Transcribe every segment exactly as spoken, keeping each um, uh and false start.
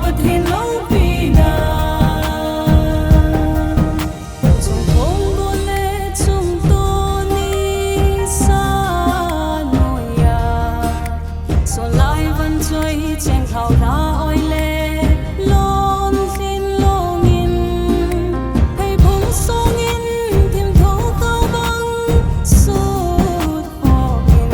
Pathen loupina. Chungthong bole chungtoni sa noiya, solai van choi cheng thao la oile, lon thin longin, hei phung songin, thim tho kau bang sut khomin.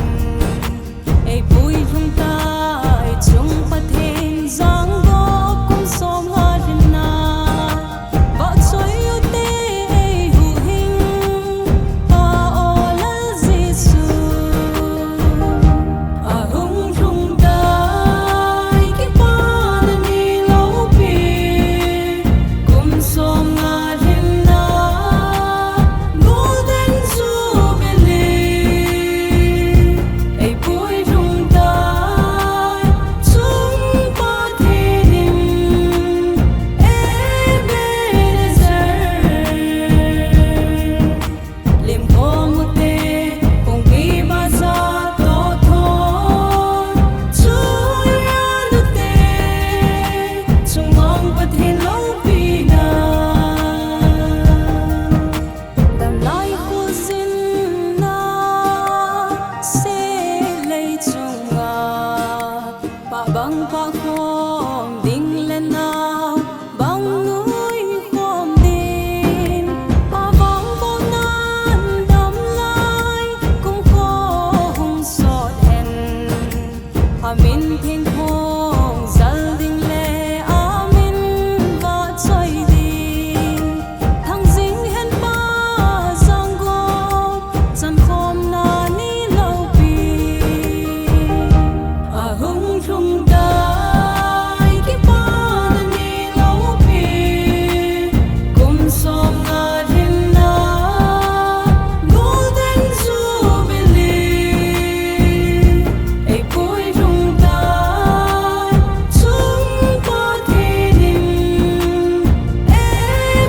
Ei puilhung tai chung Pathen zangop kum somnga lhinna. Vahchoi ute ei huhhing Pa o Lal Jesu. Ahung lhung tai kipana ni loupi. Kum somnga lhinna, Golden Jubilee, ei puilhung tai chung Pathen in Ebenezer. Limkhom ute, kongpi bazar toh thon, chuyan ute, chungmang Pathen loupina. Damlai khojinna, selei chunga, pah bang pah khom ding le nao bang nui khom ding, pah bang bol nan damlai, kum kho hung sot hen. Amin theng phong zal ding le amin vahchoi ding. Thangjing Henpa zangop chankhomna ni loupi. Ahung lhung tai kipana ni loupi. Kum somnga lhinna Golden Jubilee. Ei puilhung tai chung Pathen in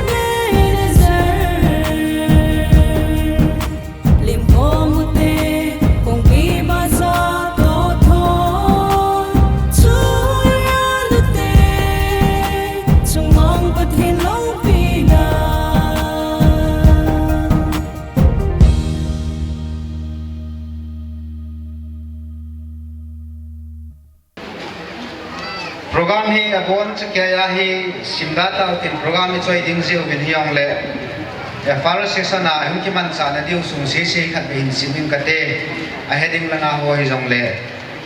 Ebenezer. Limkhom ute, kongpi bazar toh thon, chuyan ute, chungmang Pathen loupina. Program hi abon chakei ahi, simda tautin program hi choi ding jiuvin hijongle, eh, first session a hung kimanchahna diu sung sese khat beh hin sim ing kate, ahe ding langa ho hijongle,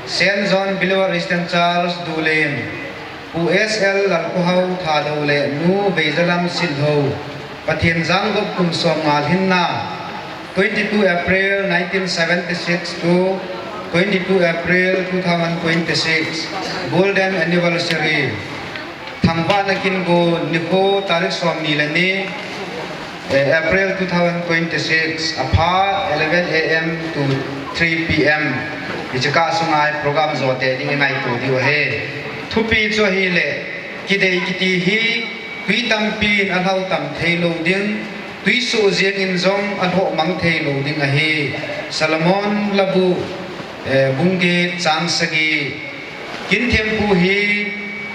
Saint John Believer Eastern Church Duleng, Pu S L Lalkhohao Thadou le Nu Veizalam Silhou, Pathen zangop kum somnga lhinna, twenty-two April nineteen seventy-six to twenty-two April two thousand twenty-six, Golden Anniversary. Thangvahna kin gu nikho tarik somni le ni, eh, April two thousand twenty-six, apha eleven A M to three P M. Hiche kah sunga program jote ding ingaito diu ahi. Thupi chu ahile, kidei kiti hi, tui tampin alhao tam thei lou ding, tui soh jengin jong alhoh mang thei lou ding ahi. Solomon Labu, eh, bung get chang sagi. Kin thempu hi,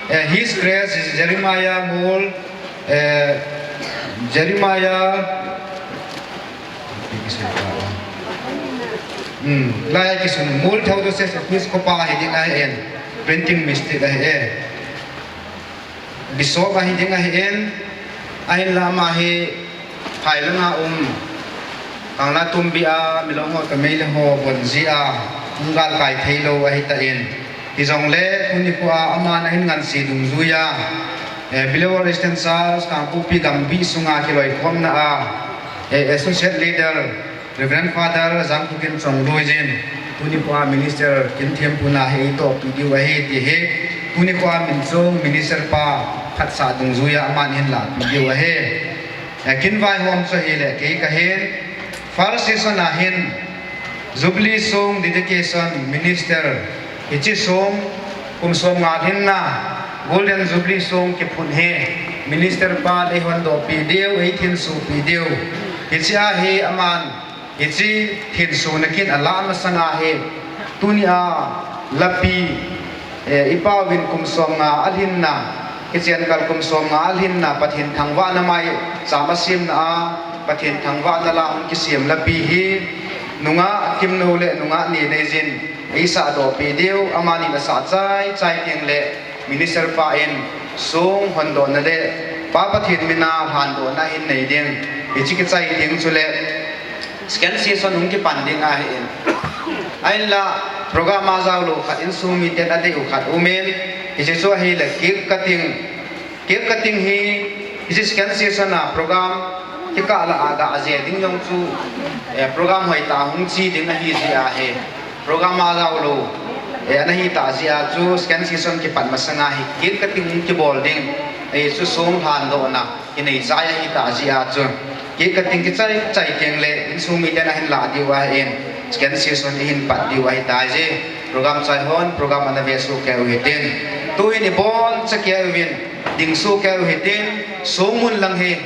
eh, His Grace Jeremiah Ngol, eh, Jeremiah, hmm, lai kisun Ngol Theodosius Episcopa hi ding ahi in, printing mistake ahi e. Bishop ahi ding ahi in, ahinla ama hi phai langa um, Kangla tumbi a, milong ho toh meilhei ho bon ji a, hung galkai thei lou ahi tan. Hijongle, tuni khoa aman ahin ngansi dungjuia, eh, Believer Eastern Church, Kangpokpi gamgi sunga kiloikhomna a, eh, Associate Leader, Reverend Father Jangkhokin Chongloi jin, tuni khoa Minister Kinthempu na hi eitohpi diu ahi ti hi, tuni khoa min chung Minister pa phatsah dungjuia aman ahin lahpi diu ahi. Eh, kin vaihom chu ahile, kei kahin, first session a hin, Jubilee Song Dedication Minister, hiche song, kum somnga lhinna, Golden Jubilee Song kiphut hi, Minister pan eihondohpi diu, eithinsuhpi diu. Hiche a hi aman, hiche thinsuhna kin alah masanga hi, tunia lapi, eh, ipauvin kum somnga alhinna, Kichen kal kum som nga lhinna Pathen thangvahna maicham a simna a, Pathen thangvahna la hung kisem lapi hi, nungah Kimno le nungah Neneijin eisahdohpi diu, amani nasah chai chai teng le Minister pa in song hondohna le Pa Pathen mina lhandohna hin nei ding. Hiche kichai ding chule second session hung kipan ding ahin. Ahinla program a jaolou khat insung miten adei u khat umin. Hiche chu ahile cake cutting. Cake cutting hi hiche second session a program kikah lah a ga aje ding jong chu, eh, program hoitah hung che ding ahi jeh ahi. Program a jaolou, eh, ana hitah jeh a chu second session kipat masanga hi cake cutting kibol ding. Hichu song lhandohna kinei chai ahitah jeh a chu cake cutting kichai chai teng le insung miten ahin lah diu ahin, second session ihin pat diu ahitai je. Program chai hon program ana vesoh kei u hitin. Tuhin iboncha kei uvin, dingsoh kei u hitin, song mun lang hi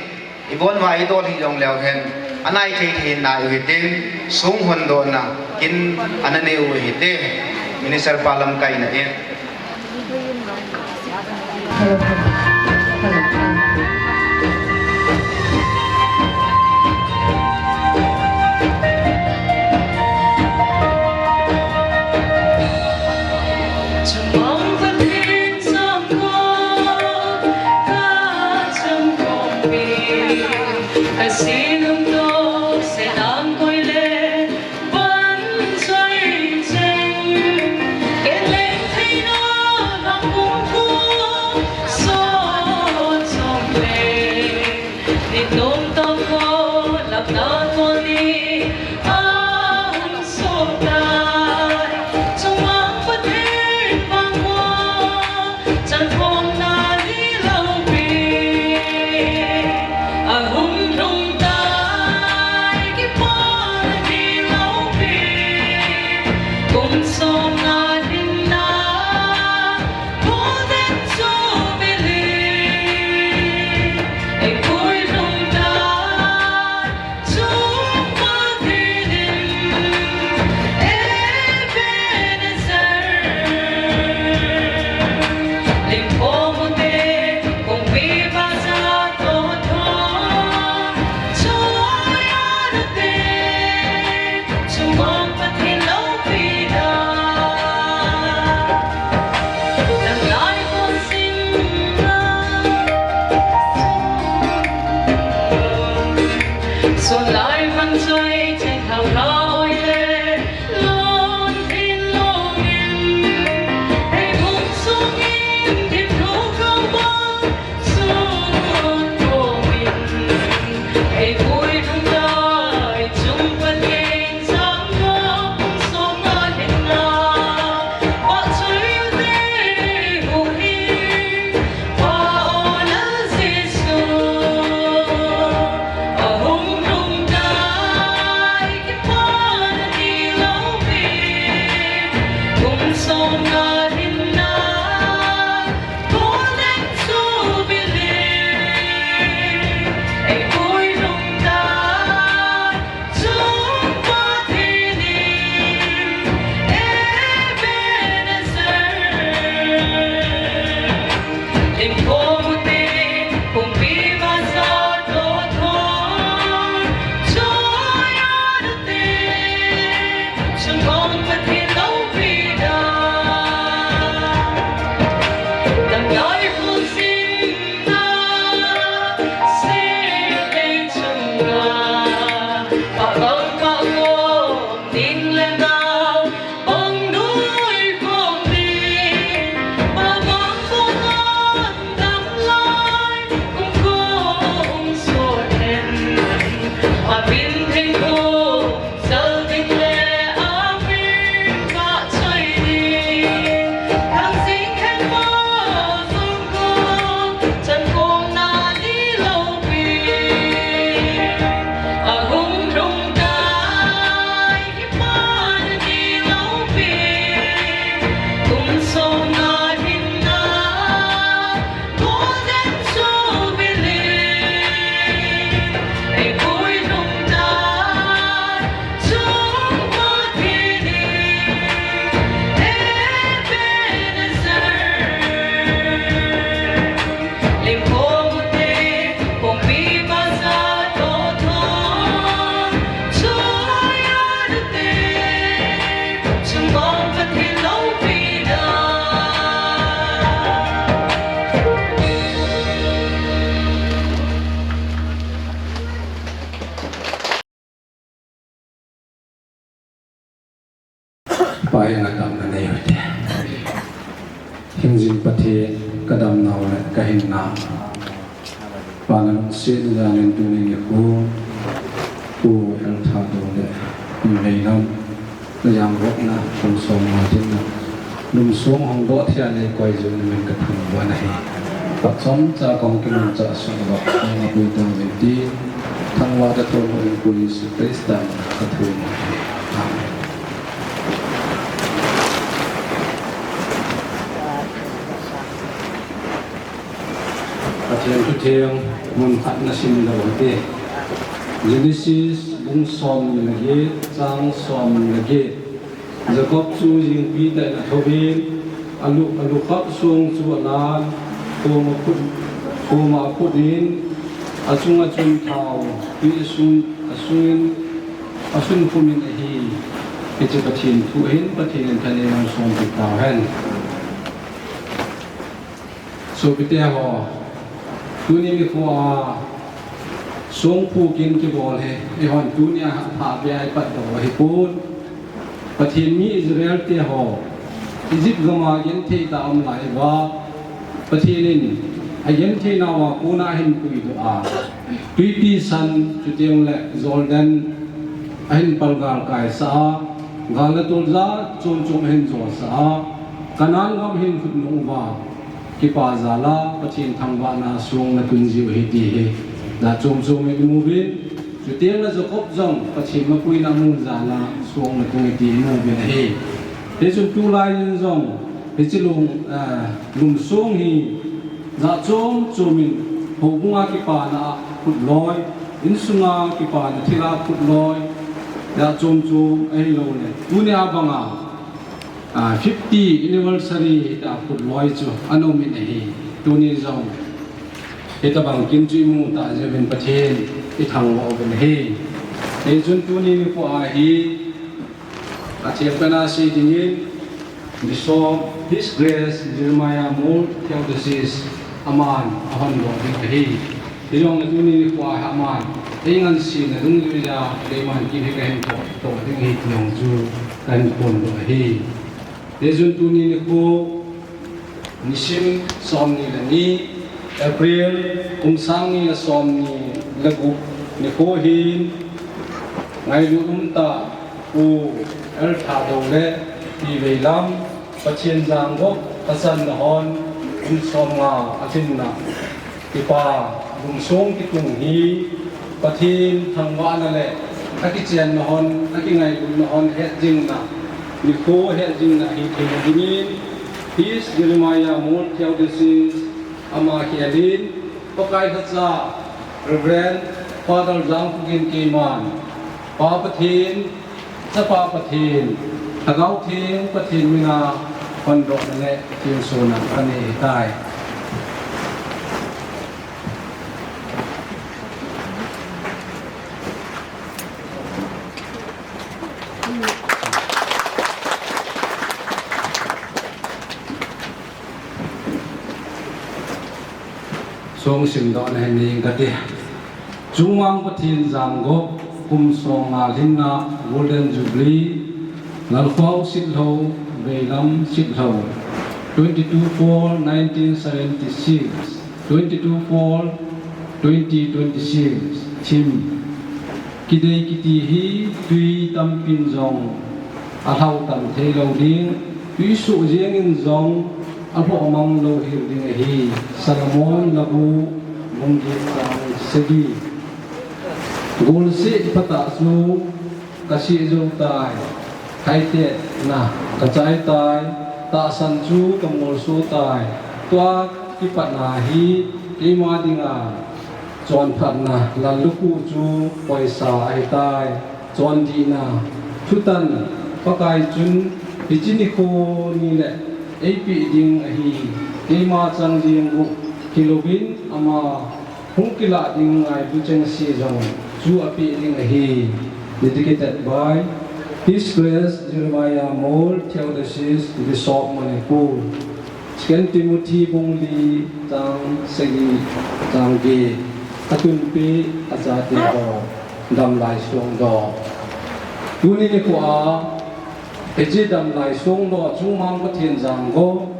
ibon uva idol hih jongleu hen, anai thei thei in nai u hitin, song hondohna kin ana nei u hite, Minister pa lamkaina in. Henga tamna nei u hite. Hingjing Pathen, ka damnau le ka hinnau. Pa nalungsetna jal in tuni nikho, Pu L Thadou le Pi Veilam, na jangopna, kum som nga lhinna, lum song hongdoh thei a nei koi jeh in namin ka thangvah nahi. Phat chomcha kong kimanchah suh uva, nang a pui tang uvin tin, thangvahna thum in Pu Jesu Christa min in ka thum u ahi. Amen. Pathen thutheng mun khat nasim lou hite. Genesis bung somni le get, chang somni le get. Jacob chu jingpi tah in athouvin, alu, alukhap song chu alan, khoma aphut, khoma aphut in, achunga chun thao tui asun, asun, asunkhum in ahi. Hiche Pathen thu ahin, Pathen in thaneina songpi tauhen. Sopite ho, tuni nikho a songphu kin kibol hi, eihon tunia phabep a ipatdoh u ahipon. Pathen mi Israel te ho, Egypt gam a genthei tah a um lai uva, Pathen in agenthei nauva kona ahin puidoh a, Twipi San chuteng le Jordan ahin palgal kaisah a, gal le tol jat chom chom ahin josah a, Canaan gam ahin khut nung uva, kipa jal a Pathen thangvahna song natun jiu ahi ti hi jat chom chom in imu uvin, chuteng le Jacob jong Pathen mapuina amu jal a song natun e ti imu uvin ahi. Hichun tulai in jong hiche lum, eh, lum song hi jat chom chom in, houbung a kipana a khut loi, insung a kipana thil a khut loi, jat chom chom ahilou le tunia bang a, ah, fifty anniversary hita khut loi chu ana um in ahi. Tuni jong hitabang kin chu imu tah jeh uvin Pathen ithangvah uvin ahi. Hichun tuni nikho a hi, achepna sei dingin, Bishop His Grace Jeremiah Mol Theodosius aman ahondoh ding ahi. Hijongle tuni nikho a aman eingansena dungjuiya keiman kin hi kahin toh, toh ding ahi ti jong chu kahin phondoh ahi. Hichun tuni nikho, nisim somni le ni, April, kum sang ni le somni le gup nikho hin, ngailut umtah Pu L Thadou le Pi Veilam, Pathen jangop achanna hon, kum somnga alhinna, Kipa lum song kitung hi Pathen thangvahna le akichenna hon, akingailutna hon hetjingna, nikho hetjingna hithei dingin, His Jeremiah Mol Theodosius ama khel in, Pakai lhacha Reverend Father Jangpukin keiman, Pa Pathen, Chapa Pathen, Lhagao Theng Pathen mina hondohna le thilsohna kanei ahitai. Song simdohna hin nei inge kati. Chungvang Pathen jangop, kum somnga lhinna, Golden Jubilee, Lalkhou Sitlhou, Veilam Sitlhou, twenty-two four nineteen seventy-six, twenty-two four twenty twenty-six, theme. Kidei kiti hi tui tampin jong alhao tam theilou ding, tui soh jengin jong alhoh mang louhel ding ahi. Solomon Labu bung get chang sagi. Golseh phatah chu kasih jou tai, haitetna kachai tai, tahsan chu kamolso tai, tua kipatna hi keima dinga chonphatna lalluku chu poisa ahitai. Chondihna thutan Pakai chun hiche nikho ni le eipeh ding ahi, keima chang jeng u hilouvin ama hung kilah ding ngailu chengse jong chu apeh ding ahi. Dedicated by His Grace Jeremiah Mol Theodosius, Bishop Manipur. Second Timothy bung li chang sagi chang get, atunpi achate ho, damlai songdoh. Tuni nikho a Hiche damlai sung lou a chungmang Pathen janggo,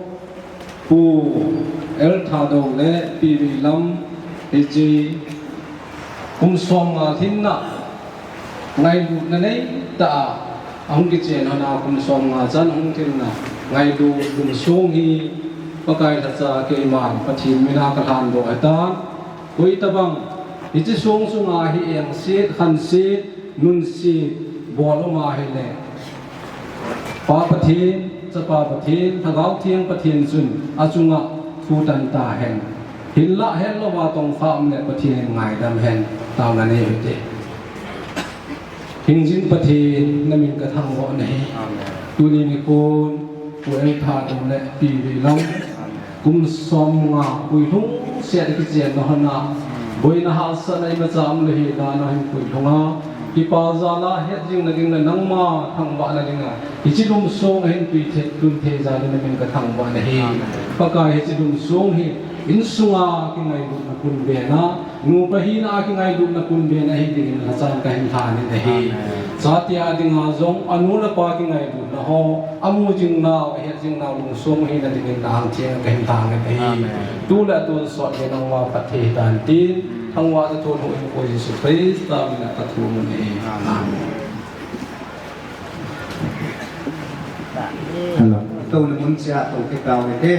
Pu L Thadou le Pi Veilam, hiche kum som nga lhinna ngailutna neitah a ahung kichen hon a kum som nga chan ahung lhinna ngailut lungsong hi Pakai lhacha keiman Pathen mina kalhan doh ahitan. Koi tabang hiche sung sunga hi engset, khanset, nunset bol um ahile, Pa Pathen, Chapa Pathen, Lhagao Theng Pathen chun achunga thu tan tahen. Hinlah hetlouva tongkha um le Pathen in ngaidam hen, taona nei uvin te. Hingjing Pathen, namin kathangvah nahi. Amen. Tuni nikho, Pu L Thadou le Pi Veilam. Amen. Kum som nga puilhung set a kichenna hon a, boina hahsatna imacha umlou hi dan a hin puilhung a, kipa jal a hetjingna ding le nangma thangvahna dinga hiche lungsong a hin tui thei, tun thei jal in namin kathangvah nahi. Amen. Pakai, hiche lungsong hi insunga kingailutna punbena, nupa hina a kingailutna punbena hi dingin lhachan kahin lhanin ahi. Amen. Chate a dinga jong anu le apa kingailutna ho, amu jingnau, ahet jingnau lungsong hina dingin lhang theng kahin lhangin ahi. Amen. Tu le tun sot le nangma phatthei hitan tin, thangvahna thu hung in Pu Jesu Christa mina kathum un ahi. Amen. Amen. Hello. Tou le mun chia tou ke tau le ke.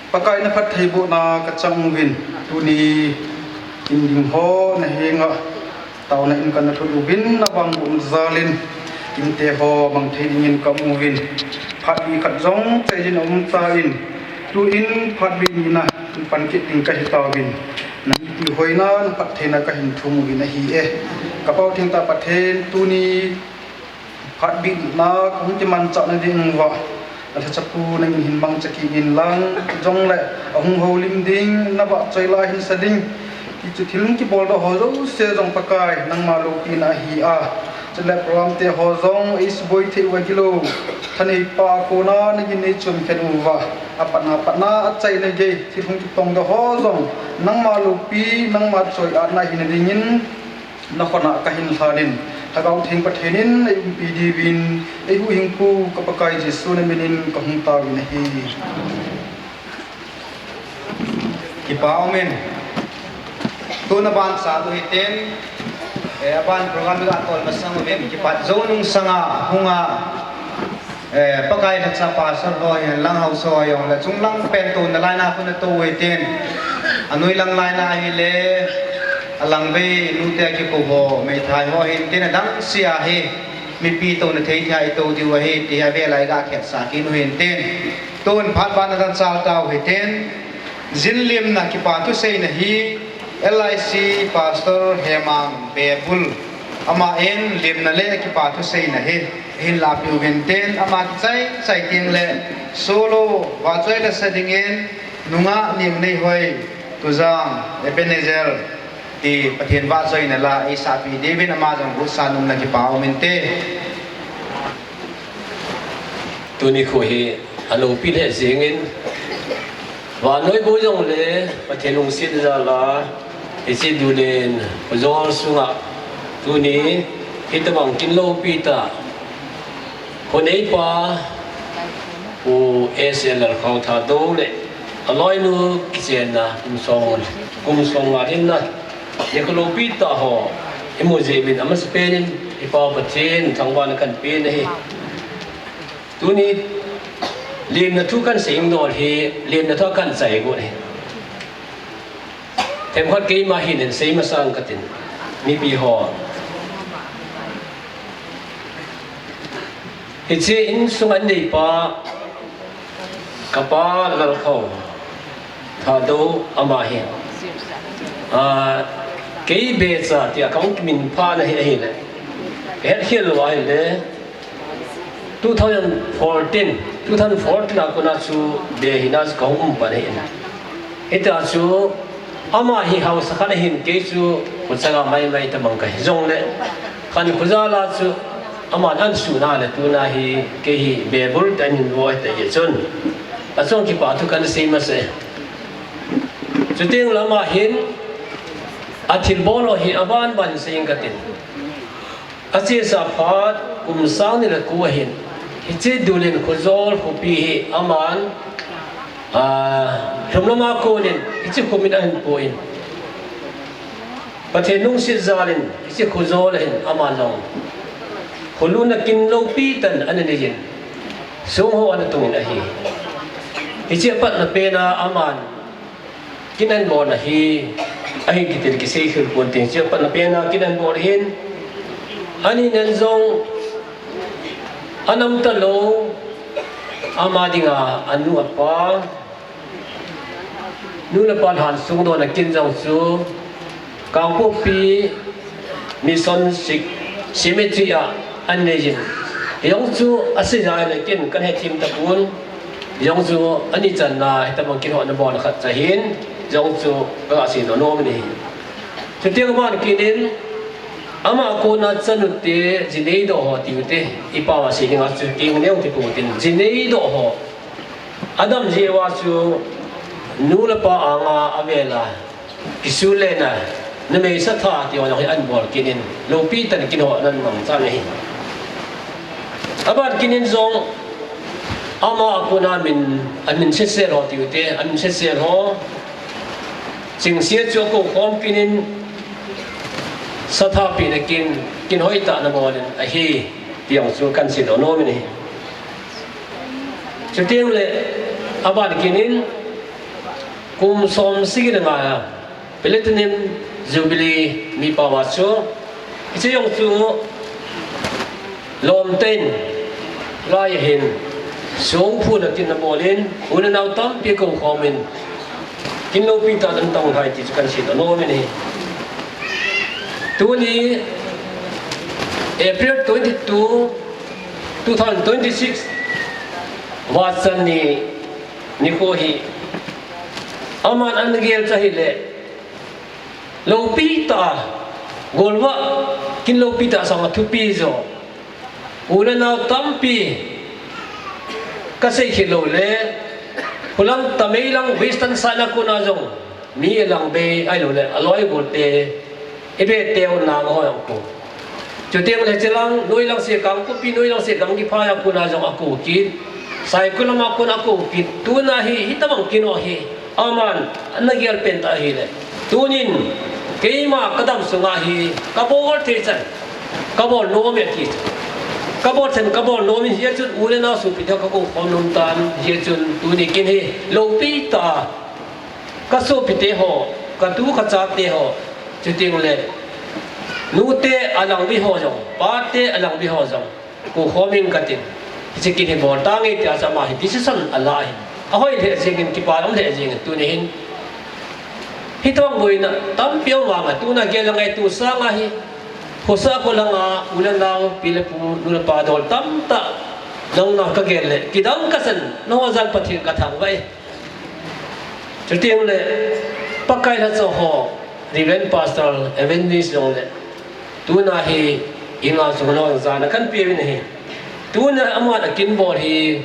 Pakai, na phattheibohna kachang uvin, tuni in ding ho na henga taona in kana lhut uvin, na vangboh jal in, kinte ho mang thei dingin ka um uvin, phat li khat jong chai din a um tan, tuin phat li nina in pan kit ding kahi tauvin, na mipui hoina, na phattheina kahin thum uvin ahi e. Ka Pau thengtah Pathen, tuni phat li nina kahung kimanchah na ding uva, na lhachapu nangin hin mangcha kit in lang, jongle ahung houlim ding, na vahchoi la hin sa ding, ti chu thil hung kibol doh ho jouse jong Pakai, nangma loupina ahi a. Chule program te ho jong eisuboi thei uva gilou, thaneipa kona nangin neichon khen uva, apatna patna achaina gei, thil hung kitong doh ho jong, nangma loupi, nangma choi-atna hina dingin, na khut a kahin lhan in, Lhagao Theng Pathen in eiumpi diuvin, eihuhhingpu ka Pakai Jesu na minin kahung taovin ahi. Kipa umin. Tuna ban sa tu hiten, eh, aban program la tol masang uvin, kipat jou nung sanga, hunga, eh, Pakai lhacha pastor ho hihen lang, haosa ho hijongle, chunglang pen tuna laina khu na tou hiten, anoi lang laina hile, alang vei nute kikou ho, meithai ho hiten, adang sia hi, mipi touna thei thei a itou diu ahi, ti avel a iga khetsah kit u hiten. Tun phat ban a kan chal tau hiten, jin limna kipa thuseina hi L I C Pastor Hemang Bebul, aman limna le kipa thuseina hi hin lapi uvin tin, ama kichai chai teng le solo vahchoi la sa dingin nungah Nengneihoi Tujang Ebenezer ti Pathen vahchoina la eisahpi diuvin ama jong gusa nomna kipa umin te. Tuni kho hi aloupi lheh jengin, vannoi bou jongle Pathen lungset jal a, hiche dulen, Pu Jol sunga, tuni, Hitobang kin loupi tah, khoneipa Pu S L Lalkhao Thadou le aloinu kichenna kum som, kum som nga hinna, nikho loupi tah ho imu jeh uvin amasapen in i Pa Pathen thangvahna kahin pen ahi. Tuni lemna thu kahin sei ding hi, lemna thu kahin chai got ahi. Themkhat keima hin hin sei masang katin, mipi ho. Hiche insung a neipa, kapa Lalkhao Thadou ama hi. Ah, kei becha tia kahung kiminphah na hi ahile, kahet khel lou ahile, two thousand fourteen, two thousand fourteen a kona chu be hina chu kahung um pan ahi. Hitia chu ama hi haosa khat ahin, kei chu khuchanga maimai tabang kahi jongle, khankho jal a chu aman ansuhna le tuna hi kei hi be bul tah in hin vo ahi tah jeh chun, achung kipa thu kahin sei masa e. Chuteng le ama hin athilbol ho hi aban ban sei inge katin. Achesa phat kum sang ni le ko ahin, hiche Dulen Khojol khopi hi aman, ah, lhumlam a konin hiche khomin ahin pon, Pathen lungset jal in hiche Khojol ahin aman jong kholutna kin loupi tah in ana nei jin, song ho ana tungin ahi. Hiche apatna pen a aman kin ahin bolna hi, ahin kitil kisei khel ponte, hiche apatna pen a kin ahin bol ahin, ani nen jong anam talou, ama dinga anu apa, nu le pa lhan sung dona kin jong chu Kangpokpi Mission Six Cemetery a anei jin. Jong chu asei jeh le kin kahin hethem tapon. Jong chu ani channa hitabang kin ho ana bol khat cha hin, jong chu kaga sei nom nom in ahi. Chuteng aban kinin, ama kona chanu te, jinei doh ho tiu te, i pao a sei dinga chu kei neo ti pu tin, jinei doh ho. Adam jeh uva chu nu le pa anga avel a kisu lena, numei satha ti ho jong hi ahin bol kinin, loupi tah in kin ho ana mangcha ahi. Aban kinin jong ama a kona min, amin sesel ho tiu te, amin sesel ho chingse chu akou khom kinin, satha pina kin, kin hoitah ana bol in ahi, ti jong chu kahin sei nom nom in ahi. Chuteng le aban kinin kum som sagi le nga a Platinum Jubilee mi pao a chu, hiche jong chu lom tah in lai a hin songphutna kin ana bol in, u le nao tampi akou khom in, kin loupi tah in ana tong lhai ti chu kahin sei nom nom in ahi. Tuni April twenty-two, two thousand twenty-six, Vahchan ni nikho hi, aman ana gel cha hile, loupi tah, golvah kin loupi tah sanga thupi jo, u le nao tampi kasei khel lou le, khulang tamei lang Western side a kona jong mi alang be ahilou le, aloi gol te, ibe teu nang ho jong akou. Chuteng le hiche lang, noi lang se Kangpokpi, noi lang se Ganggiphai a kona jong akou kit. Saikul lam a kona akou kit. Tuna hi, hitabang kin ho hi aman ana gel pen tah ahile, tunin keima kadam sunga hi kabol thei chan, kabol nom e ti chu. Kabol chan, kabol nom in, hijeh chun u le nao sopite ho kakou khom nom tan, hijeh chun tuni kin hi loupi tah, kasopite ho, katu kachate ho, chuteng le nute alang uve ho jong, pate alang uve ho jong, kou khom inge katin, hiche kin hi bol tange tia chu ama hi decision ala ahin. Ahoi lheh jengin, kipa um lheh jengin, tuni hin. Hitobang boina tampi aum vanga, tuna gel le ngaito sanga hi, khosa kho langa u le nao, pi le pu, nu le pa dol tamtah, nang nang kagel le, kidang kasan, nangho jal Pathen kathangvah e. Chuteng le, Pakai lhacha ho, Reverend Pastor, Evangelist jong le, tuna hi, inga sung nang jana kahin pe uvin ahi. Tuna aman akin bol hi,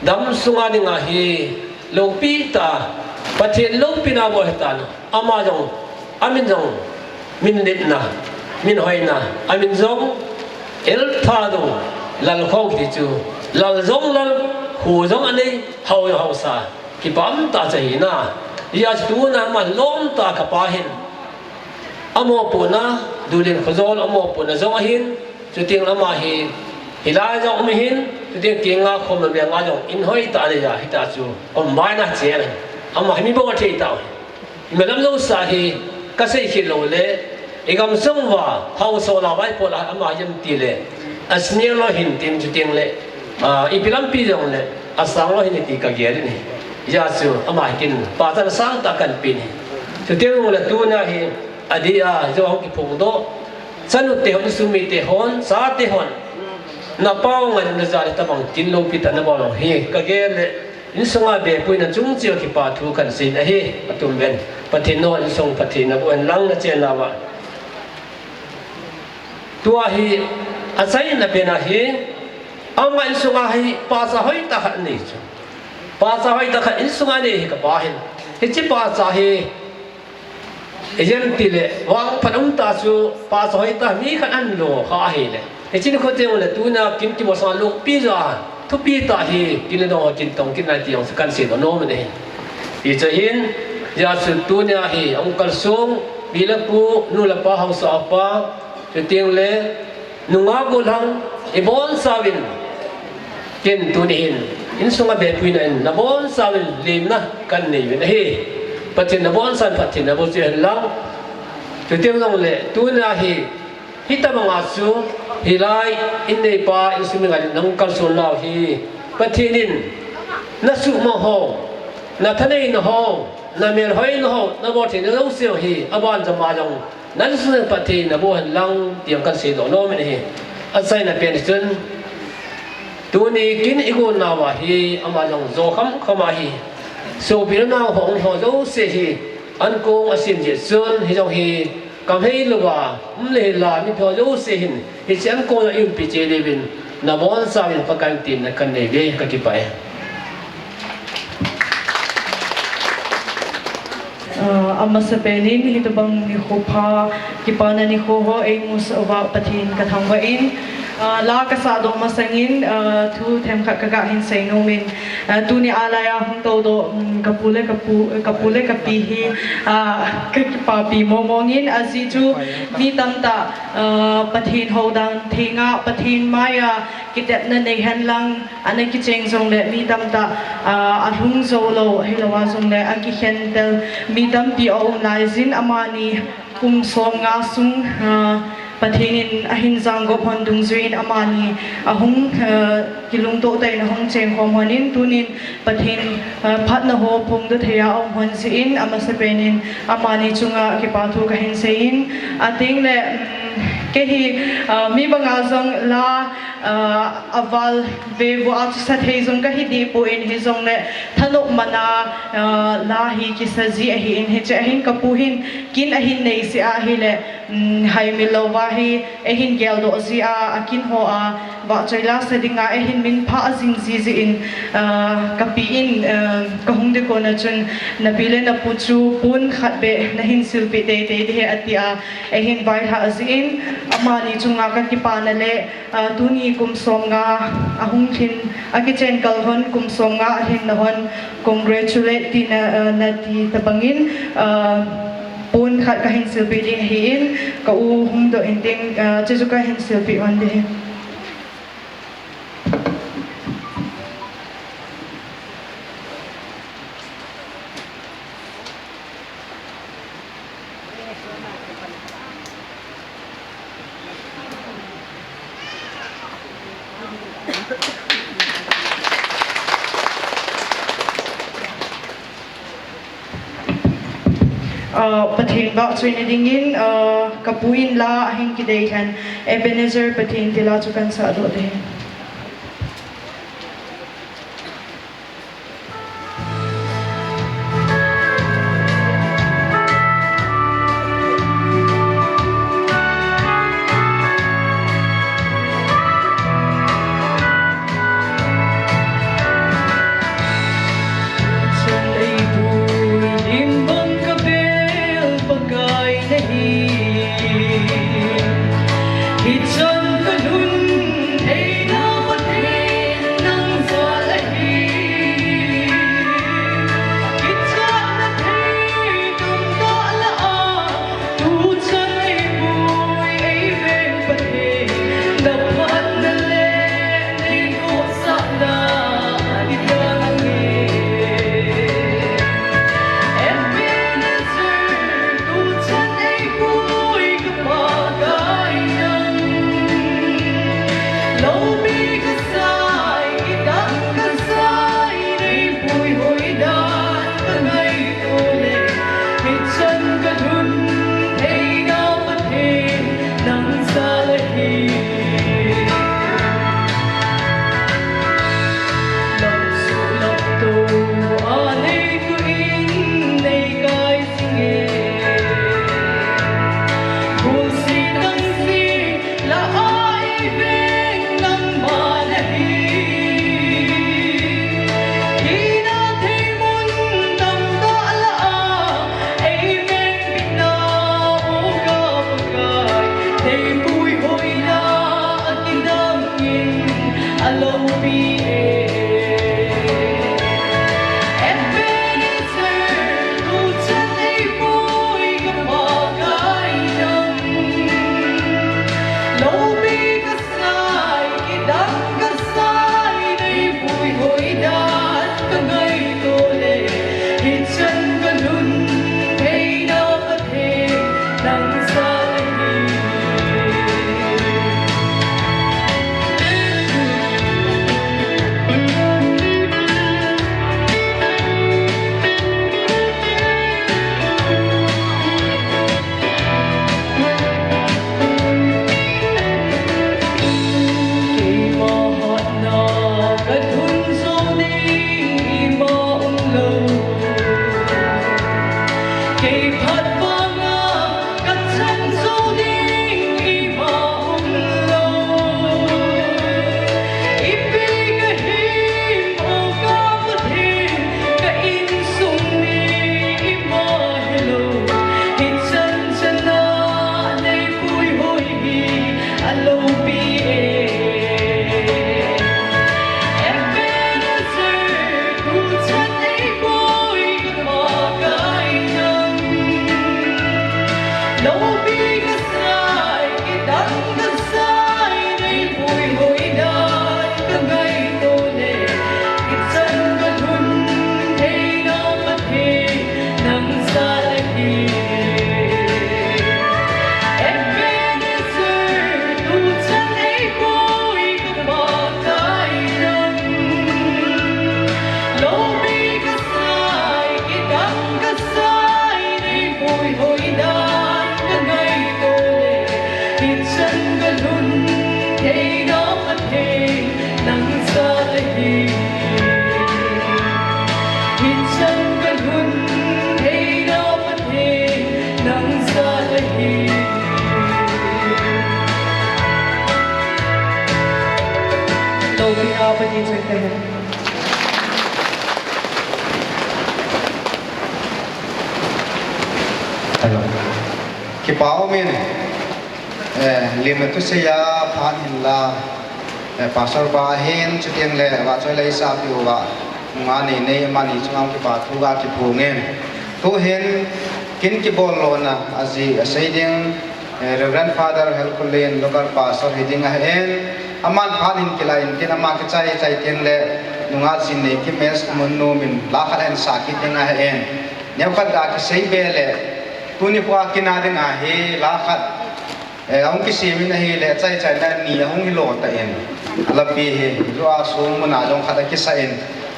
dam sunga dinga hi, loupi tah, Pathen loupina bol ahitan, ama jong, amin jong, min letna, min hoina, amin jong, El tha do, lal khou kiti chu, lal jong lal, kho jong anei, hao jong haosa, kipah um tah chu ahi na. Hijeh chun tuna ama lom tah kapa hin, amopohna, Dulin Khojol amopohna jong ahin, chuteng ama hi, hilai jong um ahin, chuteng Kenga khom le Menga jong in hoi tah anei a, hita chu, um mai na chen, ama hi mi bou athei tah u hi. Imalam jouse hi kasei khel lou le, igam sung uva, haosa la vaipol a ama hi em tile, asenior lou hin tin chuteng le, ah, ipi lampi jong le, asang lou hin ti kagel in ahi. Hijeh chun ama hi kin pachatna sangtah kahin pe in ahi. Chuteng jong le tuna hi, adeh a, jou hung kiphongdoh. Chanu te hon, insung mite hon, chate hon. Napao ngai naja le tabang kin loupi tah nabol lou hi, kagel le. Insunga bepuina chung cheh a kipa thu kahin sei in ahi, atum ven. Pathen in insung phatthei naboh hen lang nachenna uva. Tua hi, achaina pen ahi, ama insunga hi, pachat hoitah khat anei chu. Pachat hoitah khat insunga anei hi kapa hin. Hiche pachat hi, ijemtile, vangphat umtah chu, pachat hoitah mi khat ahin lo kha ahile. Hiche nikho teng le tuna kin kimu sanga loupi ja, thupi tah hi, kin le dong kin tong kin nai ti jong chu kahin seidoh nom in ahi. Hiche hin, hijeh chun tuna hi, ahung kalsong, pi le pu, nu le pa, haosa apa, chuteng le, nungah gollhang, ibonchauvin, ken tuni hin, insunga bepuina in, nabonchauvin lemna kahin nei uvin ahi. Pathen in nabonchauvin phatthei naboh cheh hen lang. Chuteng jong le, tuna hi, hitabanga chu, hilai, in neipa, insung mi ngai in nahung kalson nau hi, Pathen in, nasuhmang ho, nathaneina ho, namelhoina ho, naboltheina jouse hi, aban jama jong, Nalungsetna Pathen naboh hen lang, ti jong kahin seidoh nom in ahi. Achaina pen chun, tuni kin igon nauva hi, ama jong jou khamkham ahi. Sopi le nao ho, ho jouse hi, ankong asim jeh chun, hijong hi, kamhei louva, um le hila, mipi ho jouse hin, hiche ankong a iumpi cheh diuvin, nabonchauvin Pakai in tin kahin nei uve, kakipah e. Ah, amasapen in, hitobang nikho pha, kipana nikho ho, eimusah uva Pathen kathangvah in, ah, la kasahdoh masangin, ah, thu themkhat kaga hin seinom in, ah, tuni a laiya hung toudoh, um, kapu le kapu, kapu le kapi hi, ah, kakipapi mongmong in, ajeh chu mi tamtah, ah, Pathen houdan theng a, Pathen maiya, kitepna nei hen lang, ana kicheng jongle mi tamtah, ah, alhung jou lou, ahilouva jongle akikhen tel mi tampi aum laijin amani kum somnga sung, ah, Pathen in ahin janggop hon dungjuiyin amani ahung, ah, kilungtoh tah in ahung chengkhom hon in tunin Pathen, ah, phatna ho phongdoh thei a aum hon jeh in amasapen in amani chunga kipa thu kahin seiyin, atengle, um, kei hi, ah, mi banga jong la, ah, aval ve vo a chusa thei jong kahi deh poi, hijongle thanop mana, ah, la hi kisa ji ahin, hiche ahin kapu hin kin ahin neisah ahile, um, haimil louva hi eihin geldoh ji a, akin ho a vahchoi la sa dinga eihin minphah jing ji jeh in, ah, kapi in, ah, kahung ding kona chun napi le napu chu pon khat beh nahin silpeh teitei ding ahi atia, eihin vailhah jeh in, amani chunga kakipana le, ah, tuni kum somnga ahung lhin, akichen kal hon kum somnga alhinna hon congratulate tina, ah, nati tobangin, ah, pon khat kahin silpeh ding ahin, ka u hung doh intin, ah, chuchu kahin silpeh hon ding ahi. Ah, Pathen vahchoina dingin, ah, kapu in la ahin kidei lhen, Ebenezer Pathen ti la chu kahin sahdoh ding ahi. Hello. Kipa umin, eh, lim le thusei a phat hinla, eh, Pastor pa hin chuteng le vahchoi lei sapi uva, nunga nei nei amani chunga kipa thu ga kiphongin. Tuhin kin kibol lona ajeh asei ding, eh, Reverend Father Helkhulen, local pastor hiding ahin, aman phat hin kilah in tin ama kichai chai teng le nunga chin nei kimes mun numin la khat ahin sah kit ding ahin. Neokhat ga kisei be le, tuni kho a kin a ding ahi la khat, eh, ahung kisem in ahile, chai chaina ni ahung hilo tan. Alapi hi, ju a sung mun a jong khat akisah in,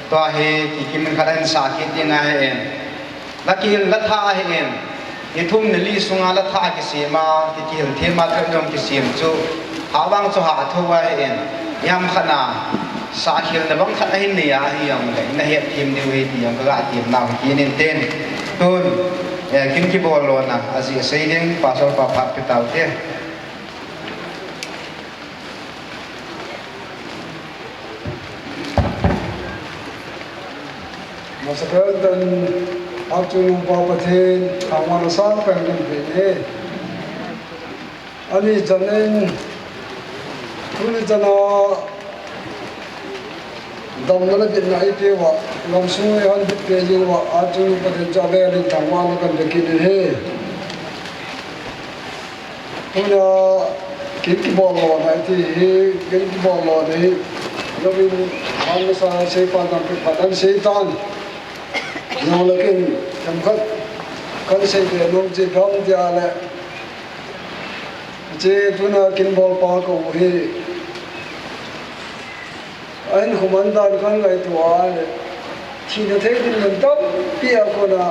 tua hi kikim in khat ahin sah kit ding ahin. La kihil la tha ahin. Ni thum ni li sunga la tha kisem a, ki kihil them a thil jong kisem chu, ha vang chu ha tho ahin. Yam khat na, sah khel na bang khat ahin nei ahi jong le, na het them diu ahi ti jong ka ga tem nau hi kinin tin. Tun, eh, kin kibol lona ajeh asei ding, Pastor pa phat pe tau te. Masapel dan, Apchungnung Pa Pathen, thangvahna sangpen kan pe e. Ani chan in, tuni chan a, damna le bitna eipeh uva, gamsung eihon bitpeh jing uva, Apchungnung Pathen chu avel in thangvahna kan pe kit in ahi. Tuna kin kibol lona iti hi, kin kibol lona hi, louvin, han masa seipan, tampi pan ahin seitan. Nang le kin, themkhat, kan sei be nom chu ipi ham tia le. Hiche tuna kin bolpa koi hi. Ahin khuman dan kan ngaito a le, thina thei dinmun tampi a kona,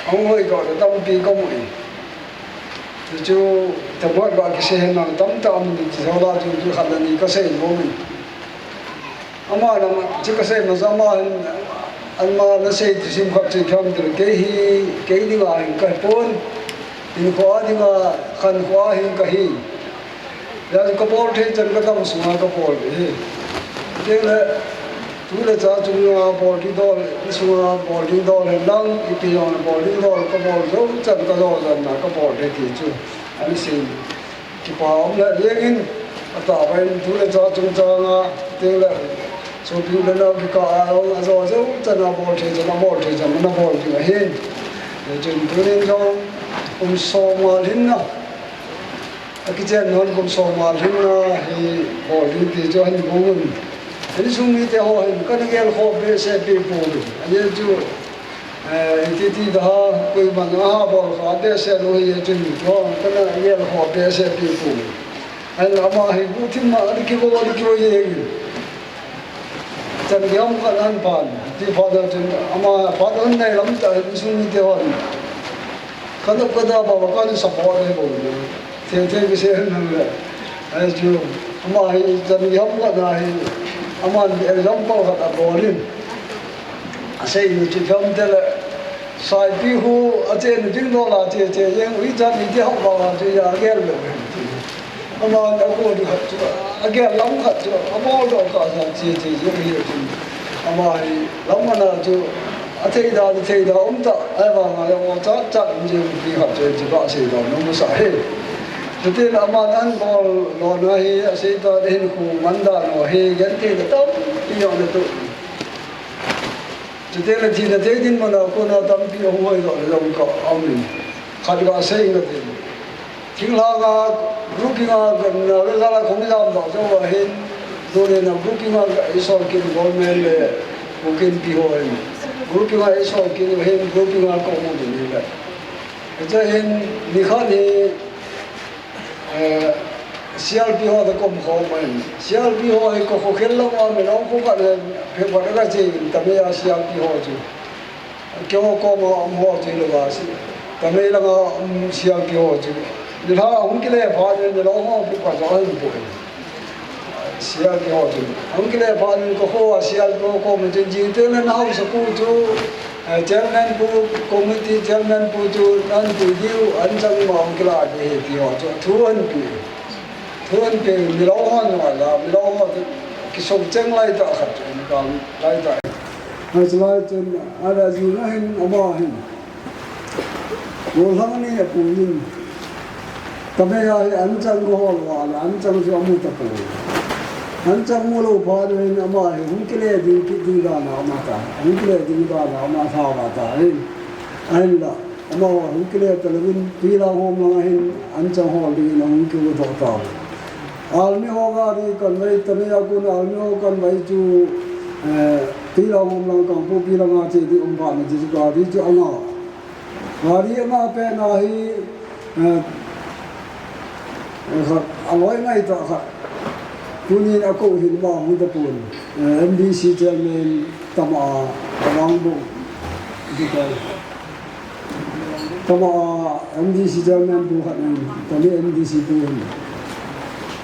ahung hoi doh le tampi kamu in. Chuchu, themkhat ba kisei hen lang tamtah aum in, chu la chu, chu khat le ni kasei nom in. Ama lam, chu kasei masa ama hin, ama nasei thusim khat chu ipi ham tile, kei hi, kei dinga hin kahipon, hinkho a dinga, khankho a hin kahi. Hijeh chun kabol thei chan kadam sunga kabol ding ahi. Chuteng le, tu le cha chunga bol ding dol, insunga bol ding dol hen lang, ipi jong le bol ding dol, kabol jou chan kajo chan na kabol ding ti chu. Ahin sei. Kipa um le jeng in, atahbeh in tu le cha chungchang a, chuteng le, sopi le nao kikah a jong ajo jou chan a bol thei chan a bol thei chan a bol ding ahin. Hijeh chun tunin jong, kum som a lhin na. Akichen non kum som a lhin na hi bol ding ti chu ahin bol un. Insung mite ho hin kana gelkhoh behseh pi poi. Ajeh chu, eh, iti ti da ha, koiman aha bol kha behseh lou hi, ajeh chu, ho, kana gelkhoh behseh pi poi. Ahin ama hi bu thim ma, ani kibo, ani kibo ye. Chan gei ham khat ahin pan, ti phat a chun, ama phat ahin nei lam ta, insung mite hon. Kana kada ba ba kana support le bo. Thei thei kisei hin le. Ahi chu, ama hi chan gei ham khat na hi, aman example khat abol in. Asei nu chu tham te le, Saipi hu, ache nu ding dola che che, jeng ui chan ni ti hak ba la chu ya gel le. Ama na ko ni khat chu, agel lam khat chu, abol doh kha sa che che, jeng hi chu. Ama hi, lam ana chu, athei da, athei da, um ta, ahivang a, ya mo cha, cha, um je, um pi khat chu, chu ka sei da, no mo sa he. Chutin aman ahin bol lona hi, asei ta, hin khu man da no hi, gen thei da tam, pi yo na tu. Chuteng le thina thei dinmun a kona tampi ahung hoi doh le jong ka um in. Khat ka sei nge tin. Thinglhang a grouping a ka na le la la khong jam doh jong ahin. Tuni na grouping a ka isol kit government le grouping pi ho hin. Grouping a isol kit hin grouping a ka mu din le. Ka cha hin ni khat ni Eh, C R P ho toh kom khom in. C R P ho hi ko kho khel lang a, mi lang ko ka le, phe ba ka che in, ta me a C R P ho chu. Kei ho kom a um ho chu lo ba si. Ta me lang a um C R P ho chu. Ni la hung kile pha ni, ni lo ho phe ba jo hin pu. C R P ho chu. Hung kile pha ni ko kho a C R P ho kom chu jing te na hau sa ku chu. Eh, chairman pu, committee chairman pu chu nan ti diu, an chang ma hung kila di he ti ho chu. Thu an pi. Thu an pi, mi lo hon wa la, mi lo hon kisong cheng lai ta khat chu, an kam lai ta. Hai chu lai chun, a la ji na hin, ama hin. Golhang ni a pu yin. Ka me a hi an chang ko hol wa la, an chang chu amu ta poi. An chang mu lo pha le hin ama hi hung kile ding kit ding dan a ama ta. Hung kile ding dan a ama tha wa ta hin. Ahin la, ama wa hung kile ta le hin, tui la hom lang a hin an chang hol ding in hung kile doh ta. Army ho gari kan vai ta me a kun army ho kan vai chu, eh, tui la hom lang Kangpokpi lang a che di um ba na ji chu gari chu anga. Gari anga pen a hi, eh, eh, khat, a loi ngai ta khat. Tunin a ko hin ma hung ta pon. Eh, M D C chairman tama a, a wang bo. Di ta. Tama a M D C chairman pu khat nin, tani M D C pu hin.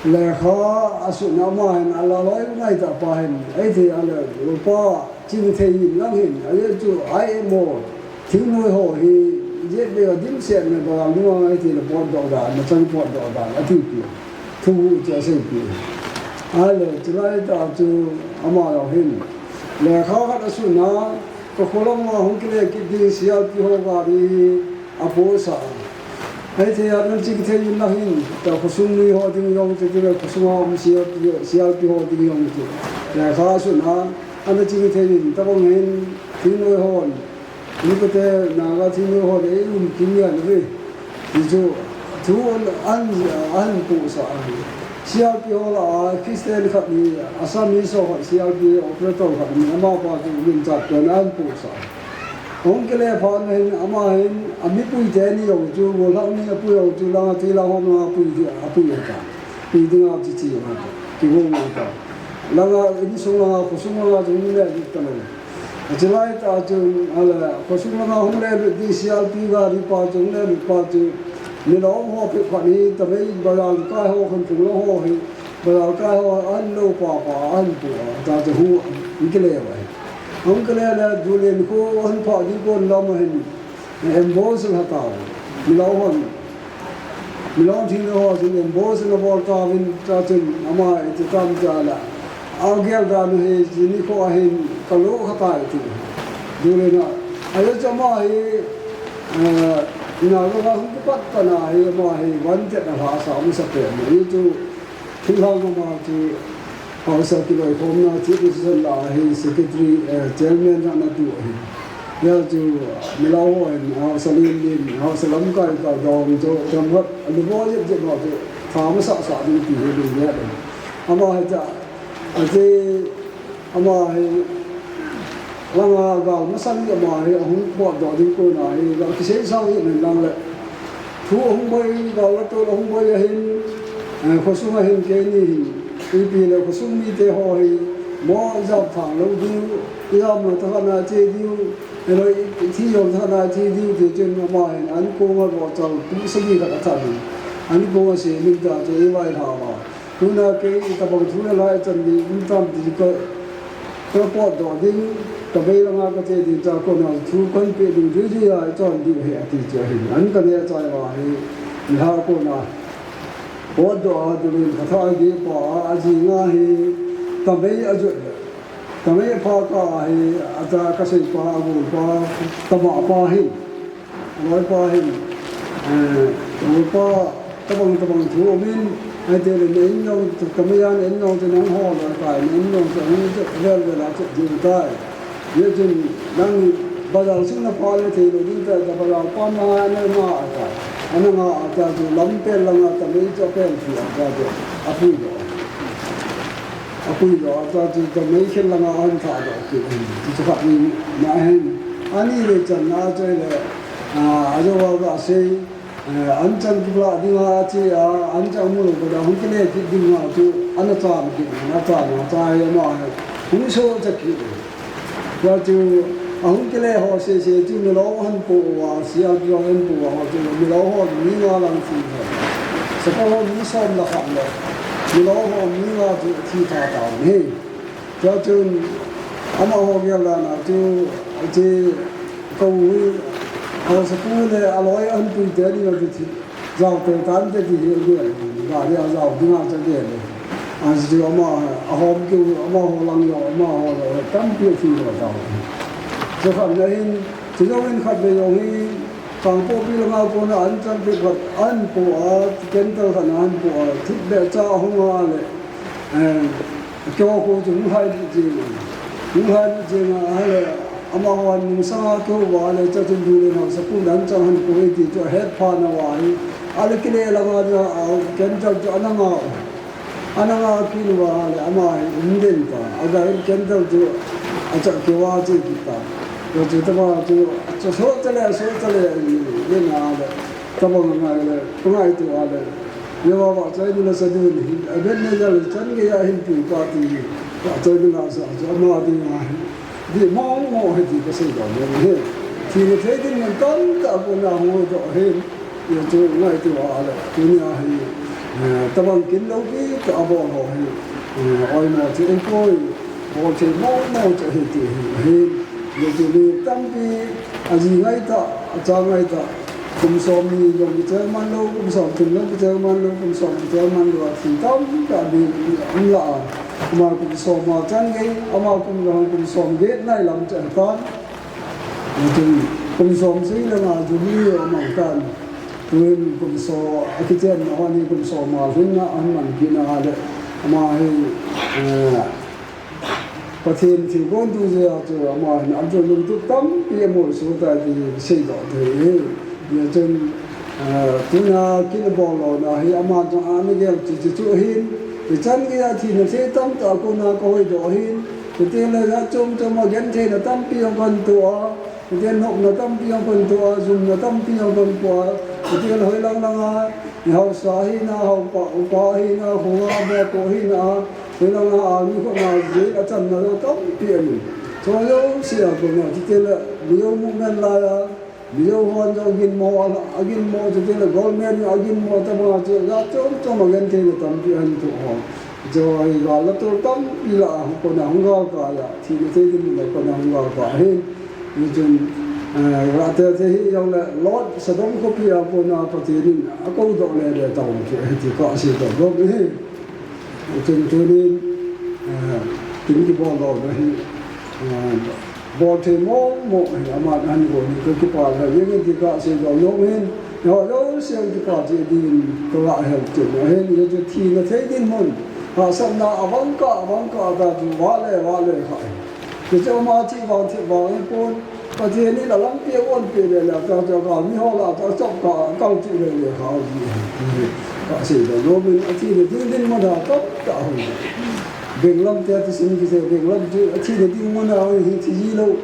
Lekha a suna ma hin, a la loi ngai ta pa hin. Ei ti a le, pa, Chingthei in lang hin, ajeh chu I M O, thingnoi ho hi, jet be a dimset na ba, nunga ngai ti le potdoh dan, na chang potdoh dan, ati pi. Thu hu chu asei pi. Ahile, chulai ta chu ama jong hin. Lekha khat asuna, ka kho lang a hung kile kit ding C R P ho gari hi, apohsah. Hiti a, nan chingthei in lang hin, ta khosung mi ho ding jong chu, chule khosung a um C R P, C R P ho ding jong chu. Lekha asuna, Ana chingthei in, tabang hin, thingnoi hon, mi kote, Naga thingnoi hon, ei um kim ya na ve. Ti chu, thu an, an, an pu sa a. C R P ho la a, Christian khat ni, Assamese ho khat, C R P operator khat ni, ama pa chu min chat ko na an pu sa. Hung kile pha na hin, ama hin, a mipui te ni jong chu, Golhang ni a pui jong chu, langa ti la hom langa pui ti, a pui ta. Pui ding a chi chi ma ta. Ki hung ma ta. Langa insung langa, khosung langa chu hung le lut ta lo. Achilai ta chu, ala, khosung langa hung le lut di C R P gari pa chu, hung le lut pa chu. Ni lo ho phe pha ni, ta mei bazar kai ho khun thung lo ho hi. Bazar kai ho an lo pa pa an pu a. Ta chu hu, hung kile vai. Hung kile le, du len ko, hung pha di ko lam hin. Ambush la tao. Milou hon. Milou thingnoi ho chun ambush la bol tauvin, ta chun ama iti tam ta la. Agel dan hi, chini kho ahin, ka lo kha tai ti. Dulena. Ayo chama hi, eh, na lo hung kipat pana hi, ama hi, wanted na la sa, mu sa pe. Ni tu, Thinglhang mama chu haosa kiloikhomna chief decision la ahi, secretary, eh, chairman jong ana tu ahi. Hia chu milou ho hin haosa lim lim, haosa lamkai ka dong chu, dong hot, alu bo jep jep ho chu, tha masa sa ding ti hi ding hia ding. Ama hi cha, ache, Ama hi langa gal masang hi ama hi ahung potdoh ding kona hi gal kisei sao hi nen lang le. Thu ahung boi, gal la tol ahung boi ahin, eh, khosung ahin keini hin. Ipi le khosung mite ho hi mo jam thang lou diu, ijam lou tah khat na che diu, hilou i thi jong tah khat na che diu ti chun ama hin an kong a vohchal tum sagi khat athat hin. An kong a se min ta chu i vailhah uva. Tuna kei tabang thu le la ichan ding um tam ti ka, ka potdoh ding, ka bei langa ka che ding cha kona thu kan pe ding juijui a ichan diu ahi ati chu ahin. An ka neh chai uva hi, nilhah kona potdoh a dingin ka tha a geh pa a, ajing a hi, ka bei ajot le. Ka bei pha ka hi, acha ka sei pa, agol pa, ka mah pa hi. Loi pa hin, eh, loi pa, tabang tabang thu umin, ai te le, nei in jong, ka mei a nei in jong chu nang ho loi pa, nei in jong chu, nei chu, vel vel a chu, ding tai. Ye chun, nang, bazar sung na pa le thei lou ding tai, ka bazar pa ma, nei ma a ta. Ana nga a ta chu, lam pel langa ta, mei chu pel phi a ta chu, apui doh. Apui doh a ta chu, ta mei khel langa an tha doh ki, ti chu khat ni na hen. Ani le chan na choi le, a, ajo va va sei, eh, an chan kipla ding a che a, an chan mu lou ka da hung kile kit ding a chu, ana chan kit, ana chan, a chai ama he. Hung so cha kit. Tua chu, ahung kile ho sese chu milou han pu uva, sia chu han pu uva, ho chu milou ho mi nga lang thi ho. Sapa ho mi som la khat le, milou ho mi nga chu thi tha ta hi. Tua chun, amaho gel dan a chu, chu, ko hui, haosapu le aloi an pui te ni chu thi. Jao te tan te ti hi gel, gari a jao ding a cha gel. An chu ama, ahom keu, amaho lang jao, amaho lang jao, tampi thi jao jao. Chu khat le hin, chu jao in khat le jong hi, Kangpokpi langa kona an chan te khat an pu a, candle khat an pu a, thut le cha hung a le, eh, keu ko chu hung hai jing a. Hung hai jing a, ahile, amaho an ning sanga keu va le, cha chun du le haosapu dan chang han ko ti chu het pha na va hi. Ale kile langa ja, a, candle chu ana nga. Ana nga kit uva le, ama hi um den ta. Aga in candle chu, acha keu a che kit ta. Chu chu tama chu, chu so chale, so chale, ni, ni na le. Tabang ngai le, ngai tu a le. Ye va va chai ni la sa du ni. A ben ne ja le chan ge ya hin pi pa ti. Va chai ni la sa, chu ama ti ngai. Di mong mong he ti ka sei doh le he. Thi le thei ding man tam ta ko na ho doh he. Ye chu ngai ti va le. Tunia hi, eh, tabang kin lou pi ta a bol ho hi. Eh, oimo chu ei koi. Bol thei mong mong chu hi ti hi. Hi. Ye chu mi tampi a ji ngai ta, a cha ngai ta. Kum som ni jong kichai man lou, kum som thum jong kichai man lou, kum som kichai man lou, a thi tam ta ding um la a. Ama kum som a chan gei, ama kum jong kum som get nai lam chan tan. Tin kum som sei le nga ju ni a mang tan. Tuin kum som a kichen na ho ni kum som a lhun na an man kit na le. Ama hi, eh, Pathen thilgon tu jeh a chu ama hin an chun lungtup tampi a molso tai ti seidoh thei e. Hijeh chun, eh, tuna kin bol louna hi ama chang a na gel chu chu chu hin, hichan geiya thina thei tamtah a kona ka hoidoh hin, hiti le jat chom chom a gentheina tampi jong kan toh a, Hiti nopna tampi jong kan toh a, jumna tampi jong kan toh a, hiti le hoilang langa, i haosa hina, haopa, upa hina, khonga, bako hina, hoilang a, a mi khona, jil a channa jong tampi aum in. Chu jouse a kona, hiti le, Mizo movement laiya, Mizo hon jong aginmo, a, aginmo, hiti le, government aginmo, tama chu, jat chom chom a gentheina tampi ahin toh ho. Chu hi gal la tol tampi lah a, kona hung galkai a, thina thei dinmun a kona hung galkai ahin. Hichun, eh, Rate te hi jong le Lot Sodom khopi a kona Pathen in akou doh le le tao chu, eh, ti ka sei doh doh hi. Hichun tunin, eh, tin kibol lou na hi, eh, bol thei mong mong hi aman ahin gon hi ka kipah le, jeng in ti ka sei doh doh hin. Ho jouse a kipah cheh dingin ka lah hel cheh na hin, hichu thina thei dinmun. Hahsatna abang kah, abang kah ta chu vale, vale kha hi. Hichu ama chih vang thip vang hi pon. Pathen in alampi a aonpeh le le ta chu gal mi ho lah ta chop kah kal chu le le kha ji. Ka sei doh doh min a thina ding dinmun a tamtah hung. Benglam te ati sin kiti, benglam chu athina ding mun a hi thi ji lou.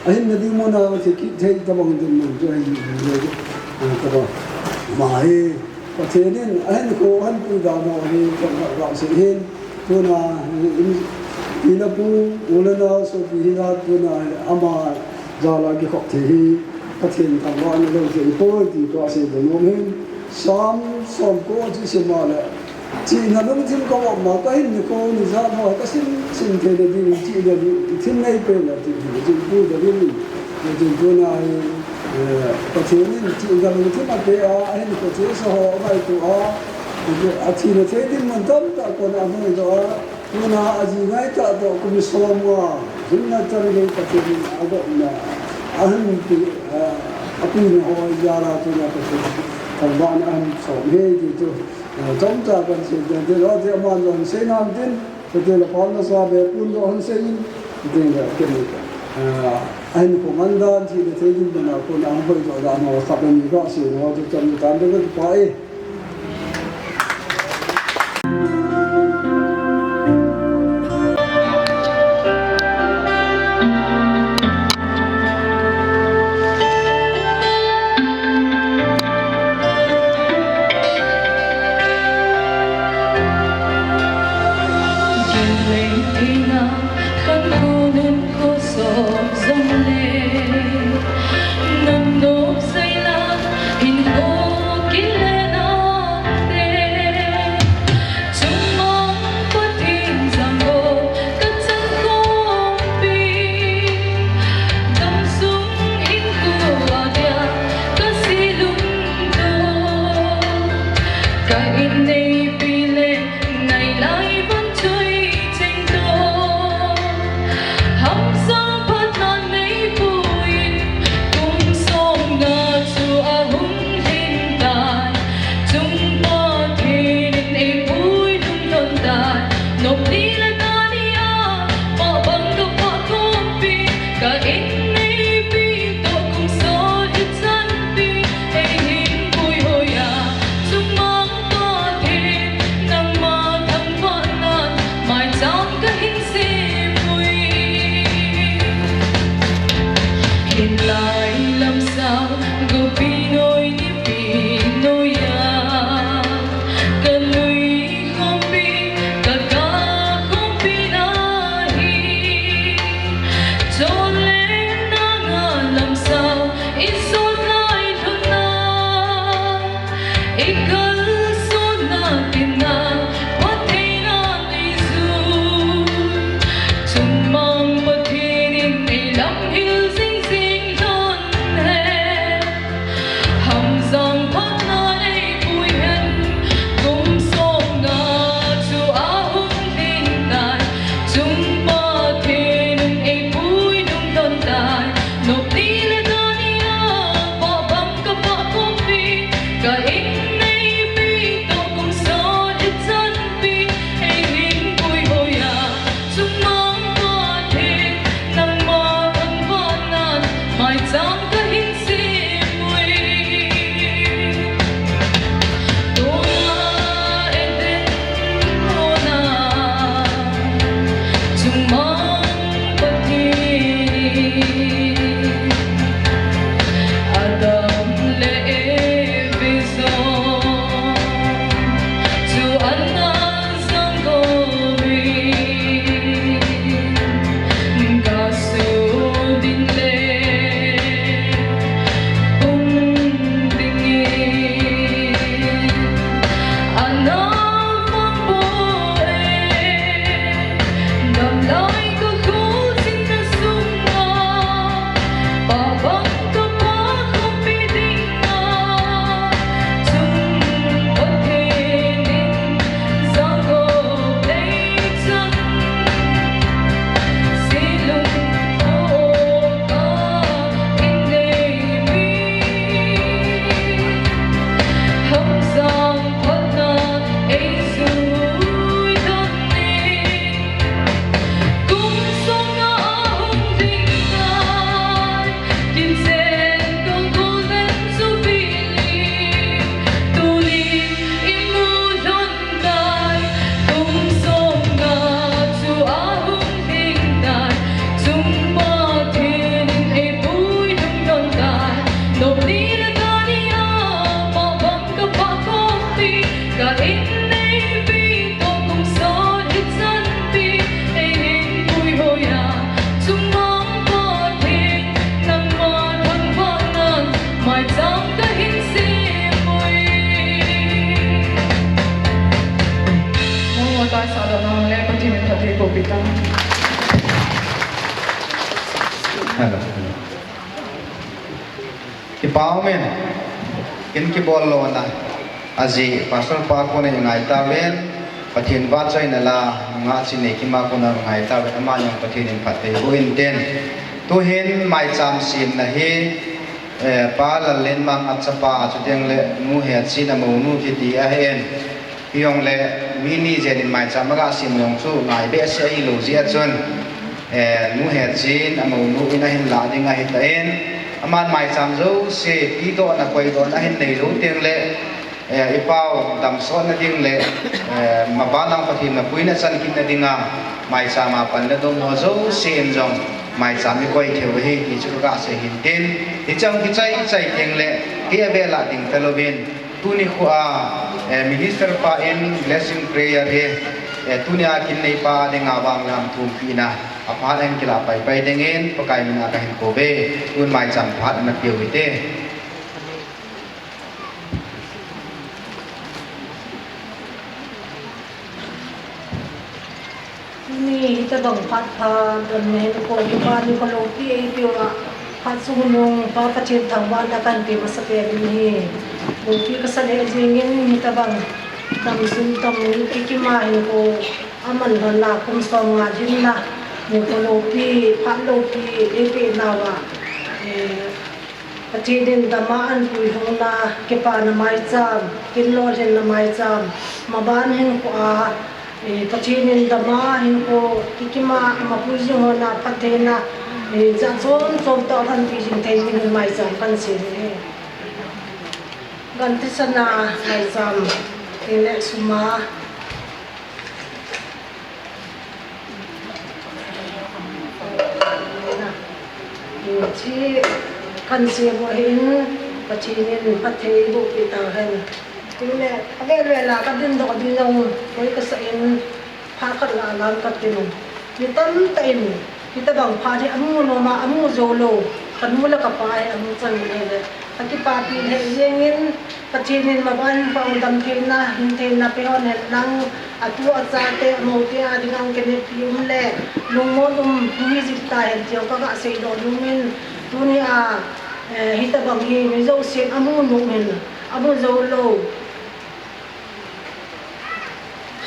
Ahinna ding mun a thi kit thei tabang ding mun chu ahi ji lou. A, tabang. Ama hi, Pathen in ahinkho ahin pui dan ho hi, ka, ka, ka sei hin. Tuna, in, ina pu, u le nao, sopi hina, tuna, ama jal a kikhop thei hi, Pathen thangvahna lou thei poi ti ka sei ding um hin. Sam, som ko chu sim a le. Chihna lungthim ka um a, ka hin nikho nijat ho, ka sim, sim thei le ding, chihna lungthim nei pen a ti hi, chun pu da ding. Chun tuna hi, eh, Pathen in chihna lungthim ape a, ahinkho thei sa ho, ngaito a, athina thei ding mun tamtah kon a hung doh a, Tuna aji ngai tah toh kum som nga, hinna chan gei Pathen in agopna, ahin pi, a, apuina ho jal a tuna Pathen thangvahna ahin som e ti chu, a, chomcha kan sei dian te lo te aman jong sei nan tin, te te la pam nasa be pun jong ahin sei in, te le ken, a, ahinkho man dan thina thei ding mun a kon a hung hoi doh dan ho khat ni ka sei ho chu chomcha tan de ka pa e. Hamsa phatna nei puin, kum som nga chu ahung lhin tai. Chung Pathen in eipui lhung lhon tai. Nop ni le ka ni a, pabang ka pha khompi, ka in neipi toh kum som hichan pi, eihin puihoi a. Chungmang Pathen, nangma thangvahnan, maicham kahin sem ui. Hinlai lam sao, gopi noi nipi noi a, ka nui khompi, ka ka khompi na hi. Chonle nanga lam sao, i sot lai lhon na. I kalsonna tina, phattheina nei jui. Chungmang Pathen in ei lamhil jing jing lhon Kipa umin, kin kibol lona, ajeh Pastor pa kona ingai tauvin, Pathen vahchoina la, nungah chin neikima kona ingai tauvin, aman jong Pathen in phatthei boh in tin. Tuhin maicham semna hi, eh, Pa Lallenmang a chapa, chuteng le Nu Hechin a mounu kiti ahin. Hijongle mi ni jen in maicham aga sem jong chu ngai behseh ahilou jeh a chun, eh, Nu Hechin a mounu in ahin lah ding ahitan, aman maicham jouse tidohna koidohna ahin neilou teng le, eh, i pau damsotna ding le, eh, maban lang Pathen na puina chan kitna dinga maicham a pan le dongho jouse in jong maicham i koi thei u ahi ti chu kaga sei hin tin, hiche kichai chai teng le kei a vela ding talouvin, tuni khoa, eh, minister pa in blessing prayer hi, eh, tunia kin neipa dinga vang lam thumpina aphat in kilah paipai dingin Pakai mina kahin kouve, tun maicham phat ana peh u hite. Tuni hitabang phat pha, damna hin kho, kipa nikho loupi eipeh uva, phat sung nung Pa Pathen thangvahna kahin pe masapen in ahi. Loupi kasa lheh jengin hitabang damsung tam kikima hinkho aman lhon a kum som nga dinna nikho loupi, phat loupi eipeh nauva, eh, Pathen in dama ahin puilhungna, kipana maicham, kin lolhinna maicham, maban hinkhoa, eh, Pathen in dama hinkho kikima ama pui jing hona phattheina, eh, jat chom chom toh lhonpi jing thei dingin maicham kahin sem e. Gan thisan a maicham, tile sum a Hiche kahin sem u hin, Pathen in phatthei boh peh tauhen. Tile, avel vel a kadindoh ding jong, koi kasah in, phat khat lah a lam katin. Mi tamtah in, hitabang phat hi amu nom a, amu jou lou, kanu le kapa hi amu chan ahile. Kakipapi lheh jengin, Pathen in maban hinkho a dam theina, hin theina pe hon hen lang, atu achate, amoute a dinga kineppi um le, lungmon um, hung hi jing tahen ti jong kaga seidoh nom in, tunia, eh, hitabang hi mi jousen amu nom in, amu jou lou.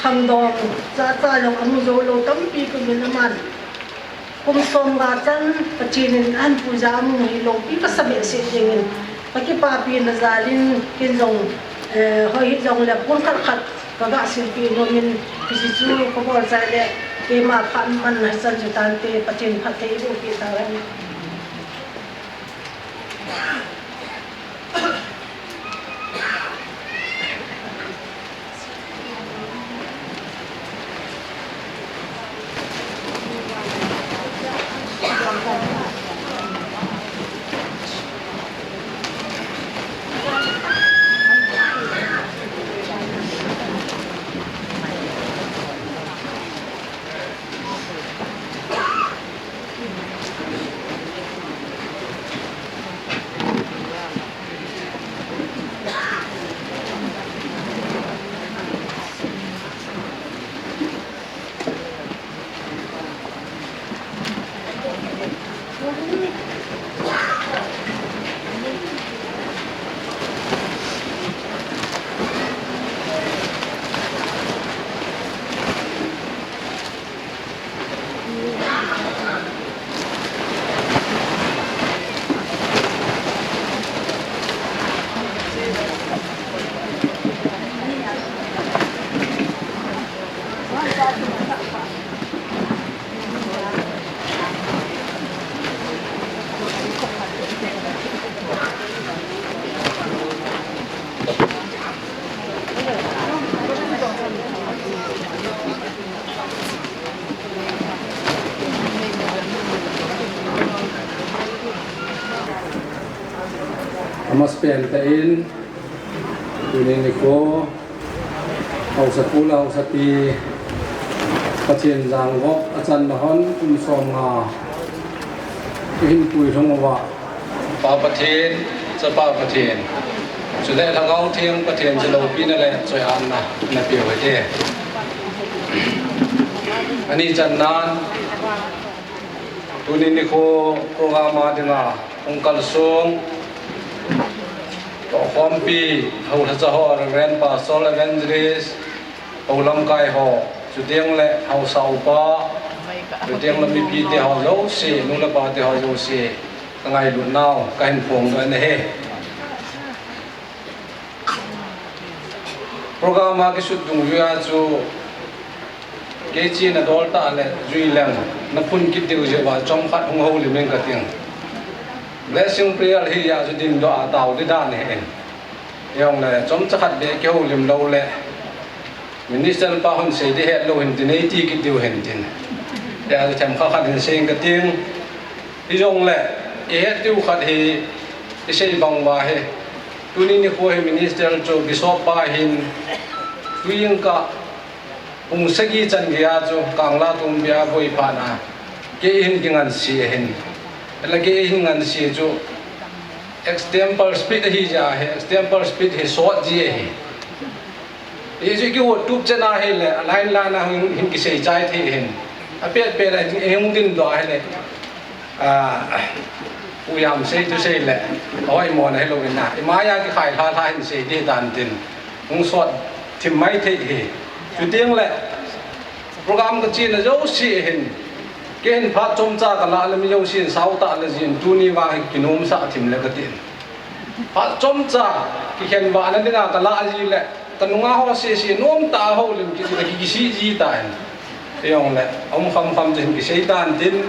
Khangdong, chacha jong amu jou lou tampi kium in aman. Kum som nga chan Pathen in ahin puija amu hi loupi kasa behseh jengin. Kakipapina jal in ken jong, eh, hoi hijongle kum khat khat kaga silpeh nom in, hiche chu kabol chai le, keima phat man hichan chu tante, Pathen phatthei boh peh tauhen. Amasapen tah in, tuni nikho, haosapu le haosapi, Pathen jangop achanna hon kum som nga, ihin puilhung uva, Pa Pathen, Chapa Pathen, chule Lhagao Theng Pathen chu loupina le choiatna napeh u hite. Ani channan, tuni nikho program a dinga hung kalsong, Khompi, Haosa ho, Reverend Pastor, Evangelist, Hou lamkai ho, chuteng le Haosa upa, chuteng le mipi te ho jouse, nu le pa te ho jouse, ka ngailut nau, ka hin phong doh in ahi. Program a kisut dungjui a chu, kei chena dol tah le jui leng, na phun kit diu jeh uva chomkhat hung houlim ing ka ting. Blessing prayer hi a chu dingdoh a tao di dan ahi. Jong le, chomcha khat beh kihoulim lou le, Minister pa hon sei di het lou hin tin, ei ti kit diu hin tin. Tia chu themkhat khat hin sei ing ka ting. Hijong le, i het diu khat hi, i sei bang uva hi. Tuni nikho hi Minister chu Bishop pa hin, tui jingkah pung sagi chan geiya chu Kangla Tumbi a boi phat na. Kei hin kingansei ahin. Ahile kei hin ngansei chu extempore speech ahi jeh a hi, extempore speech hi sot ji ahi. Hichu ki YouTube channel a hile, a line line a hin, hin kisei chai thei hin. Apet pet a hin, hung dingdoh a hile. Ah, u jam sei tu sei le, ahoimo na hilou in na. Imai a kikhai lha lha hin sei di dan tin. Hung sot thim mai thei hi. Chuteng le, program ka chena jouse hin. Kei hin phat chomcha ka lah le mi jouse in sao tah le jin tuni vang hi kinomsah thim le ka tin. Phat chomcha, kikhenvah na dinga ka lah ji le, ka nunga ho sese nom tah a houlim kit le ki, kisih ji tan. Jong le, um kham kham chu hin kisei tan tin,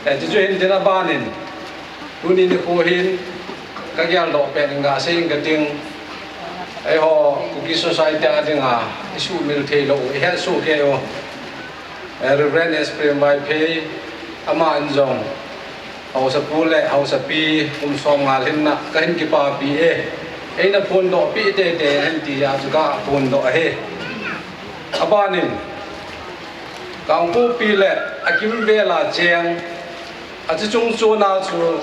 eh, chu chu hin tin aban in. Tuni nikho hin, ka geldoh pet in ga sei ing ka ting. Eiho, Kuki Society a dinga, i sumil thei lou, i het soh kei u. Eh, Reverend S Prem Vaiphei, aman jong, Haosa pu le Haosa pi kum som nga lhinna ka hin kipapi e. Eina phondoh pi tete hen tia chu ka phondoh ahi. Abanin, Kangpokpi le akimvel a cheng, achu chung chuna chu,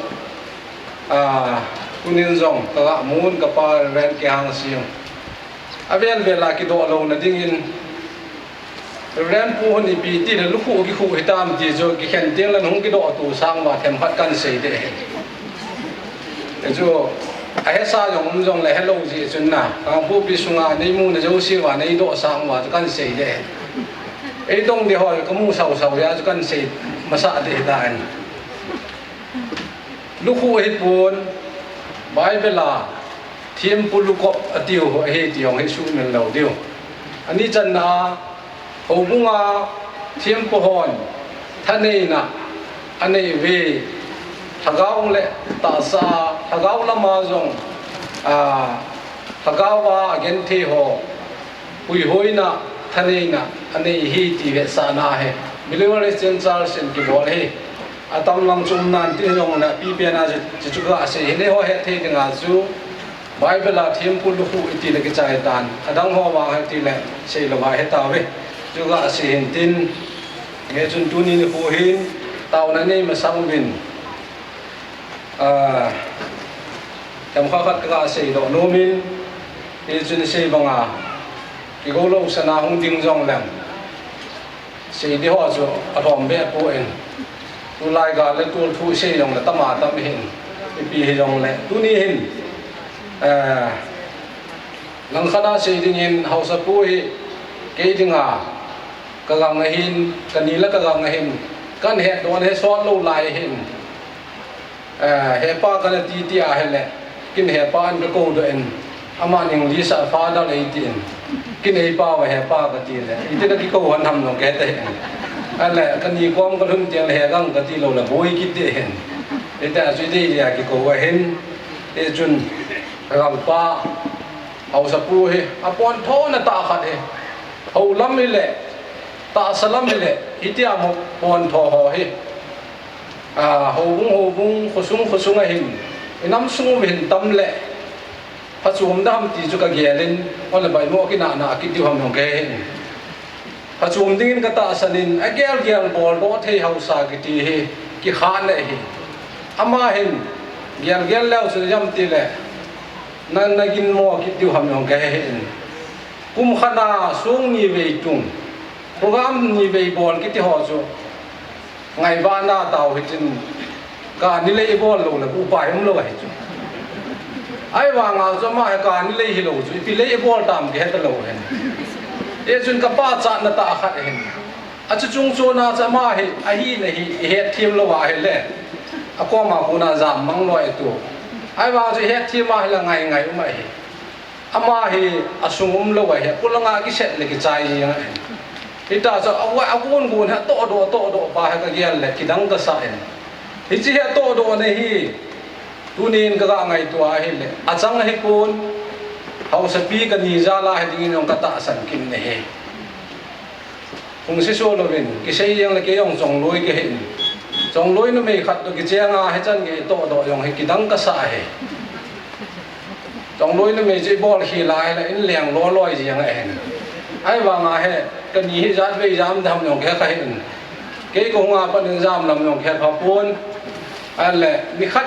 a, tunin jong ka ga mun ka pa Reverend K. Hangsing. Avel vel a kidoh louna dingin, Reverend pu hon ipi ti le lukhuh kikhuh hitam ti chu kikhen teng le hung kidoh tu sang uva themkhat kan sei ding ahi. Chu ahesa jong um jong le helou jeh chun na, Kangpokpi sunga nei muna jouse uva nei doh sang uva chu kan sei ding ahi. Ei dong ding ho ka mu sau sau jeh a chu kan sei masa ding ahi tan. Lukhuh hipon, Bible a thempu lukop atiu ahi ti jong hi sumil lou diu. Ani channa a, houbunga thempu hon thaneina anei uve, lhagao le tahsa, lhagao lama jong, a, lhagao a agenthei ho puihoina, thaneina anei hi ti vetsahna ahi. Believer Christian Church in kibol ahi. Atam lang chu um nan ti jong le, apipen a chu, chu, chu ka sei hi, neiho het thei dinga chu, Bible a thempu lukhuh iti le kichai tan. Adang ho vang hiti le, sei lou va hetauve. Chu ka sei hin tin, hichun tuni nikho hin, taona nei masang uvin. A, themkhat khat ka seidoh nomin, hichun sei banga, kigou lou sana hung ding jong leng. Sei ding ho chu alhom be poi. Tulai gal le tulthu sei jong le tam a tam hin. Ipi hijong le. Tuni hin, eh, langkhat a sei dingin Haosa pu hi kei dinga ka gang ahin, ka ni le ka gang ahin, kan hetdoh le hesot lou lai hin. Eh, hepa kana ti ti ahile, kin hepa in ka koudoh in, aman English a father eitin, kin hepa uva hepa kati le, iti na kikou hon ham jong kahe tahin. Ahile, ka ni kom ka lhun teng le hegang kati lou le, boi kiti hin. Iti a chu iti a kikou ahin, hichun, ka gangpa, Haosa pu hi, apontho na tah khat hi. Hou lam hile, tahsa lam hile, hitia mo pontho ho hi. A, houbung, houbung, khosung, khosung a hin, inam sung uva hin tam le, phachom da ham ti chu ka gel in, ole bai mo kinahna kit diu ham jong kahe hin. Phachom dingin ka tahsan in, agel gel boldoh thei Haosa kiti hi, kikhat le hi. Ama hin, gel gel leu chu jam ti le, na, na ginmo kit diu ham jong kahe hin. Kum khat a song ni vei tung, program ni vei bol kiti ho chu, ngaivahna tao hitin, ka ni le i bol lou le, upai um lou ahi chu. Ahivanga chu ama hi kani lei hilou chu, ipi lei ibol tam kihe talou ahin. Hichun kapa chatna tah khat ahin. Achu chungchona chu ama hi, ahina hi, ihet them lou ahile, akoma kona jam mang lou ahi tu. Ahivang chu ihet them ahile ngai ngai um ahi. Ama hi asung um lou ahi, apulanga kiset le kichai jeng ahi. Hita chu a, agon gon hi atohdoh, atohdoh pa hi kagel le kidang kasa in. Hiche hi atohdohna hi, tunin kaga ngaito ahile, achang ahipon, haosapi kani jal a hiding in jong katahsan kit in ahi. Hung seso louvin, kisei jeng le kei jong Chongloi kahin. Chongloi numei khat toh kicheng a, hichan gei tohdoh jong hi kidang kasa ahi. Chongloi numei chu ibol khel a ahile, in leng loi loi jeng ahin. Ahivanga hi, kani hi jat vei jam dam jong kahe kha hih in. Kei kahung a pat in jam lam jong kahe pha pon. Ahile, nikhat,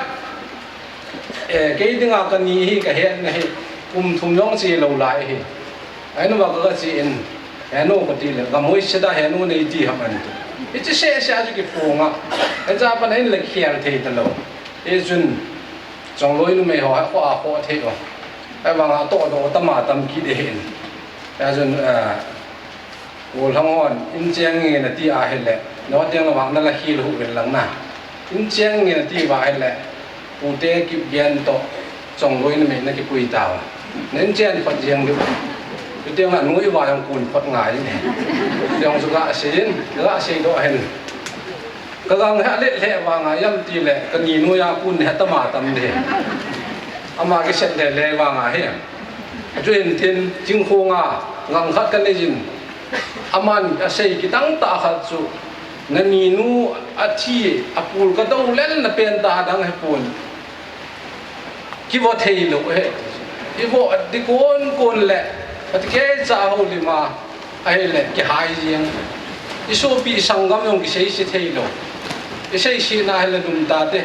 eh, kei dinga kani hi kahetna hi, kum thum jong che lou lai ahi. Ahinu va kaga che in, henu kati le, gamhoi seta henu nei ti ham ahin. Hiche seh seh a chu kiphong a. Hiche a pat in le khel thei talou. Hichun, Chongloi numei ho hi khoh a khoh thei u. Ahivanga tohdoh tam a tam kit ahin. Hichun, eh, Golhang hon, in cheng nge nati ahile, noteng navang nala khel hih uvin lang na. In cheng nge nati uva ahile, Pute Kipgen toh, Chongloi numei nakipui tauva. Nen chen phot jeng diu. Chuteng le noiva jong kun phot ngai in. Jong chu gasei in, gasei doh ahin. Kagang hi alet lheh vanga, ijemti le, kani noiya kun hi atam a tam ding. Ama kiset le le vanga hi. Chuin tin, Chingkhong a, gang khat kanei jin. Aman asei kidang tah khat chu, naninu athi, apul kadou lel na pen tah dang hipon. Kivo thei lou ahi. Ivo ding kon kon le, ati kei cha houlim a, ahile kihai jeng. Isopi isanggam jong kisei se thei lou. Isei se na ahile lum tate.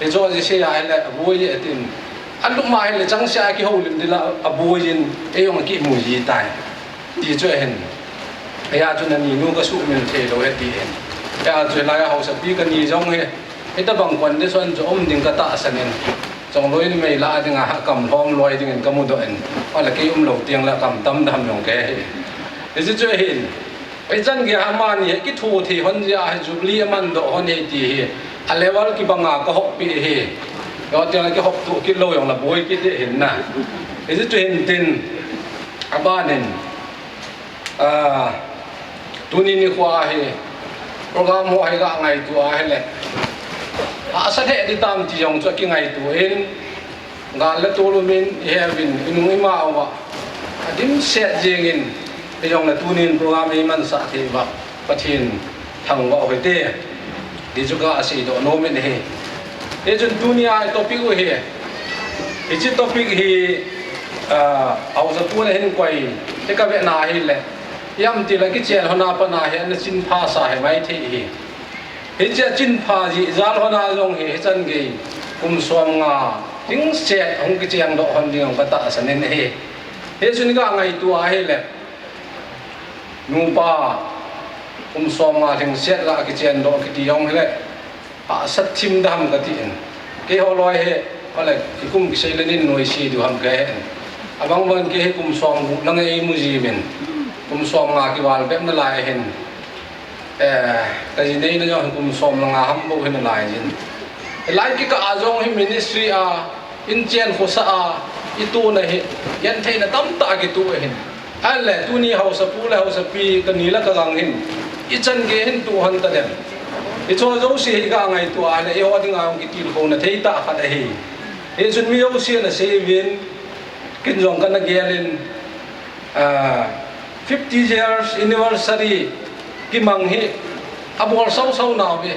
Ijo ji sei ahile aboi atin. Alum ahile changseh a kihoulim ding la aboi in, eijong akimu ji tai. Ti chu ahin. Eia chu naninu kasuhmil thei lou ahi ti ahin. Eia chu hilai a haosapi kani jong hi. Hitabang condition chu um ding katahsan in. Chongloi numei lah a dinga kam lhom loi dingin kamudoh in. Ahile kei umlou teng le kam tam dam jong kahe. Hiche chu ahin. Ichan gei a amani hi kitho thei hon jeh a hi Jubilee aman doh hon ahi ti hi. A level kibanga kahop pi ahi. Jong teng le kihop tuh kit lou jong le boi kit ding ahin na. Hiche chu hin tin. Abanin. Ah, tuni nikho a hi program ho hi ga ngaito ahile. Hahsa lheh ding tam ti jong chu kingaito in, gal le tol um in, ihe uvin, inung ima uva. Adimset jeng in, hijongle tunin program hi imansah thei uva. Pathen thangvah u hite. Ti chu kasei doh nom in ahi. Hichun tunia topic u hi. Hiche topic hi, ah, haosapu nahin koi, hi kavetna ahile. Ijemti le kichen hon a pat a hi, ana chinpha sa hi maithei ahi. Hiche achinpha jeh jal hon a jong hi, hichan gei. Kum som nga, lhingset, hung kicheng doh hon ding jong katahsan in ahi. Hichun ga ngaito ahile. Nupa, kum som nga lhingset ga kichen doh kiti jong hile. Hahsat thim dam kati in. Keiho loi hi, ole, ikum kisei le nin noise diu ham kahe in. Abang bang kei hi kum som gup lang eimu jiuvin. Kum som nga kival bep nalai ahin. Eh, kaji neina jong hi kum som le nga ham bou hi nalai jin. Hilai kikah a jong hi ministry a, inchen khosa a, itohna hi, gentheina tamtah kitoh ahin. Ahile, tuni haosapu le haosapi, kani le kagang hin, ichan gei hin toh hon tadem. Hicho jouse hi ga ngaito ahile, eiho dinga jong kitilkhouna thei tah khat ahi. Hichun mi jouse nasei uvin, ken jong kana gel in, ah, fifty years anniversary kimang hi abol sausau nauve.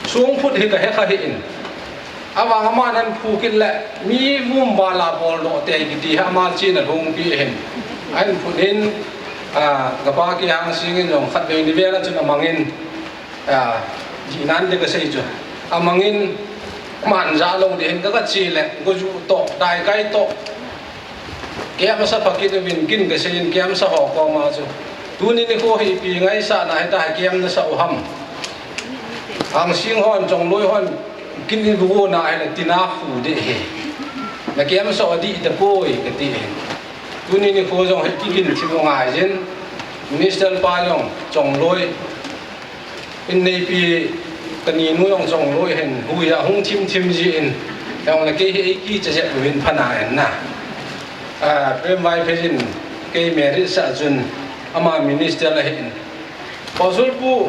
Songphut hi kahe kha hih in. Avang aman ahin phu kit le mi vum val a bol doh tei kiti hi ama chena lhungpi ahin. Ahin phut in, ah, kapa Kehang Sing in jong khatvei ni vel a chun amang in, ah, jihnan ding kasei chu. Amang in, aman ja lou ding hin kaga che le, goju toh, daikai toh. Kei amasa pha kit uvin ken kasei in kei amasa ho koma chu. Tuni nikho hi ipi ngaisahna hita hi kei amasa u ham. Hangsing hon, Chongloi hon, ken ibu na ahile tina khu ding ahi. Na kem so di ta poi ka ti hin. Tuni nikho jong hi kikin thim u ngai jin. Minister pa jong chongloi in neipi ka ni nu jong chongloi hin. Hui a hung thim thim ji in. Jong la kei hi ei kicha jep u hin phana en na. A, Prem Vaiphei jin kei marriage sa chun ama minister la hin. Pastor pu,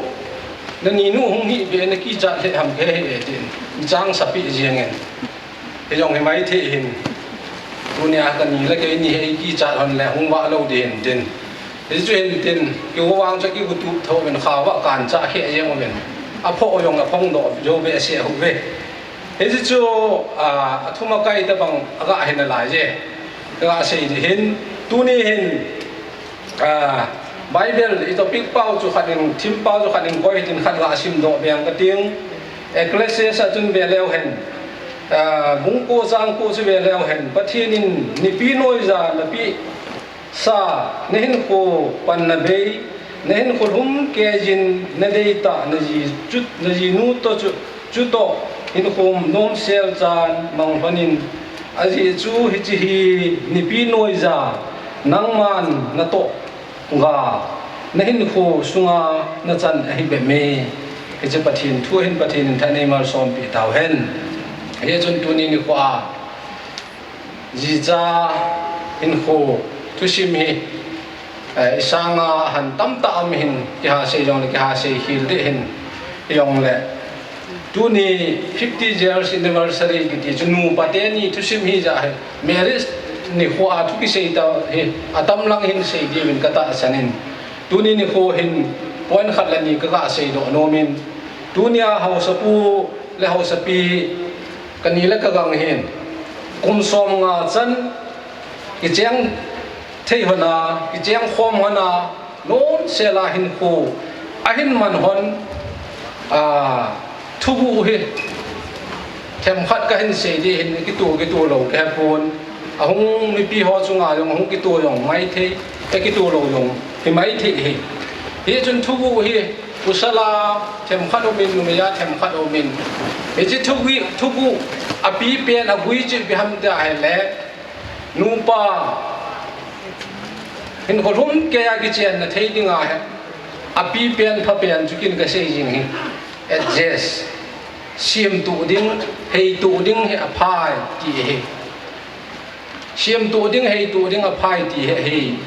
na ni nu hung hi be na kicha le ham ke he tin. Chang sapi jeng en. Hi jong hi mai thei hin. Tunia ka ni le kei ni hi kicha hon le hung va lo di hin tin. Hi chu hin tin, ki vang cha ki gu tu tho men kha va kan cha he jeng men. A pho jong a phong do jo be se hu ve. Hi chu, a, a thuma kai ta bang a ga hin a lai je. Ka ga sei di hin, tuni hin, a, Bible i topic pau chu khat in, thim pau chu khat in koi tin khat ga sim do beng ka ting. Ecclesiastes a chun ve leu hen. A, bung ko chang ko chu ve leu hen. Pathen in nipi noiya na pi sa, na hinkho pan na bei, na hinkho lhum kei jin na dei ta, na ji chut, na ji nu to chu, chu to, hinkho nom sel chan mang lhon in, a ji chu hichi hi nipi noiya, nangman na to ga, na hinkho sunga na chan ahi be me. Hichi Pathen thu hin Pathen in thanei mal som pi tau hen. Hi chun tuni nikho a, Jicha hinkho thusim hi, eh, i sanga han tamtah um hin kiha sei jong le kiha sei khel di hin i jong le. Tuni fifty years anniversary kiti chu nupa teni thusim hi ja hi. Marriage nikho a thu kisei ta hi atam lang hin sei di min ka tahsan in. Tuni nikho hin point khat le ni ka ga sei doh nom in. Tunia hausapu le hausapi ka ni le ka gang hin kum som nga chan kicheng thei hon a, kicheng khom hon a, non sel a hinkho ahin man hon, a, thuguh hi themkhat ka hin sei di hin, kitu, kitu lo ka he pon. Ahung mipi ho chunga jong, ahung kitu jong mai thei, e kitu lo jong hi mai thei hi. Hi chun thuguh hi, pasal a themkhat um in, numei a themkhat um in. Hichi thuguh, thuguh a pipen a gui chu ipi ham tia ahile, nupa hinkho lhum kei a kichenna thei dinga hi a pipen phapen chu kin ka sei jing hi. Adjust. Siam tu ding, hei tu ding hi a phai ti hi. Siam tu ding, hei tu ding a phai ti hi, hi.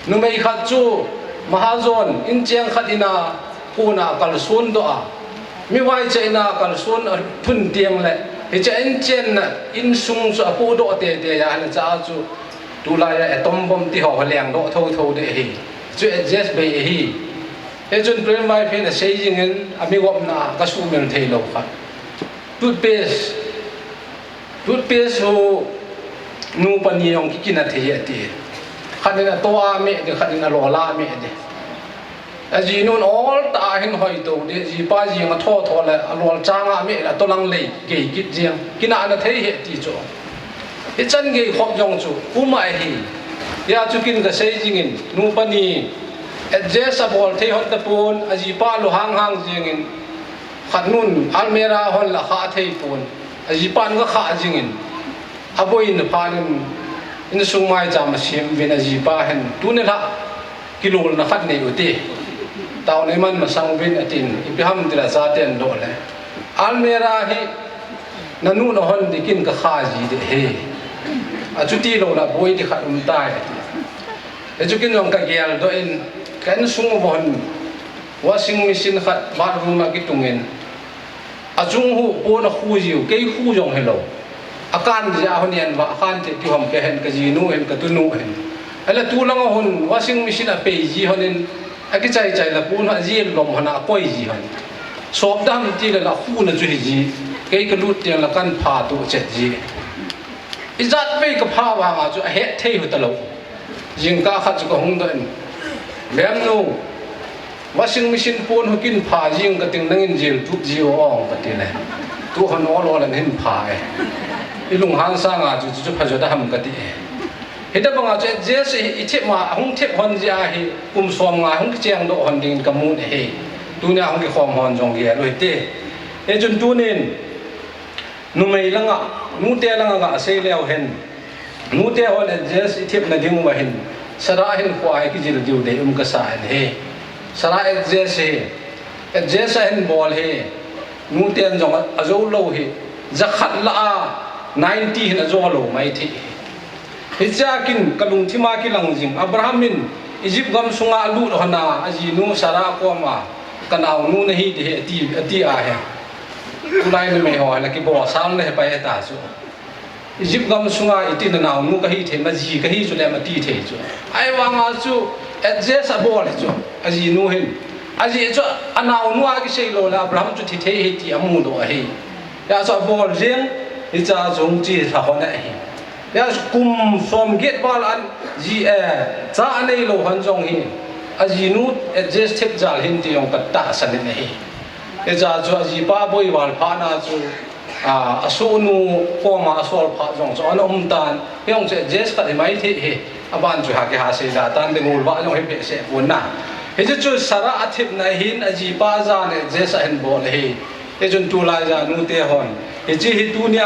Numei khat chu mahajon, incheng khat ina puna kalson doh a. Mi vaicha ina kalson a thun tiang le, hicha inchenna insung chu a pu doh tete a ana cha chu tulai a atom bomb ti ho leng doh thotho de hi. Chu adjust bei hi. Hi chun Prem Vaiphei in a sei jing in a mi gopna ka sumil thei lo kha. Toothpaste. Toothpaste chu nupa ni jong kikin a thei e ti. Khat in a to a meh di, khat in a lol a meh di. A jinun ol ta a hin hoi to di, jipa jing a tho tho le a lol chang a meh le a to lang lei gei kit jeng. Kin a na thei he ti chu. Hi chan gei khop jong chu, um a hi. Hia chu kin ka sei jing in, nupa ni adjust a bol thei hon ta pon, a jipa lu hang hang jing in, khat nun almirah hon la kha thei pon, a jipa nga kha jing in, a boina pha in, insung mai cha ma siam vin a jipa hen, tuni la, kilolna khat nei u ti. Tau nei man masang vin a tin, ipi ham ti la cha ten doh le. Almirah hi, na nu na hon di kin ka kha ji de he. A chu ti lo la boi di khat um tai. He chu kin jong ka gel doh in, ka insung u hon washing machine khat bathroom a kitung in. A chung hu pon a khu jiu, kei khu jong he lo. A kan ji a hon en va, a kan te ti hom ke hen ka jinu hen ka tunu hen. Ala tu lang a hon washing machine a pei ji hon in, a kichai chai la pon a ji lom hon a koi ji hon. Sop dam ti la la khu na chu hi ji, kei ka lut tiang la kan pha tu chet ji. I jat vei ka pha vang a chu a het thei hu ta lo. Jingkah khat chu ka hung doh in, Bem nu, washing machine pon hu kin pha jing ka ting nangin jil tup ji o ong ka ti le. Tu hon ol ol an hin pha e. I lunghan sang a chu chu pha jo da ham ka ti e. Hi ta bang a chu adjust i, i thep ma, hung thep hon ji a hi, kum som nga hung kicheng doh hon ding ka mun e he. Tunia hung kikhom hon jong gel u hi te. Hi chun tunin, Numei langa, nute langa nga asei leu hen. Nute hon adjust ithepna diuva hin, Sarah hin kho a kijil diu dei um kasa ahi. Sarah adjust hi, adjust ahin bol hi. Nuten jong ajou lou hi. Jakhat lah a ninety hin ajou lou maithei hi. Hichea kin kalungthim a kilang jing. Abraham in Egypt gam sunga alut hon a, ajinu Sarah koma, "Kanaonu nahi ding ahi," ati, ati ahi. Tulai numei ho la kibosal na hepai ta chu. Egypt gam sunga iti nanaonu kahi thei, naji kahi chu le mati thei chu. Ahivanga chu adjust abol chu. Ajinu hin, aji chu anaonu a kisei lou le Abraham chu thi thei ahi ti amudoh ahi. Hijeh chun abol jing, hichea chu hung chi lha hon ahi. Hijeh chun kum som get val an ji, eh, cha anei lou hon jong hi, ajinu adjust thep jal hin ti jong katahsan in ahi. Hijeh chun ajipa boi val phat na chu, ah, asohnu koma asol phat jong chu ana um tan, hijong chu adjust khat hi maithei hi, aban chu ha kiha sei da tan, ding ul va jong hi behseh pon na. Hichu chu Sarah athepna hin ajipa jan adjust ahin bol ahi. Hichun tulai ja nute hon, hiche hi tunia,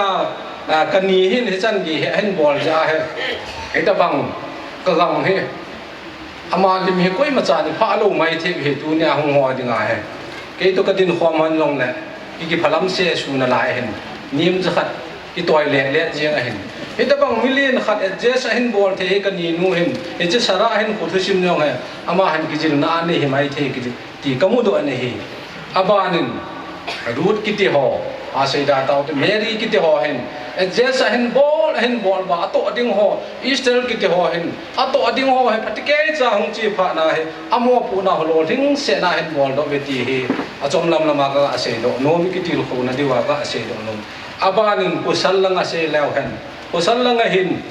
ah, kani hin hichan gei hi ahin bol jeh ahi. Hitabang kagam hi, ama lim hi koima chan iphah lou maithei hi tunia hung ho dinga hi. Kei toh kadin khom hon jongle, ki, kiphalam se su nalai hin, nim jakhat kitoi let let jeng ahin. Hitabang million khat adjust ahin bol thei hi kaninu hin, hiche Sarah hin khu thusim jong hi, ama hin kijilna anei hi maithei kiti, ti kamudoh ahi. Abanin Ruth kiti ho, asei da tau te, Mary kiti ho hin, adjust ahin bol, ahin bol uva, atoh ding ho, Esther kiti ho hin, atoh ding ho hi, phatecha hung chi phat na hi, amopohna ho lolhing sehna ahin boldoh uve ti hi, achom lam lama kaseidoh nom, kitilkhouna diuva kaseidoh nom. Abanin pasal langa sei leu hen, pasal langa hin,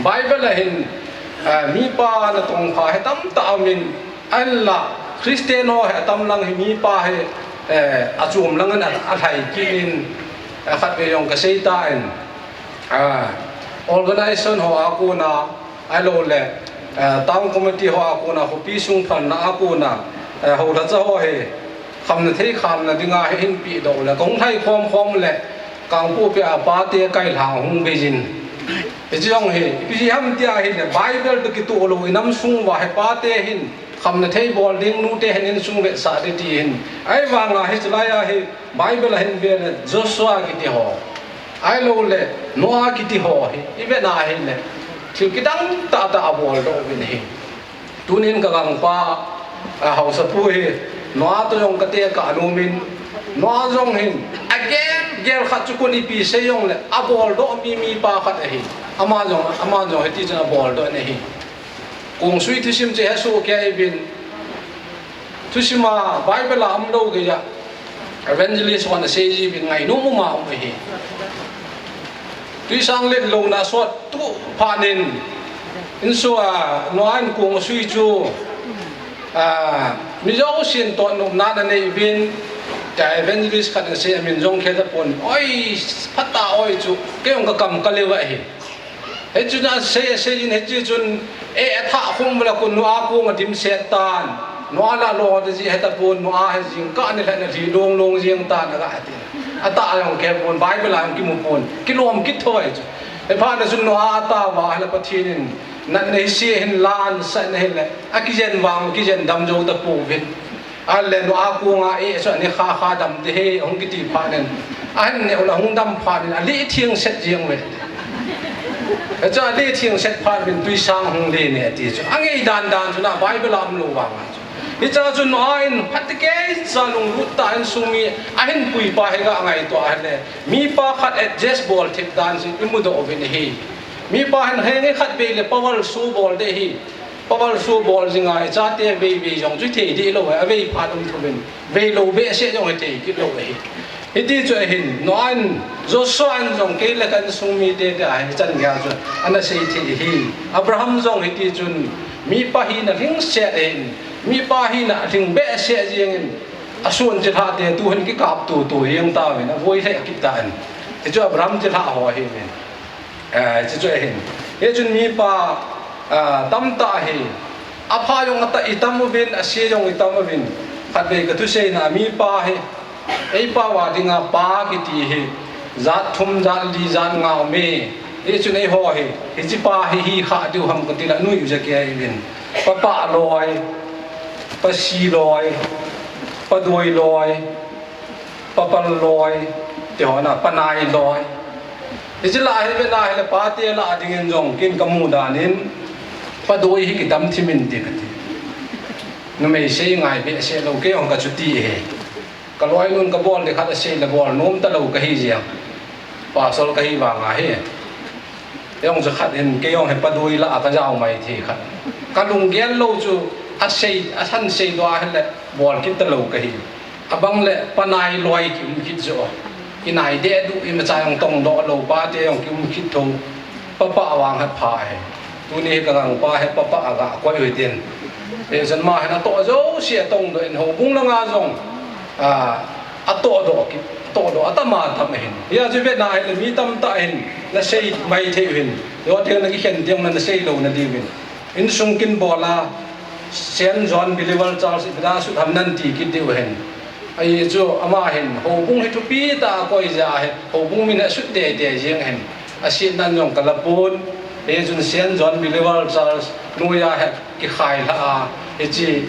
Bible a hin, eh, mipa natong pha hi tamtah aumin, ahinla Christian ho hi atam lang hi mipa hi, eh, achom lang in a, alhai kit in, eh, khatvei jong kasei tan, ah, organization ho a kona, ahilouleh, eh, town committee ho a kona, khopi sung phalna a kona, eh, houlacha ho hi, khamna thei khamna dinga hi hinpeh doh le, kahung lhai khom khom le, Kangpokpi a pate kailhang hung bei jin. Hiche jong hi, ipi jeh ham tia ahile, Bible toh kitoh lou, inam sung uva hi pate hin, khamna thei bol ding, nute hin insung vetsah ding ti hin. Ahivanga hiche lai a hi, Bible a hin vele, Joshua kiti ho, ahilouleh, Noah kiti ho hi, ivet na ahile, thil kidang tah tah abol doh uvin ahi. Tunin kagangpa, a, haosapu hi, Noah toh jong katekah nomin, Noah jong hin, agel gel khat chu kon ipi sei jongle, abol doh mi, mipa khat ahi. Ama jong, ama jong hiti chun abol doh in ahi. Kongsui thusim chu hesoh kei uvin, thusim a Bible a umlou geiya, evangelist hon asei jiuvin ngainom uma um ahi. Twisang letlouna sot tu phat in, insung a, Noah in kongsui chu, a, mi jousen toh nopna anei uvin, tia evangelist khat in asei, amin jong khetapon, oi, phatah oi chu, kei jong kakam kale uva ahi. Hichun asei, asei in, hiche chun, eh, athah khum ula kon Noah kong adimset tan. Noah lah lou te ji hetapon, Noah hi jingkah nilhah nilhih long long jeng tan aga ti. Atah jong kihepon, Bible a jong kimupon, kilom kit thou ahi chu. Hiphat na chun Noah atao uva ahile Pathen in natna hise hin la ansah in ahile, akijen vang, kijen dam jou tapouvin. Ahile Noah konga eh chu ani kha kha dam te he, hung kiti phat in. Ahin neh ula hung dam phat in, alih thengset jeng uve. Hichu alih thengset phat uvin twisang hung le ne ati chu. Angei dan dan chu na Bible a umlou vang a chu. Hichea chu Noah in phatecha lunglut tah in insung mi ahin puipa hi ga ngaito ahile, mipa khat adjust bol thep dan chu imudoh uvin ahi. Mipa hin henge khatvei le power show bol ding ahi. Power show bol jinga ichate vei vei jong chu thei dih lou ahi, avei phat um thuvin, veilou behseh jong hi thei kit lou ahi. Hiti chu ahin, Noah in, Joshua in jong kei le ka insung mite tia hichan geiya chu ana sei thei ahi. Abraham jong hiti chun, mipa hina lhingset ahin, mipa hina lhing behseh jengin, ason chilhah te tuhin kikap tutu jeng tauvin, avoi lheh kit tan. Hichu Abraham chilhah ho ahiuvin. Eh, hichu ahin. Hichun mipa, ah, tamtah hi. Apha jong atah itam uvin, ase jong itam uvin. Khatvei kathuseina mipa hi. Eipao a dinga pa kiti hi. Jat thum, jat li, jat nga aume. Hichun eiho hi, hiche pa hi hi kha diu ham kati le, nui u ja kei uvin. Pa pah loi, pa si loi, pa doi loi, pa pal loi, ti ho na, pa nai loi. Hiche lah hi ve na hile, pate lah dingin jong kin kamu danin, pa doi hi kidam thim in ti kati. Numei sei ngai behseh lou, kei jong kachuti e. Ka loinun ka bol ding khat asei le bol nom talou kahi jeng. Pastor kahi vang ahi. Jong chu khat hin kei jong hi pa doi lah a ka jao mai thei khat. Ka lunggel lou chu asei, asan seidoh ahile bol kit talou kahi. Abang le pa nai loi kium kit jo. Kinai deh duh imacha jong tongdoh lou, pate jong kium kit tho. Pa pah vang hi pha ahi. Tuni hi ka gangpa hi pa pah a ga koi u hitin. Hichun ama hin atoh jouse atongdoh in houbung langa jong, a, atohdoh kit, atohdoh atam atam ahin. Hia chu ve na hile mi tamtah hin nasei mai thei u hin. Jou teng nakikhen teng na nasei lou na diuvin. Insung kin bol a, Saint John Believer Church ipi dinga sut ham nan ti kit diu ahin. Ahi chu ama hin houbung hi thupi tah a koi jeh hin houbung min asut teitei jeng ahin. Asetnan jong kala pon. Hichun Saint John Believer Church noiya hi kikhai lha a, hiche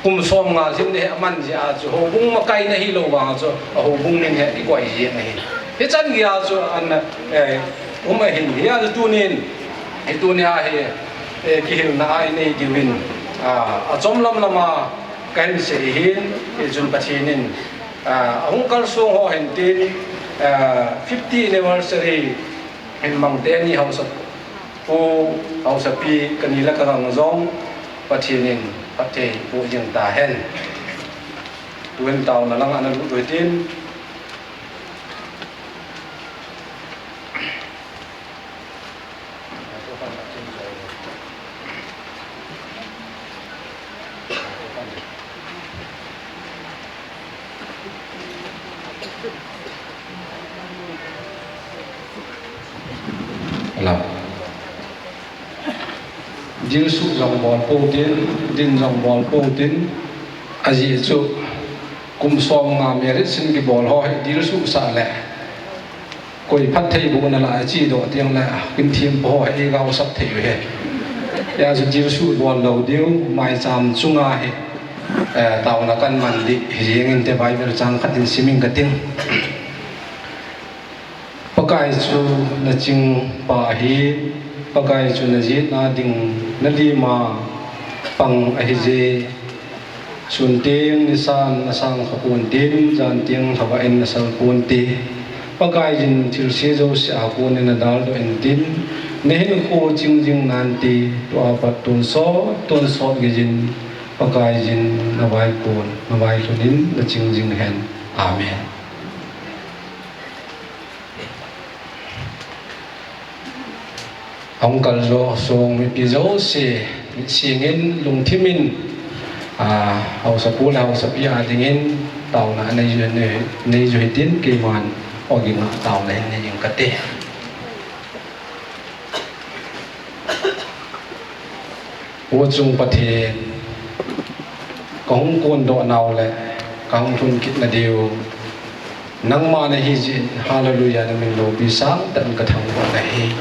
kum som nga lhin hi aman jeh a chu houbung makaina hilou vang a chu a houbung min hi kikoi jeng ahi. Hichan geiya chu ana, eh, um ahin. Hia chu tunin, hi tunia hi, eh, kihilna a inei diuvin, a, achom lam lama kahin sei ahin, hichun Pathen in, a, ahung kalsong ho hin tin, a, fifty anniversary hin mang teni haosa pu, haosapi, kani le kagang jong Pathen in phatthei boh jing tahen. Tuhin taona langa ana lut u hitin. Hello. Dilsu jong bol pou tin, din jong bol pou tin, ajeh chu kum som nga merit sin kibol ho hi dilsu sah le koi phatthei bohna lah a chedoh teng le, kin thempu ho hi eiga haosat thei u ahi. Hia chu dilsu bol lou diu, maicham chunga hi, eh, taona kan man ding hi jeng inte, Bible chang khat in sim ing kating. Pakai chu naching pa ahi, Pakai chu najetna ding nalima pang ahi je. Sun teng nisan nasang kha ponte, jan teng lhavah in nasal ponte. Pakaiyin thilse jouse a konin nadaldoh intin, nahinkho ching jing nante, tua pat tonsot, tonsot geijin, Pakaiyin navaikon, navailhunin naching jing hen. Amen. Ahung kaljo song mipi jouse, mitsingin, lungthimin, a, haosapu le haosapi a dingin, taona nei, nei, neijo hitin, keiman, ogin a taona hin nei jing kate. Uchung Pathen, kahung kondoh nau le kahung lhun kit nadiu, nangma nahi jeh in, hallelujah, namin loupi sangtah in kathangvah nahi.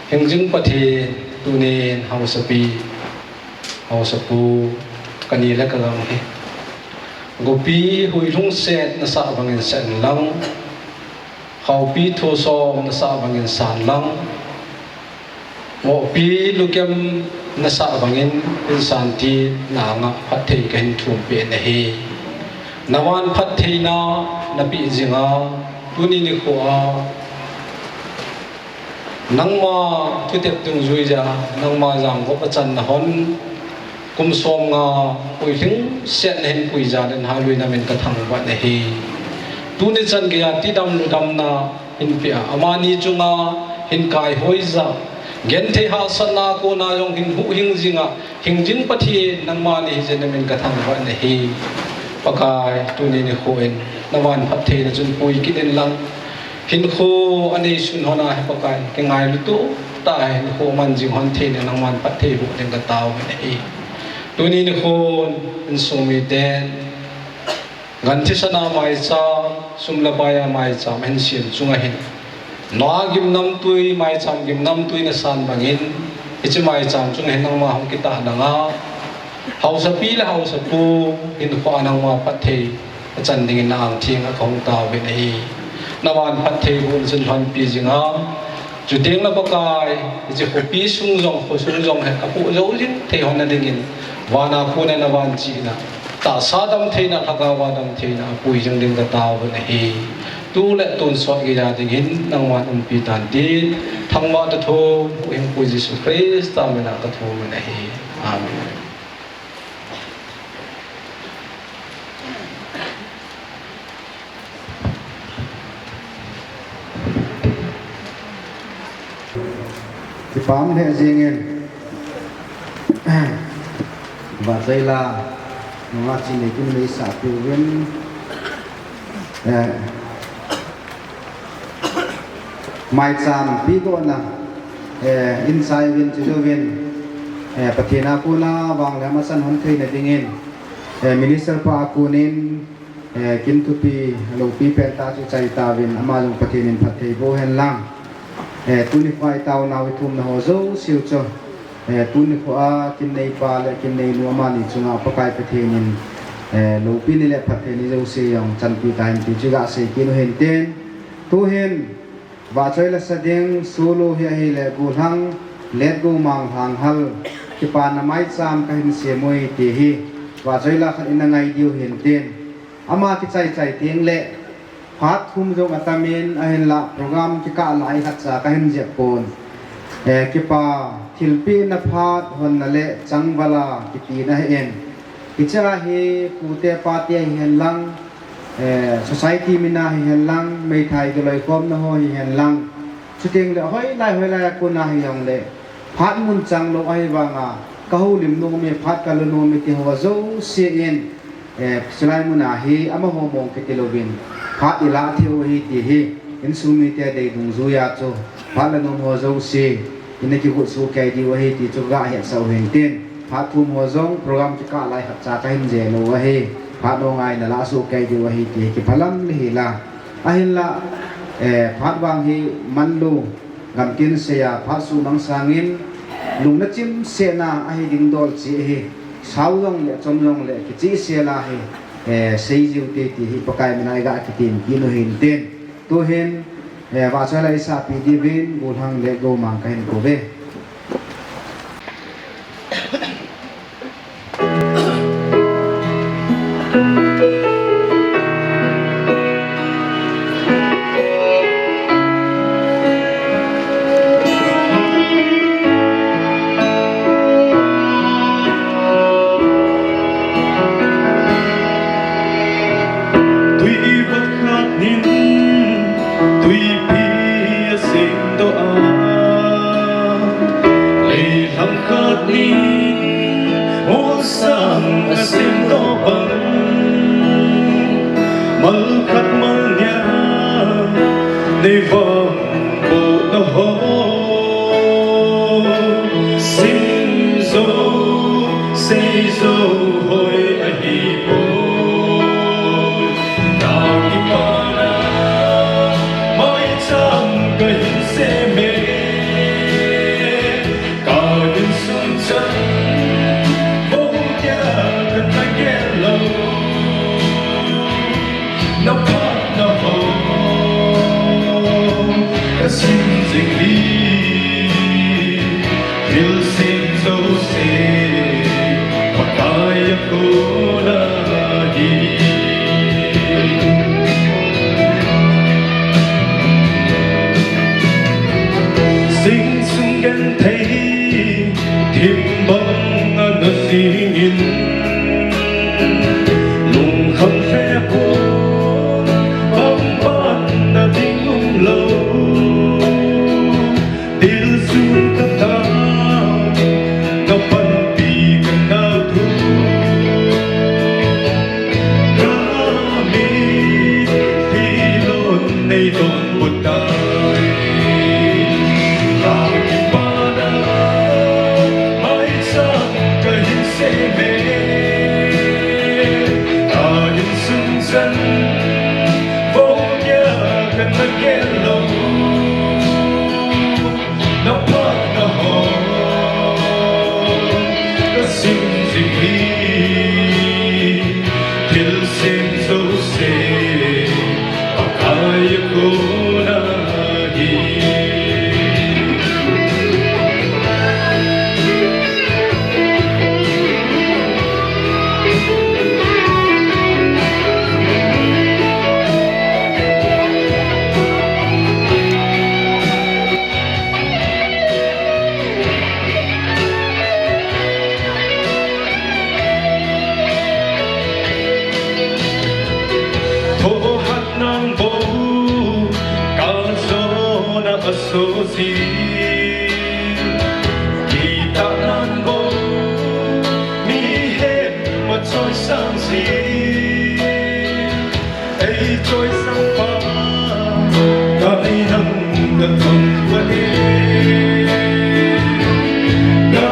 Hingjing Pathen, tunin haosapi, haosapu, kani le kagang hi gopi huilhung set nasah bangin sah inlang, haopi thusom nasah bangin san lang, mohpi lukem nasah bangin, in santi nanga phatthei kahin thum peh nahi. Navan phattheina napeh jinga, tuni nikhoa, nangma thutep dungjui jeh a, nangma jangkop a channa hon, kum som nga huilhing set nahin pui jal in, hallelujah, namin kathangvah nahi. Tuni chan geiya tidam ludamna hinpeh a, amani chunga hin kaihoi jeh a, genthei hahsatna kona jong hin huhhing jinga, hingjing Pathen nangma nahi jeh in namin kathangvah nahi. Pakai, tuni nikho in navan phattheina chun pui kit inlang, hinkho anei sun hon a hi Pakai, kingailu tah a hinkho man jing hon theina nangman phatthei boh ding katao nahi. Tuni nikhon insung miten Gan thisan a maicham, sum le pai a maicham, hin siam chunga hin. Noah gimnamtui, maicham gimnamtui nasan bangin, hiche maicham chunga hin nangma hung kitah nanga, haosapi le haosapu hinkhoa nangma phatthei achan dingin na angthenga kahung taovin ahi. Navan phattheibohna chun lhonpi jinga, chuteng le Pakai, hiche khopi sung jong, kho sung jong hi apoh jou jing thei lhon nadingin, vana kona navan chihna, tahsa damtheina, lhagao a damtheina apui jing ding kataovin ahi. Tule tonsot geiya dingin nangman umpi tan tin, thangvah toh thum, Huhhingpu Jesu Christa mina kathum in ahi. Amen. Kipah lheh jengin, vahchoila nunga ching neikin neisahpeh uvin, eh, maicham pidohna, eh, in chai uvin, chujouvin, eh, Pathen a kona vanglem asan lhon theina dingin, eh, Minister pa a konin, eh, kin thupi loupi pentah chu chai tauvin, ama jong Pathen in phatthei boh henlang. Eh, tuni khoa itaonau ithumna ho jouseu chu, eh, tuni khoa kin neipa le kin neinu amani chunga Pakai Pathen in, eh, loupina le phattheina jouse jong chanpeh tahen ti chu gasei kit u hintin. Tuhin, vahchoila sa ding solo hi ahile, Golhang Letgomang Lhanghal kipana maicham kahin sem uve ti hi, vahchoila khat in angai diu hintin. Ama kichai chai tengle, phat thum jong atamin, ahinla program kikah lai khatcha kahin jep pon. Eh, kipa thilpehna phat honna le changvala kitina ahin. Hichea hi pute pate hihenlang, eh, society mina hihenlang, meithai kiloikhomna ho hihenlang, chutengle hoilai hoilai a kona hijongle, phat mun changlou ahivanga, kahoulim nom e, phat kalo nom e ti ho jouse in, eh, chulai muna hi amaho mong kiti louvin, phat ilah thei u ahi ti hi, insung mite dei dungjuiya chu, phat la nom ho jouse, ina kigot soh kei diu ahi ti chu gahetsah u hintin. Phat thum ho jong program kikah lai khatcha kahin jel u ahi. Phat ho ngaina lah soh kei diu ahi ti hi kiphalam le hila. Ahinla, eh, phat vang hi manlou, gamtin seiya phat suhmang sangin, lungna chimsetna ahi ding dol cheh ahi. Sao jongle, chom jongle, kichehsela hi, eh, seijiu hite ti hi Pakai mina iga kitem kit u hintin. Tuhin, eh, vahchoila isahpeh diuvin, Golhang Letgomang kahin kouve. Tui vat khat nin tuipi asemdoh a, leilhang khat nin molsang asemdoh bang, mal khat mal nia neivangbohna ho, sim jou, sei jou hoi ahipoi. Ka kipana maicham kahin sem e, ka insung chan vou dia kana gel lou. Na phatna ho kasim jing hi, thilsem jouse Pakai a kona ahi. Sing sung genthei thim bang ana singin, lungkham lheh pon, pambatna ding umlou. Thilsung kata, kapanpi kana thu, kami thilon neidonbut tai. Ka kipana maicham kahin sem e, ka insung chan Sozi, kita nan bo, mi het ma choi sang si. Ei choi sang pa, kai nang ka thang pa e. Ka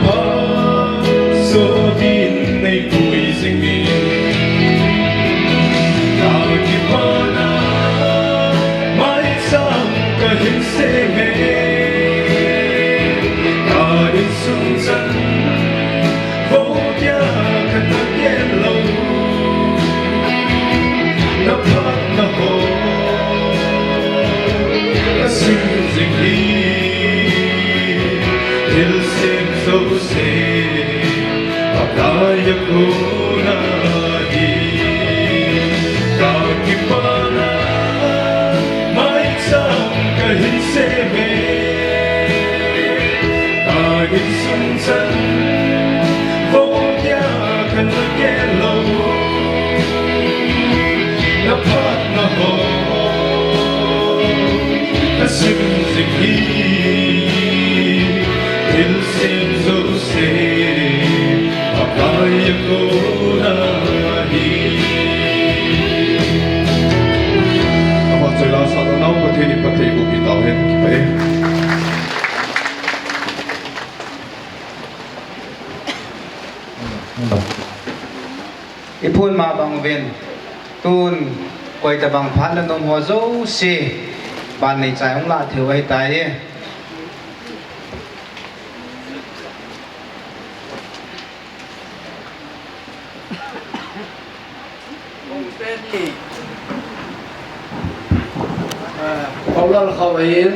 pa, so din nei pui sing ni. Ka kipana, mai sang ka hin se me. Ka insung sang, Vohcha ka taken lou, na phatna ho, ka sim jing hi, thilsem jouse, Pakai a kona hi, ka kipana, mai sang ka hin se me. Ka insung sang, Vohcha ka taken lou, na phatna ho, ka sim jing hi, thilsem jouse, Pakai a kona hi. Ama choi la sa nau Pathen in phatthei boh tahen, kipah e. I phun ma bang uvin, tun koi tabang phat la nom ho jouse, ban nei chai hung la thei u ahi tai e. Paulal khau ahin,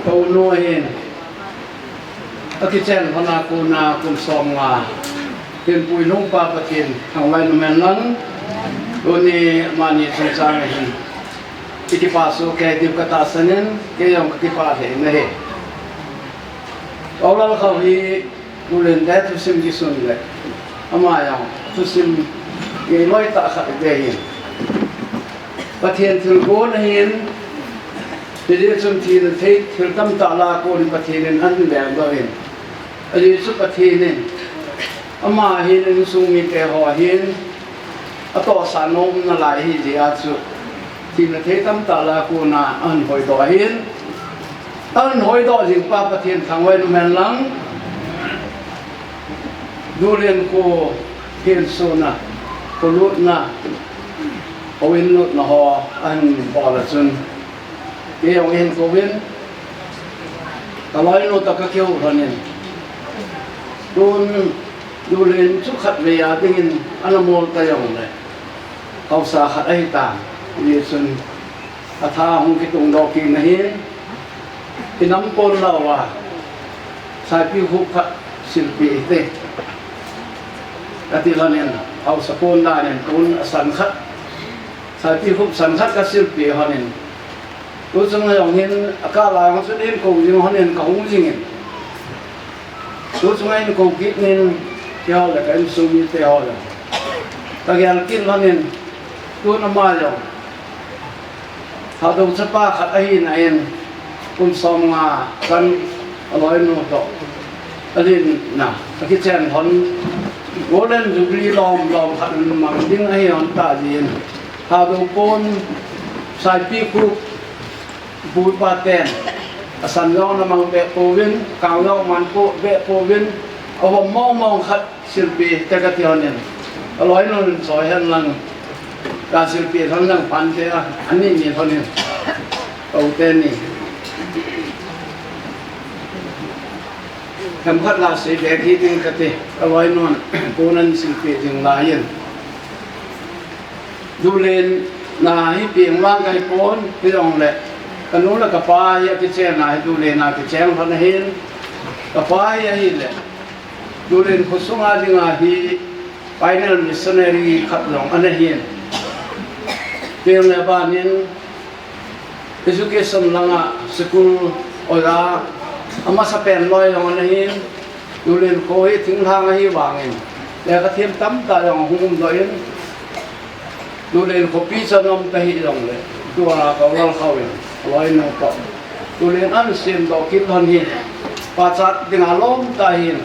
Paunu ahin, akichen lhon a kona kum som nga, hinpui lhung pa Pathen thangvah in umhen lang, tuni amani chungchang ahin, i kipa soh kei diu ka tahsan in, kei jong ka kipah lheh in ahi. Paulal khau hi, Tulen te thusim kisun le, ama jong thusim ngei loi tah khat ve hin. Pathen thilgon ahin, hijeh chun thina thei thil tamtah lah a kon Pathen in ahin vengdoh in. Ajeh chu Pathen in, ama hin insung mite ho hin, atohsa nom nalai ahi jeh a chu, thina thei tamtah lah a kona ahin hoidoh ahin, ahin hoidoh jing pa Pathen thangvah in umhen lang, Dulen kho hensona, kho lutna, kho in lutna ho ahin bol a chun, kei jong ahin kouvin, ka loinu toh ka kihou lhonin, tun Dulen chu khatvei a dingin ana mol ta jongle, haosa khat ahitan, hijeh chun atha hung kitungdoh kit na hin, i nam kon louva, Saipikhup khat silpeh hite, kati lhonin, haosa kon danin tun asan khat, Saipikhup san khat ka silpeh lhonin, tuchung a jong hin, akah lai jong chun eihin kou jing lhonin, ka hung jingin, tuchung a eihin kou kit nin, keiho le ka insung mite ho jong ka gel kit lhonin, tun ama jong Thadou chapa khat ahina in, kum som nga chan aloinu toh alinna akichen lhon, Golden Jubilee lom lom khat in mang ding ahi lhon tah jeh in, Thadou pon, Saipikhup, pu pa ten asan jong ana mang beh pouvin, kang jong aman beh pouvin, avom mong mong khat silpeh te kati lhonin, aloinun choi hen lang, ka silpeh lhon lang phante a, ani ni lhonin, kou teni themkhat la sei beh hiding kati, aloinun konan silpeh ding laiyin, Dulen na hi peng vang kahipon, hijongle kanu le kapa hi akichen a hi Dulen a kichen lhon ahin, kapa hi ahile Dulen khosunga dinga hi pioneer missionary khat jong ana hin, peng le ban in education langa school oja amasapen loi jong ana hin, Dulen kho hi thinglhang ahi vangin lekha them tamtah jong ahung umdoh in, Dulen khopi chan um tahih jongle, tua Paulal khou in aloinu toh Tulen an semdoh kit lhon hi, pachat dinga lom tah ahin,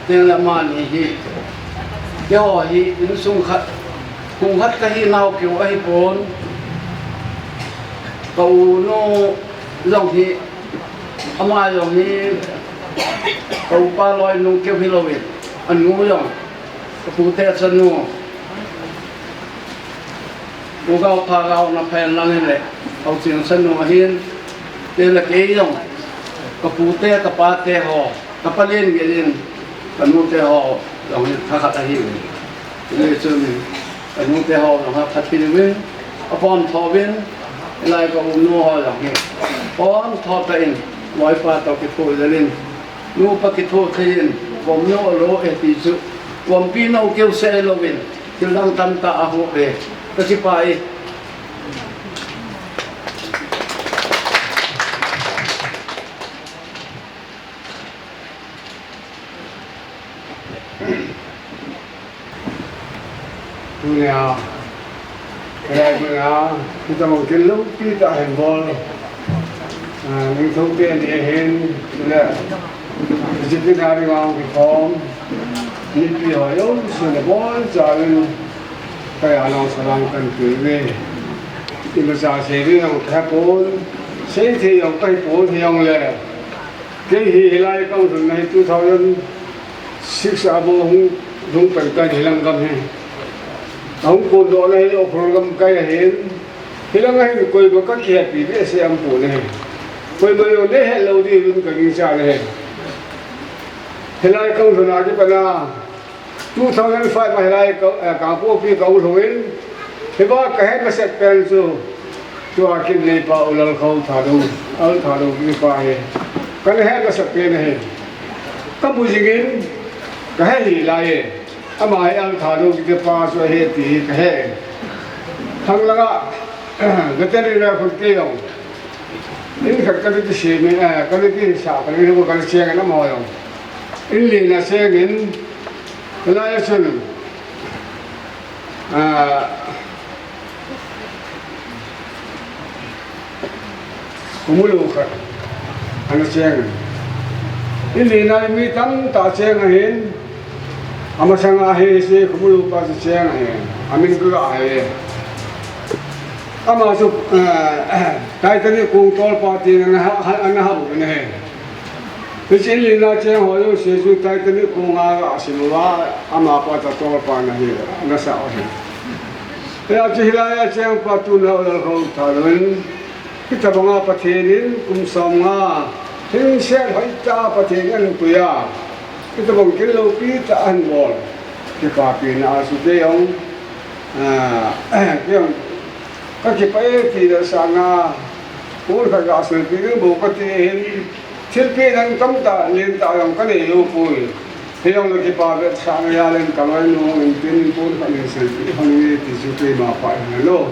tengle amani hi, keiho hi insung khat, khung khat kahi nau keu ahipon, ka u nu jong hi, ama jong hi, ka upa loinu keu hilouvin, anu jong, ka pute chanu, Pu Gaopha Gaona phen lang hile, Haoching chanu ahin, tengle kei jong, ka pute, ka pate ho, ka palen gei in, ka nute ho jong hi thakhat ahiuvin. Hijeh chun, ka nute ho jong hi phatpi uvin, apom tho uvin, hilai ka u nu ho jong hi, pom tho tah in, loipa toh kithodelin, nupa kitho thei in, vom nu alo e ti chu, vompi nou keu seh louvin, thil dang tamtah ahup e, ka kipah e. Tunia, kei tunia, hitabang kin loupi tah hin bol. Ah, ningthou te ni hin, tule, disciplinary round reform, mipi ho jouse le bonchauvin, kei a nung salam kahin peuve. Imacha sei ding jong kahepon, sei thei jong kahipon hijongle. Kei hi hilai kahung lhunna hi two thousand six a bou hung, hung pan kahi hilang gam hi. Ahung kondohna hi Ukhrul gam kahi ahin. Hilang a hin koima kakihepi behseh aumpon ahi. Koima jong neihet lou diuvin kagingchan ahi. Hilai kahung lhun a kipat a, two thousand five a hilai ka, eh, Kangpokpi kahung lhung in, hiva kahet masat pen chu, tua kin neipa U Lalkhou Thadou, Al Thadou kitipa hi. Kana het masat pen ahi. Kamu jing in, kahe hih lai e. Ama hi Al Thadou kitipa chu ahi ti hi kahe. Khang langa, veterinary khun kei jong. In khat kana kisem in, eh, kana kisah, kana kisah, kana cheng in amaho jong. In lina cheng in, hilai a chun, ah, Khomulou khat ana cheng in. In lina mi tamtah cheng ahin, amasanga hi hiche Khomulou pa chu cheng ahin, amin kaga he. Ama chu, eh, Titanic kong tolpa tin ana ha, ha, ana ha u ahi. Hiche in lina cheng ho jouse chu Titanic kong a asim uva, amapa chu tolpa ana hi, ana sah u ahi. Hijeh chun hilai a chengpa tuna U Lalkhou Thadou in, hitabanga Pathen in kum som nga, lhingset hoitah a Pathen in ahin pui a, hitabang kin loupi tah ahin bol. Kipapina a chu kei jong, ah, kei jong, kakipah e ti le sanga, pon khat ga silpeh ding bou kati hin, thilpeh dang tamtah, lentah jong kanei lou poi. Hijongle kipa vetsahna jal in kaloinu in tin pon khat in silpeh hon inge ti chu keima pah ahi lou.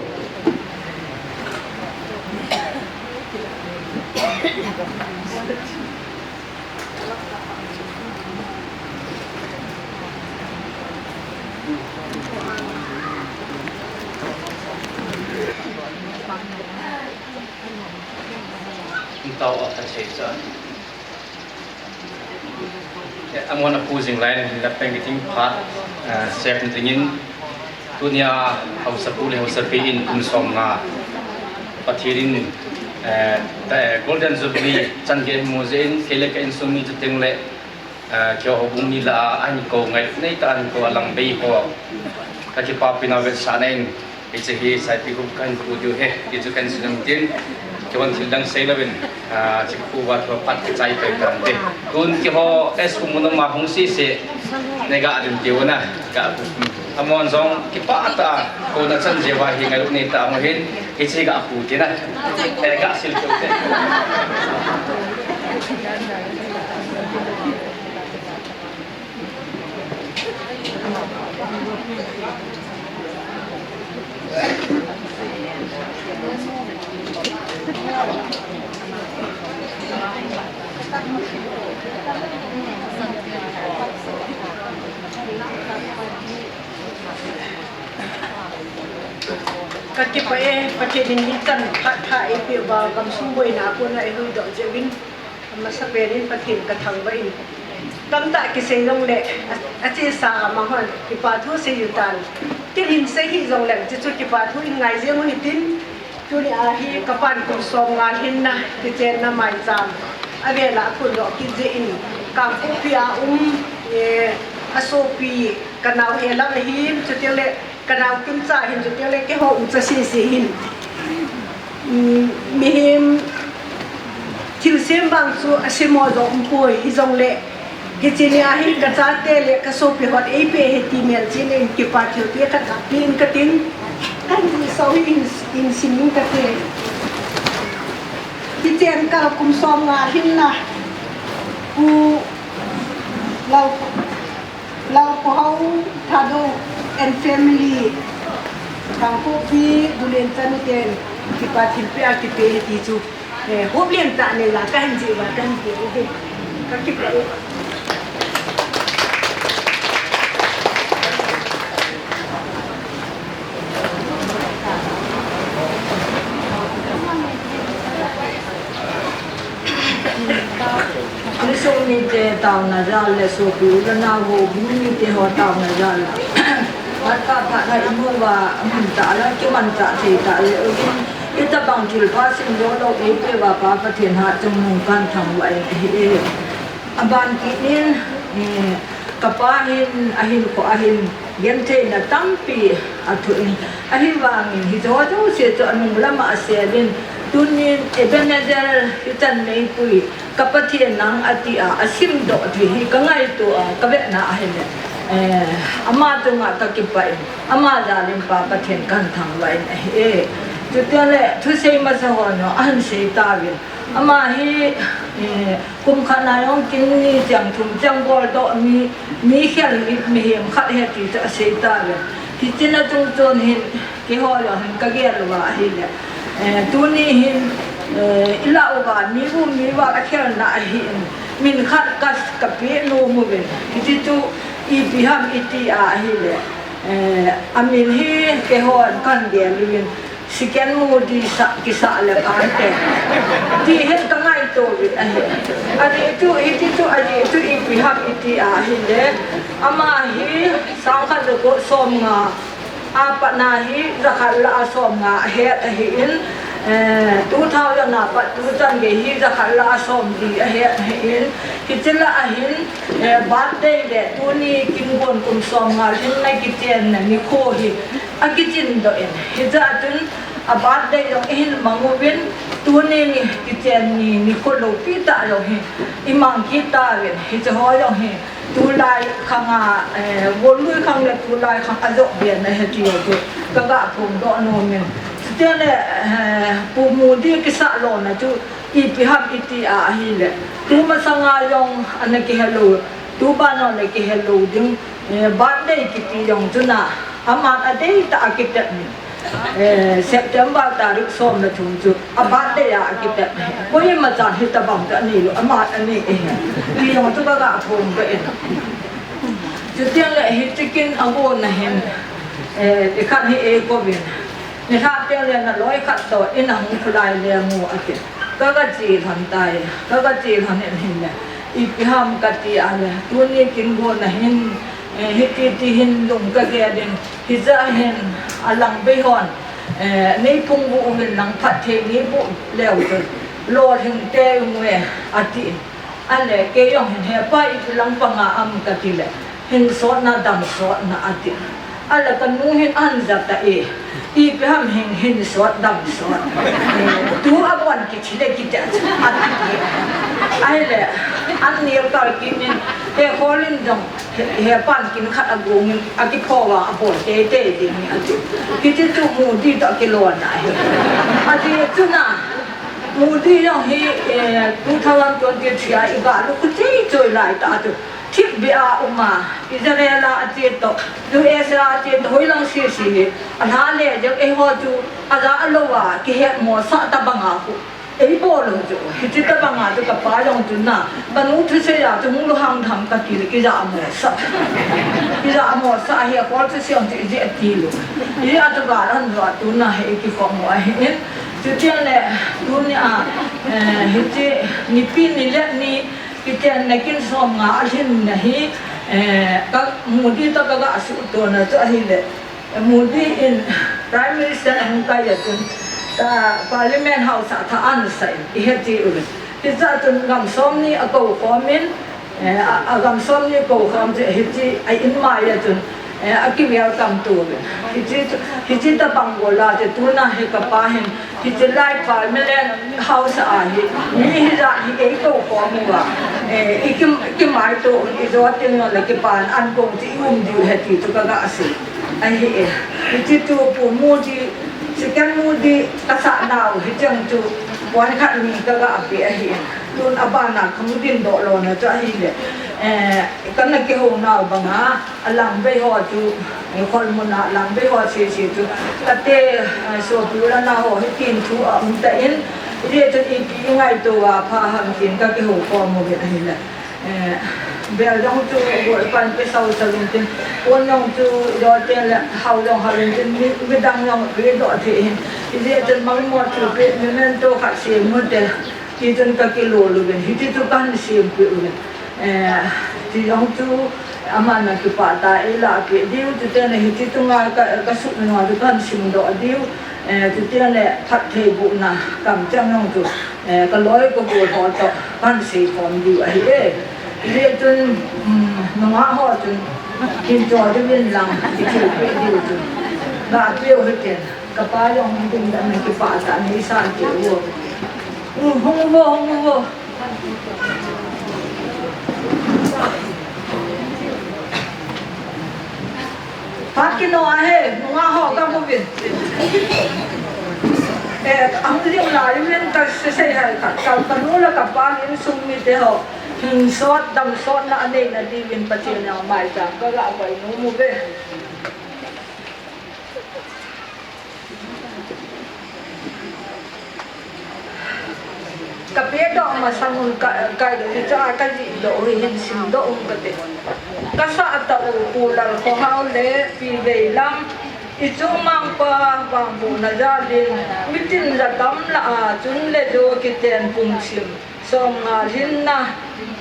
Tao a kasei cha. Eh, amahon apu jing lai in, hinla pen kiting phat, eh, sep dingin, tunia haosapu le haosapi in kum som nga Pathen in, eh, ta, eh, Golden Jubilee chan gei amu jeh in, kei le ka insung mi chuteng le, eh, keiho houbung ni lah a ahin kou, ngailutna neitah a ahin kou, alang bei ho. Kakipapina vetsahna in, Hiche hi Saipihopa kahin pu diu ahi, ti chu kahin sei nom tin, keihon thil dang sei louvin, ah, hiche khu uva thu phat kichai pai tante. Tun keiho S Pu Munoma hung sese, nei ga ding tiu na, ga pu. Amahon jong kipah tah a, kouna chan jeh uva hi ngailutna neitah a amu hin, hiche ga pu tina. Eh, ga sil tiu te. Ka kipah e, Pathen in hichan phat pha eipeh uva, gamsung boina a kona eihuhdoh jeh uvin, amasapen in Pathen ka thangvah in. Tamtah kisei jongle, a, achesa a mang hon, kipa thu sei u tan. Ken hin sei hih jongleng, chuchu kipa thu in ngai jeng u hitin, tuni a hi ka pan kum som nga lhinna, kichenna maicham. Avel a akondoh kit jeh in, Kangpokpi a um, eh, asopi, ka nao helang ahin, chuteng le, ka nao kimcha hin chuteng le keiho ucha sese hin. Um, mihem thilsem vang chu asemo jong umpoi, hijongle hiche ni a hin ka chate le ka sopi hon eipeh ahi ti melchihna in kipa thilpeh khat kapen kating. Kahin sou hi in, in sim in kate. Kichen kal kum som nga lhinna. Pu Lau Lau Pu Hau Thadou and family, Kangpokpi, Gulen chanu ten, kipa thilpeh a kipe ahi ti chu, eh, hop lentah nei la kahin jih uva kahin pe u ahi. Ka kipah e. Insung mite taona jal le sopi u le nao houbung mite ho taona jal a, phat pha phat a imu uva amun tah le kimanchah thei tah le uvin, itobang thilpha simdoh lou eipeh uva Pa Pathen hatchungnung kahin thangvah in ahi e. Aban kit in, eh, kapa hin ahinkho a hin gentheina tampi athoh in, ahivangin hicheho jouse chu anung lam a asel in, tunin Ebenezer hichan neipui, ka Pathen nang ati a, asimdoh ti hi ka ngaito a, ka vetna ahile, eh, ama chunga ka kipah in, ama jal in Pa Pathen kahin thangvah in ahi e. Chuteng le thusei masa hon jong ahin sei tauvin, ama hi, eh, kum khat na jong kin ni cheng thum cheng boldoh mi, mi khel mi, mihem khat ahi ti chu asei tauve. Hichea chungchon hin, keiho jong hin ka gel uva ahile, eh, tuni hin, eh, ilah uva mi um mi val akhelna ahin, min khat ka, ka pe nom uvin. Hiche chu ipi ham iti a ahile, eh, amin hi keihon kahin gel uvin, Second Modi sa, kisah le kante. Ti hin ka ngaito uvin ahi. Ajeh chu, hiti chu, ajeh chu ipi ham iti a ahile, ama hi sangkhat le ko somnga a pat na hi jakhat le a somnga ahet ahin, eh, two thousand a pat tuchan gei hi jakhat le a somli ahet ahin, hiche lah a hin, eh, birthday le tuni kin gon kum somnga lhinna kichenna nikho hi akichin doh in, hijeh chun a birthday jong ihin mang uvin, tuni ni kichen ni nikho loupi tah jong hi imang kit tauvin, hiche ho jong hi tulai khang a, eh, Golnoi khang le tulai khang ajop be na ahi ti jong chu ka ga phongdoh nom in. Chuteng le, eh, Pu Modi kisah lona chu ipi ham iti a ahile, tu masanga jong ana kihe lou, tu ban jong ana kihe lou ding, eh, birthday kiti jong chu na, aman adei tah a kitep in. Eh, September tarik som le thum chu a birthday a akitep. Koima chan hitobang chu anei lou, ama anei e. Ti jong chu ka ga phongdoh in. Chuteng le hiche kin agonna hin, eh, nikhat hi eikou vin, nilhah teng le naloi khat toh in ahung kholai leng u ati. Ka ga che lhon tai, ka ga che lhon in ahile, ipi ham kati a le, tuni kin gonna hin, eh, hiti ti hin lung ka gel in, hijeh hin alang bei hon, eh, nei phung uvin lang phatthei nei boh leu chun, lolhing tei unge, ati. Ahile, kei jong hin, he pa, ipi lang panga ham kati le, hinsotna damsotna ati. Ahile, ka nu hin ahin ja tai, ipi ham hin, hinsot damsot. Eh, tu abon kithi le kiti ati. Ahile, an neo kal kit in, he Kholin jong, he, he pan kin khat agong in, akipho uva, apho teitei ding ati. Hiti chu Modi toh kilona ahi. Ati chu na, Modi jong hi, eh, two thousand twenty-three a iga lukhu chei choi lai tah a chu. Thipbeh a um a, Israel a ache toh, U S A a ache toh, hoilang sese hi. Alha le jeng eiho chu, aja alou a, kihetmosah tabang a khu. Ei bol lou chu, hiche tabang a chu kapa jong chu na, kanu thusei a chu hung lunghang tham kati le, kija mo sa. Kija mo sa hi a kol thusei jong chu ijeh ati lou. Ijeh a chu gal ahin jo a tuna hi kikhom u ahin. Chutiang le, tuni a, eh, hiche nipi ni le ni, kitenna kin som nga alhin na hi, eh, ka Modi toh kaga suhto na chu ahile. Modi in Prime Minister ahung kai a chun, ta Parliament House a tha an sa in, ihe ti uvin. Hiche a chun gam som ni akou khom in, eh, a, a gam som ni kou khom chu hiche a in mai a chun, eh, aki welcome to uvin. Hiche chu, hiche tabang bol a chu tuna hi kapa hin, hiche lai Parliament House a hi, mi hijat hi eikou khom uva, eh, iki, kimaito un, ijo teng le kipan an kong chu i um diu ahi ti chu kaga sei. Ahi e. Hiche chu Pu Modi, Second Modi kasah nau hicheng chu point khat ni kaga pe ahi. Tun abana kahung dingdoh lona chu ahile, eh, kana kihou nau banga, alangbei ho chu, eh, Kholmun a langbei ho sese chu, kate, eh, sopi u le nao ho hitin thu aum tan, hijeh chun ipi ngaito a pha ham tin kakihou khom uvin ahile. Eh, bel jong chu, gol pan pe sau sau in tin, pon jong chu, jo ten le, hao jong hao in tin, mi, midang jong, ri do the hin. Ijeh chun mangmo chu pe, memento khat sem u te, ti chun kakilo lou uvin, hiti chu kahin sem pe uvin. Eh, ti jong chu, aman akipah tah a eilah pe diu, chuteng le hiti chunga ka, kasuh nunga chu kahin simdoh diu, eh, chuteng le phattheibohna kamcheng jong chu, eh, kaloi kagol ho toh kahin seikhom diu ahi e. Hijeh chun, um, nungah ho chun, hincho diuvin lang, kithilpeh diu chun, gapeh u hiten, kapa jong dingdan in kipah tah a neisan teu. Um, hung uvo, hung uvo. Phat kino ahi, nungah ho kamu uvin. Eh, ahung jing lai uvin kasei hai khat, ka, kanu le kapa insung mite ho, hinsot, damsotna anei nadiuvin Pathen in maicham kaga koi nom uve. Kapehdoh masang un ka, ka, hiche a kajihdoh u hi hin simdoh ung kate. Kasah tah u Pu Lalkhohao le Pi Veilam, ichung mangpa vangbohna jal in, mitin ja tam lah a chun le jo kiten pum sim, som nga lhinna,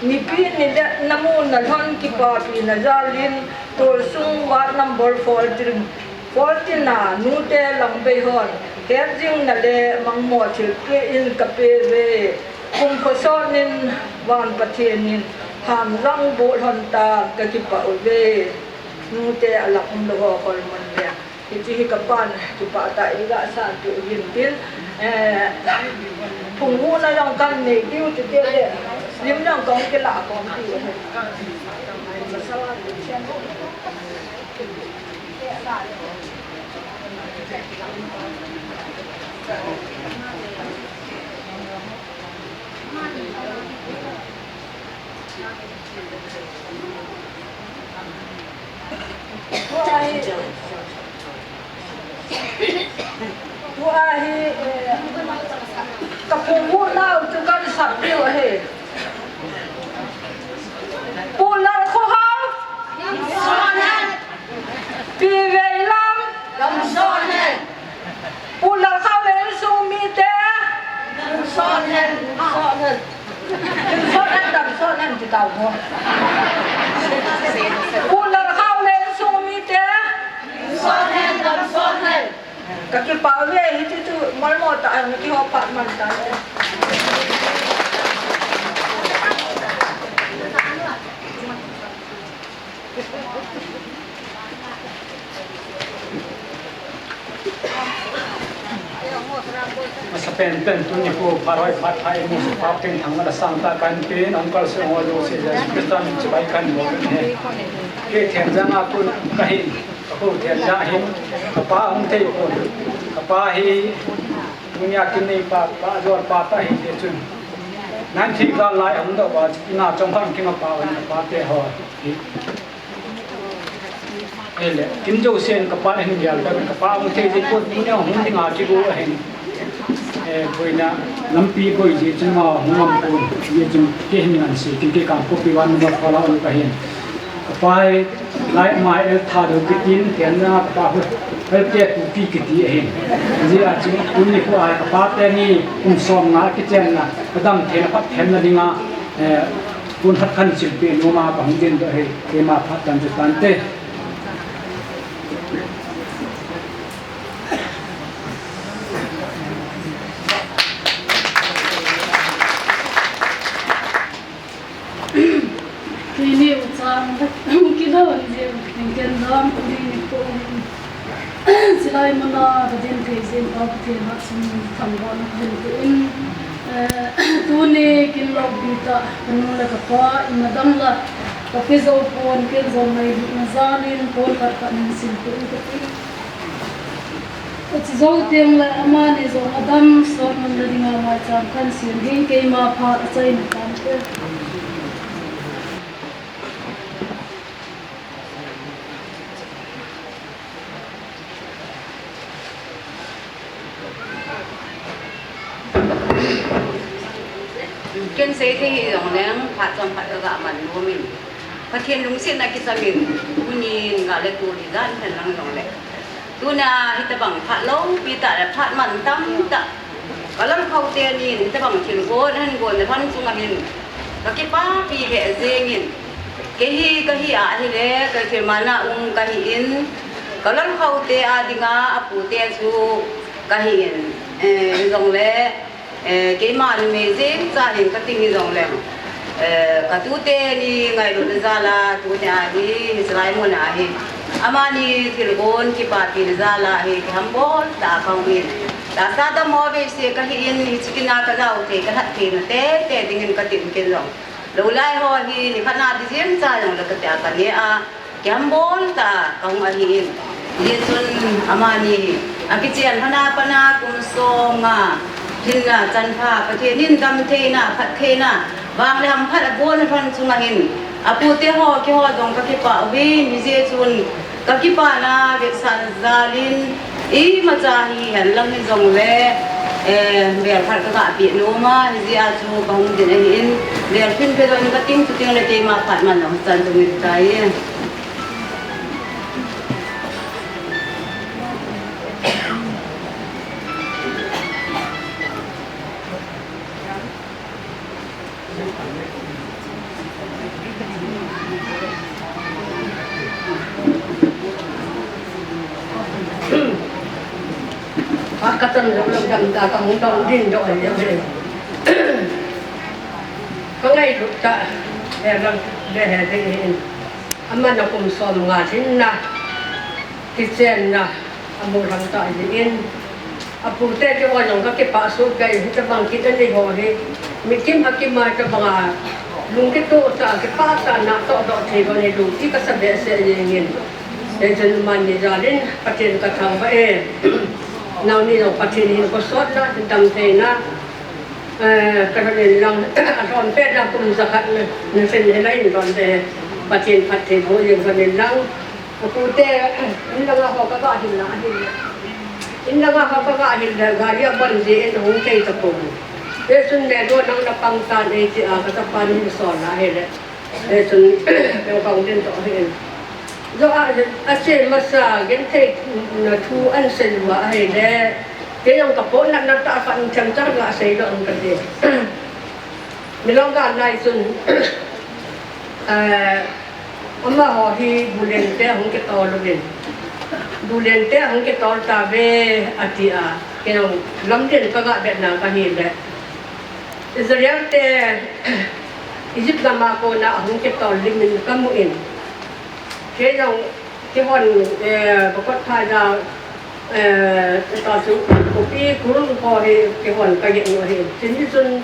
nipi ni le namu nalhon kipapina jal in, Tolsung ward number fourteen, fourteen a nute langbei hon, hetjingna le mangmo thilpeh in kape uve. Kumkho sot in van Pathen in hamjang boh lhon tan, kakipah uve. Nute alah umlou ho Kholmun le. Hiti hi kapan kipah tah a eiga san peh uvin tin, eh, phungvuhna jong kanei diu, chuteng le lim jong kahung kilah khom diu ahi. Tua hi, tua hi, eh, kaphungvuh nau chu kahin sap diu ahi. Pu Lalkhohao. Pi Veilam. Pu Lalkhao le insung mite. Insung hen, damsung hen ti tau mo. Pu Lalkhao le insung mite. Kakipah uve, hiti chu malmo tah a nakihou phat man tan. Masapen pen tuni khu pharoi phat phai mu su pap teng thang la sang ta kan pin, Uncle Sir ho jouse Jesu Christa min chibai kan bol ahi. Kei Thenjang a kon kahi, ka khu Thenjang ahin, kapa hung thei pon, kapa hi Tunia kin neipa, pa jol pa ta hi te chun. Nan thei gal lai hung doh uva, ina chong khan kin a pa, ina pa te ho. Hi. Ele, kin jouse in kapa hin gel da, kapa hung thei jeh pon, tunia hung ding a kigo ahin. Boina lampi boi jeh chun ama hung ngam pon, jeh chun kei hin ngan sei, kei, kei Kangpokpi Ward number four a um kahin. Kapai, lai mai el tha do kitin, thenna kapa hu, el te pu pi kiti ahin. Jeh a chun, tuni khu a kapa teni kum som nga kichenna, kadam thenna, phat thenna dinga, eh, pon khat kahin silpeh nom a kahung ding doh ahi, keima phat chan chu tante. Keini u chang, kidon jing, ken dam, keini ko hin. Chilai muna, kadin thei jing, Pa Pathen a chun thangvahna kahin pe in. Eh, tuni kin lou pi ta, kanu le kapa, in a dang la, kape jou pon, ken jong ngailutna jal in, pon khat khat hin silpeh in kati. Achu jou teng le amani jong adam sot nom na dinga maicham kahin sem ding, keima phat achaina tante. Ken sei thei hih jong leng, phat chom phat kaga man nom in, Pathen lungsetna kicham in, tuni in ga le tuni dan hen lang jong le. Tuna hitabang phat lou pi tah le phat mantam tah. Ka lalkhou teni in hitabang thilgon ahin gon na phat chunga hin ka kipapi lheh jeng in. Kei hi kahi a ahile, ka thilmana um kahi in. Ka lalkhou te a dinga apute chu kahi in. Eh, jong le, Eh, keima numei jeng cha hin kating hi jong leng. Eh, ka tute ni ngailutna jal a, tuni a hi, hiche lai mun a hi. Amani thilgon kipapina jal a hi, kihambol tah a kahung in. Tahsa dam ho veise kahi in, hiche kin a ka jao thei, ka lhat thei na tete ding in katin ken jong. Lou lai ho hi, nikhat na di jeng cha jong le kati a kane a. Kihambol tah a kahung ahi in. Hijeh chun amani hi akichen lhona pat a kum som nga hinna chanpha, Pathen in damtheina, phattheina, vang le hamphat abol na phat chunga hin, apute ho, keiho jong ka kipah uvin, hijeh chun ka kipana vetsahna jal in, imacha hihen lang hi jong le, eh, bel khat ka ga peh nom a, hijeh a chu kahung din ahi in, bel phin peh doh in kating, chuting le keima phat man jong chan jong in tai. Ka chan jong lam dam ta, kahung dong ding doh ahi e. Ka ngailut tah, he lam, he he ding ahi in. Aman a kum som nga hinna, kichenna, amu lhang tah ahi in. Apute keiho jong ka kipah soh kei, hitabang kit anei ho hi. Mi kim a kim a hitabang a, lung kitoh tah, kipah tah, natoh doh thei lou hi lungthim kasa behseh jeng in. Hijeh chun amani jal in, Pathen ka thangvah e. Nangni jong Pathen hinkho sotna, damtheina. Eh, ka lhon in lang, alhom pet na kum jakhat na, na sen he na in lhon te, Pathen phatthei boh jeng lhon in lang. Apute, in langa ho ka ga hil na, hil. In langa ho ka ga hil na, gari a bon jeh in hung thei tapon. Hijeh chun me do nang na pang tan e ti a, ka chapa hin sol na hile. Hijeh chun, ka hung din toh ahi in. Jo a, ache masa, genthei na thu ahin sei uva ahile. Kei jong ka pon natna tah khat in themcha ga sei doh in kati. Milong gal lai chun, eh, amaho hi Bulen te ahung kitol uvin. Bulen te ahung kitol tave ati a. Kei jong lamlen ka ga vetna ka hile. Israel te Egypt gam a kona ahung kitol lim in ka mu in. Kei jong keihon, eh, Bakot Phaja, eh, ta chu kopi kurun ho hi keihon ka get u ahi. Chuni chun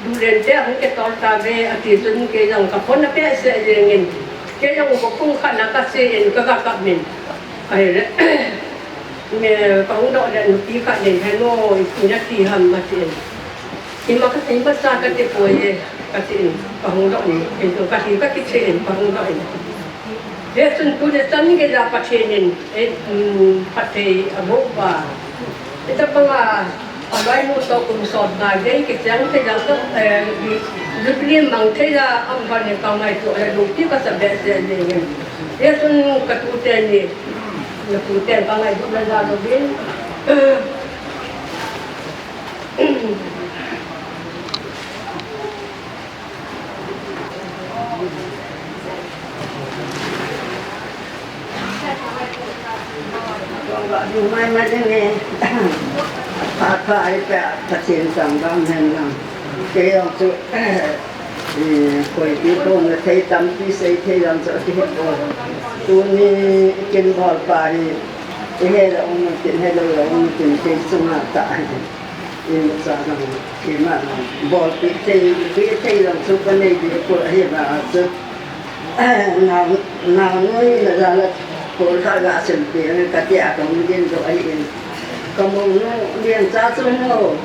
Bulen te ahung kitol tave ati chun kei jong ka phone na pe se jeng in. Kei jong ko kum khat na ka che in ka ga kap min. Ahile. Me ka hung doh le nupi khat nin he no, ina ti ham ati in. Ima ka, ima sa ka ti poi e, ka ti in, ka hung doh in, in ka hi ka kiche in, ka hung doh in. Hijeh chun tuni chan gei a Pathen in, eh, um, phatthei aboh uva. Hitabang a, Aloi nu toh kum som nga gei kicheng thei jong toh, eh, Jubilee mang thei a um phat in ka ngaito le lungthim kasa behseh jeng in. Hichun ka tute ni, na tute ka ngaito le ja louvin. Mai mai ding e. Pha pha ai pe Pathen chang dam hen lang. Kei jong chu, eh, koi ti ko na thei tampi sei thei jong chu kihe poi. Tuni kin bol pa hi, i he lou um tin, he lou lou um tin, kei chunga tah hi. Imacha jong, ima jong, bolpi thei, pi thei jong chu ka nei ding poi ahi vang a chu. Nao, nao nu hina jal a, kol khat ga silpeh, ka tia ka hung ding doh ahi in. Ka mou nu, Nengcha chu mo.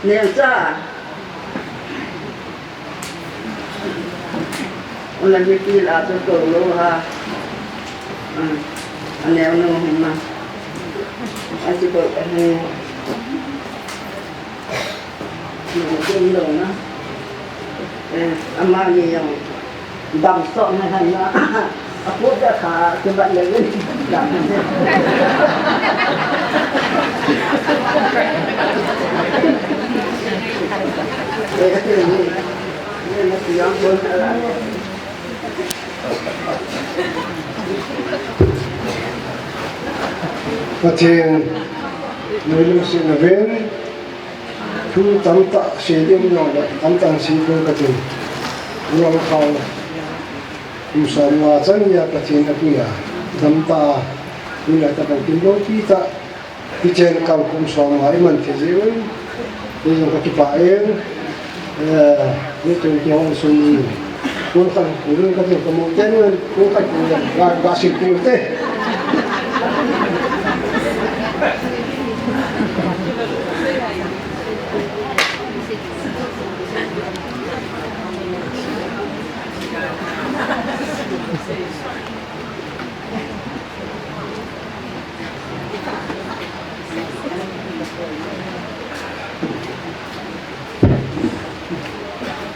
Nengcha. Una mipi la chu to lo ha. Ah, aneo nu hung ma. Achu ko, eh, nu hung lo na. Eh, amani jong. Dam soh na han na. Apu da kha, kibat le win. Dam. Eh, ka ti ni. Ni na ti yang bon ala. Pathen, nei lungsetna ven, thu tamtah sei ding um jongle, tamtah sei ding kati. Nang khang, kum som nga chan nia Pathen apui a, tamtah, tuni a tabang kin lou ti tah, Kichen kal kum som nga iman thei jeh uvin, kei jong ka kipah e, eh, ni tun kihong sum, kum khat kum khat ka mu ten, kum khat kum ga, ga sil pi te.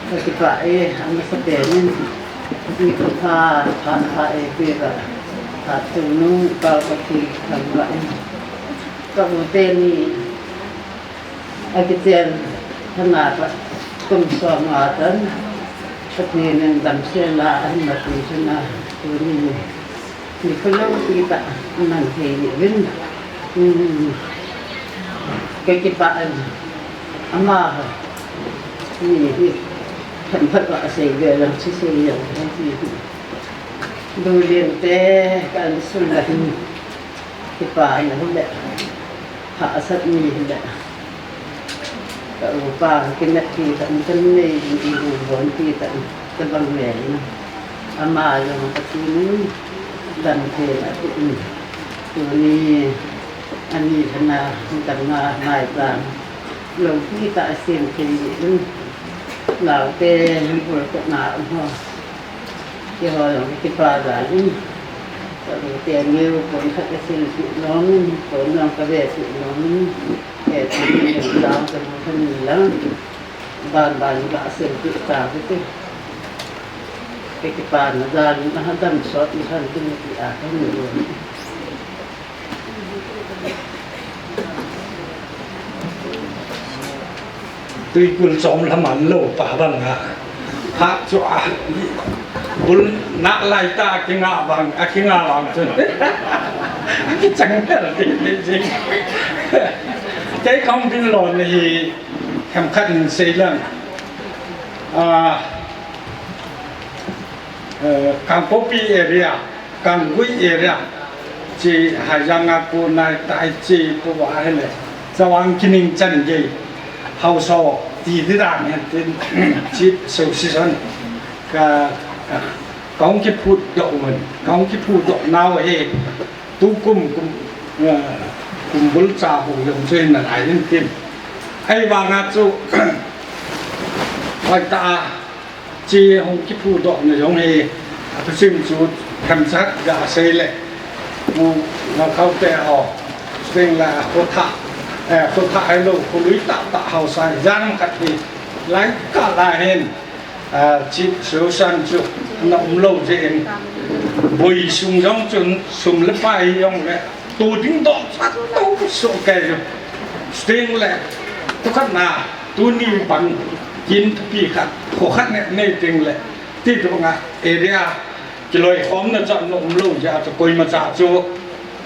Ka kipah e, amasapen in, ni ka pha, pha, pha e, pi ka, pha tu nu, ka, ka phi, ka ba e. Ka u teni, akichen, ka na ka, kum som nga chan, ka phi nen damsel a, an ma tu chun a, tuni. Ni kholou ti tah, nang thei ni vin. Hmm. Ka kipah e. Ama. Ni hi. Themkhat va sei ve lang si sei ve lang si. Dulin te, kan sul la hin. Kipah na hin le. Hahsat ni hin le. Ka upa, ka kinep ti tah, ka nei, ka bon ti tah, tabang le in. Ama jong ka ti in, damsel a ti in. Tuni, ani thana, damna, mai tang. Lou ti tah, asem ti in. Lou te, bul te na, ho. Keiho jong kipah jal in. Ka u teni u pon khat ka silpeh nom in, pon jong ka vepeh nom in. Kei teni u jong ka mu kha ni lang. Ban ban ka silpeh ta kiti. Ka kipana jal in, aha dam sot in khan tin ti a khan ni u. Tuikul chom lam an lo pa bang a. Ha chu a. Bul na lai ta kinga bang, a kinga bang chu. Kichang tel ti ti jing. Kei khang bin lo ni hi hem khat in sei lang. A, eh, Kangpokpi area. Kanggui area, chi Haijang a ko nai tai chi ko va hele. Chawang kining chan gei. Hausa ti ti dan hen tin chi association ka, ka, ka hung kiphut doh man. Ka hung kiphut doh nau he. Tu kum, kum, eh, kum bul cha hu yong chu hin na lai hin tin. Ahivang a chu, hoi ta a, Chi hung kiphudoh na jong hi, a thusim chu themchat ga sei le, mu, na khau te ho, seng la ko tha, Eh, kho thah hilou, kho lui tah tah haosa, jan khat hi, lai kah lai hin, ah, Chief Solution chu, ana um lou jeh in, boi sung jong chun, sum le pai jong le, tu ding doh sa to so ke ju. Sting le, tu khat na, tuni ban, kin thupi khat, kho khat ne, nei ting le, ti tu nga, area, kiloikhomna chu ana um lou jeh a chu koimacha chu,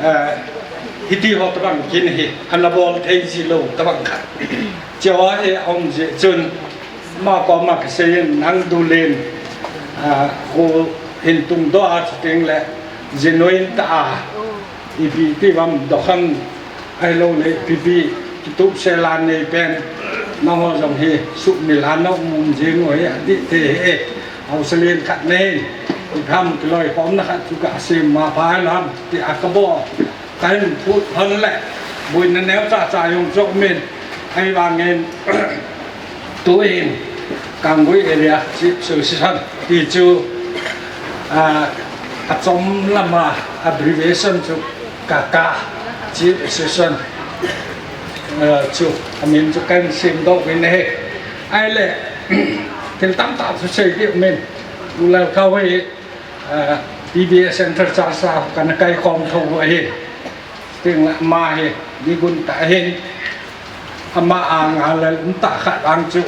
eh, hiti ho tabang kin hi, ana bol thei ji lou tabang khat. Chu hi aum jeh chun, ama koma kasei in nang du len, ah, kho hin tungdoh a chu teng le, genuine tah a, ipi ti vam dokhang ahilou le, ipi ipi kitup sel a nei pen, nangho jong hi sumil a na um um jing u hi adih thei hi, haosa len khat nei, ipi ham kiloikhomna khat chu kasem ma pha lam, ti a kabol, kahin phut hon le, boina neocha cha jong chu um in, ahivangin, Tuin, Kanggui Area Chief Association ti chu, ah, achom lama abbreviation chu K K Chief Association, ah, chu amin chu kahin semdoh uvin ahi. Ahile, thil tamtah chu sei ding um in, U Lalkhao hi, ah, P B A Center Church a kana kaikhom thou u ahi. Teng le ama hi, digun tah ahin, ama anga le um tah khat vang chu,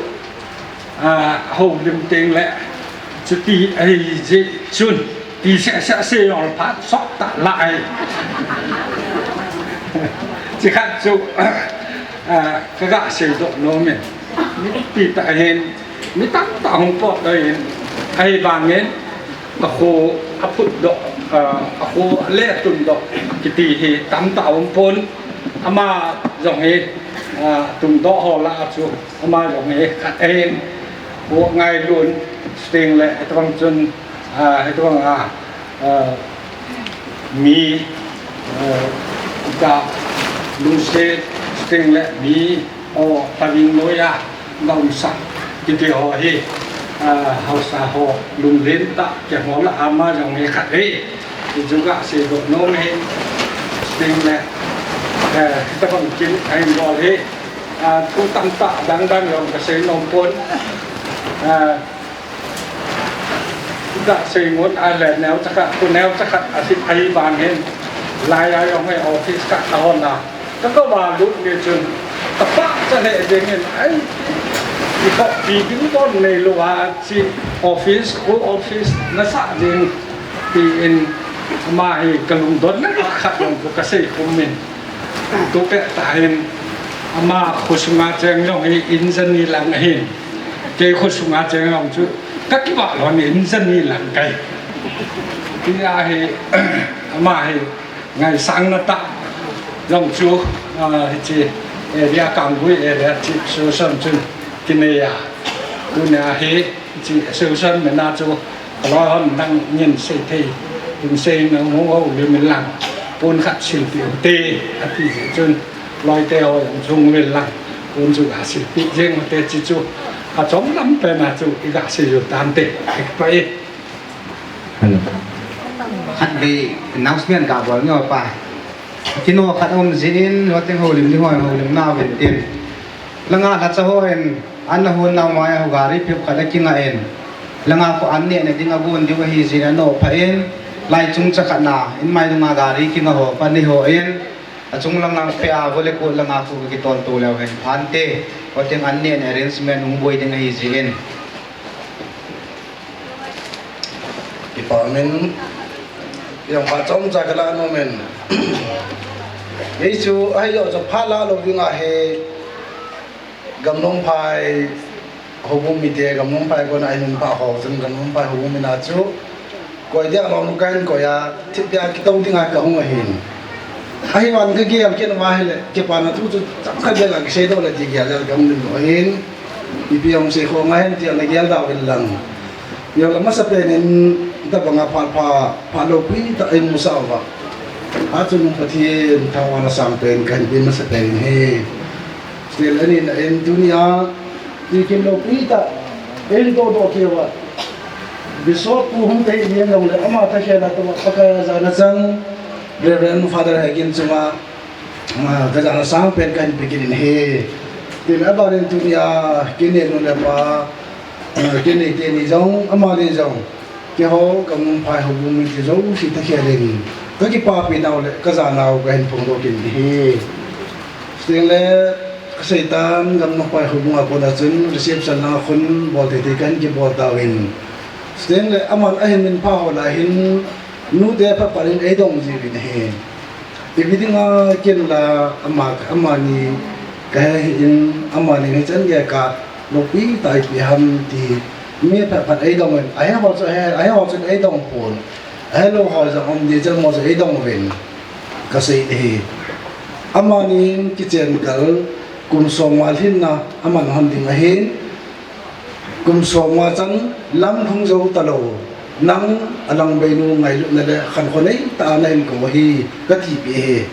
ah, houlim teng le, chuti ahi jeh chun, ti seh seh seh jong phat sot tah lai. Chi khat chu, ah, kaga seidoh nom in, mipi tah ahin, mi tamtah hung potdoh in, ahivangin, akho aphutdoh, ah, akho ale atundoh, kiti hi tamtah aumpon, ama jong hi, ah, tundoh ho lah a chu, ama jong hi khat ahin, kho ngailun, sting le, hitobang chun, ah, hitobang a, ah, mi, ah, ga lungset, sting le, mi, O, tabing noiya, naumsah, kiti ho hi, ah, haosa ho, lunglen tah, kihol a ama jong hi khat hi, ti chu ga seidoh nom in, sting le, eh, hitobang kin ahin bol hi, ah, thu tamtah dang dang jong kasei nom pon, ah, Ga sei ngot a le neocha khat, khu neocha khat ahi, ahivangin, lai a jong hi office khat ahon a. Ka, ka va lut ni chun, ka pah cha le ding in, ai, i khopi ding don nei lou a, chi office, khu office nasah ding, tin ama hi ka lungdonna khat jong chu ka sei khum in. Tu pet tah in, ama khosunga cheng jong hi in jani lang ahin. Kei khosunga cheng jong chu, ka kivah lhon in jani lang kahi. Tia hi, ama hi ngaisang na tah jong chu, ah, hiche area Kanggui area Chief Association chun kinei a. Tunia hi hiche association min a chu kaloi hon nangin sei thei, in sei nang hung houlim in lang, pon khat silpeh u hite, ati jeh chun, loi te ho jong chung uvin lang, pon chu ga silpeh jeng u hite, chi chu, achom lam pen a chu, i ga sei u tante, i pa e. Hello. Khat vei announcement ga bol nge pa. Kino khat um jin, loteng houlim ding ho, houlim na uvin tin. Langa lhacha hon, an na hon nau mai a gari phep khat a kinga in. Langa kho an neh na ding a gon diu ahi jin a nopha in. Lai chung cha khat na, in mai dunga gari kinga ho, pa ni ho in. Achung langa pe a vole ko langa kho kitol to leu hen. Phante, loteng an neh na arrangement hung boi ding ahi jin. Department, jong phat chomcha kala nom in. Hichu, ahi jong chu phat la lou ding ahi, Gamnomphai, houbung mite, Gamnomphai kona ahin pha ho, chun Gamnomphai houbung min a chu, koi dia lom kahin koi a, thip dia kitou ding a kahung ahin. Ahivang kagel kit uva ahile, kipana thu chu chomkhat beh a kiseidoh le ti gel le kahung lim lou ahin. Ipi hung sei khom ngai hen tia nagel da uvin lang. Tia la masapen in tabang a phat pha, phat loupitah a eimusah uva. Achun Pathen thangvahna sangpen kahin pe masapen in ahi. Sel ani na en tunia, ti kim loupitah, eidodoh kei uva. Bishop pu hung tei ni jong le ama thakhel a tua Pakai a jana chang, Reverend Father Hegin chunga, Ka jana sangpen kahin pe kit in ahi. Tin, abanin tunia kei nenu le pa, kei neite ni jong, amani jong, keiho Gamnungphai houbung mite jouse thakhel in kakipapi nau le kajanau kahin phongdoh kit in ahi. Chutengle kaseitan Gamnungphai houbung a kona chun reception langa khun bol teitei kahin kibol tauvin. Chutengle aman ahin minphah ho lah hin nute phatphat in eidong jiuvin ahi. Ipi dinga ken la ama, amani kahe hih in, amani hichan gei a loupi tah ipi ham ti mi phatphat eidong in, aheho chu ahe, aheho chun eidong pon, ahelou ho jong um ding chun amaho chu eidong uvin kasei ahi. Amanin kichen kal kum somnga lhinna aman hon ding ahin, kum somnga chan lam lhung jou talou, nang Alangbeinu ngailutna le khankho neitah a nahin kou ahi, katipeh ahi.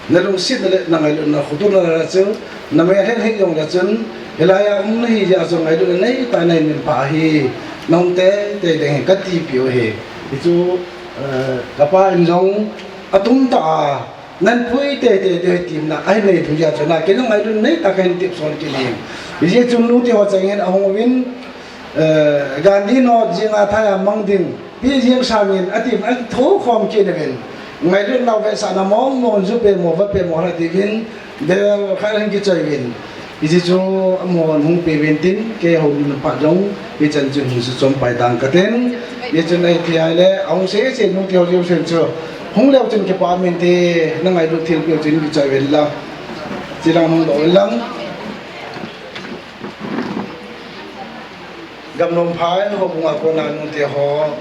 Nalungsetna le nangailutna khotona la chu, namel hel hih jongle chun, hilai a um nahi jeh a chu ngailutna neitah a nahin minphah ahi, naum teitei ding ahi, katipeh u ahi. Hichu, eh, kapa in jong atum tah a, nanpui teitei ding ahi tina ahin nei thei jeh a chu, na kei jong ngailutna neitah kahin tepson kit in. Hijeh chun nute ho chengin ahung uvin, eh, Gandhi no jing a thai a mang ding, pi jing sangin atin, akithokhom kit uvin. Ngailutnau vetsahna mong mong, ju pemo, va pemo lha tiuvin, bel khat ahin kichoi uvin. Hiche chu amahon hung pe uvin tin, kei houlim phat jong hichan chun hung suchom pai tang katin. Hichun ahithei ahile, ahung sei sei nute ho jouse chu hung leu chun kipah um inte, nangailut thilpeh u chun kichoi uvin lang. Chilang hung doh uvin lang. Gamnungphai houbung a kona nute ho,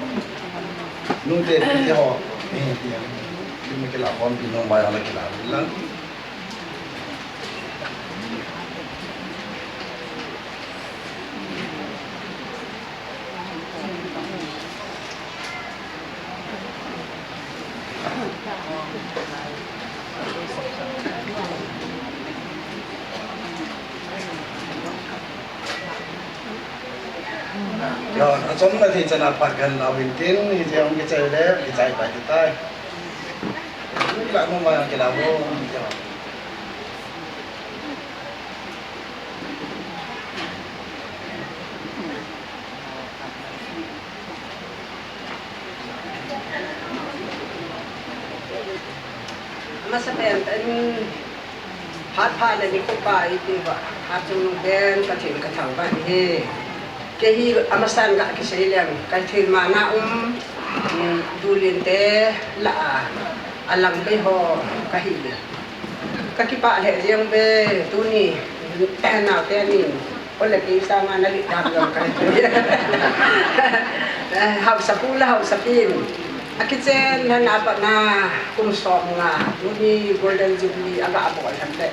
nute, nute ho, eh, tia, tia, kilah khompi nung mai a la kilah uvin lang. Yo, achom na thei chan a phat kahin la uvin tin, hiche hung kichai le, kichai pai ti tai. Kilah mo ma kilah mo, yo. Amasapen in phat phat le nikho pha iti uva, phat chungnung pen Pathen kathangvah in ahi. Kei hi amasan ga kisei leng, Kaithel man a um, um, Dulin te lah a, Alangbei ho kahi le. Kakipah lheh jeng uve, tuni, naote nin, ole kei sanga nalih dan jong kahe. Eh, haosapu le haosapin, akichen lhon a pat na kum somnga, tuni Golden Jubilee aga bol lhon le,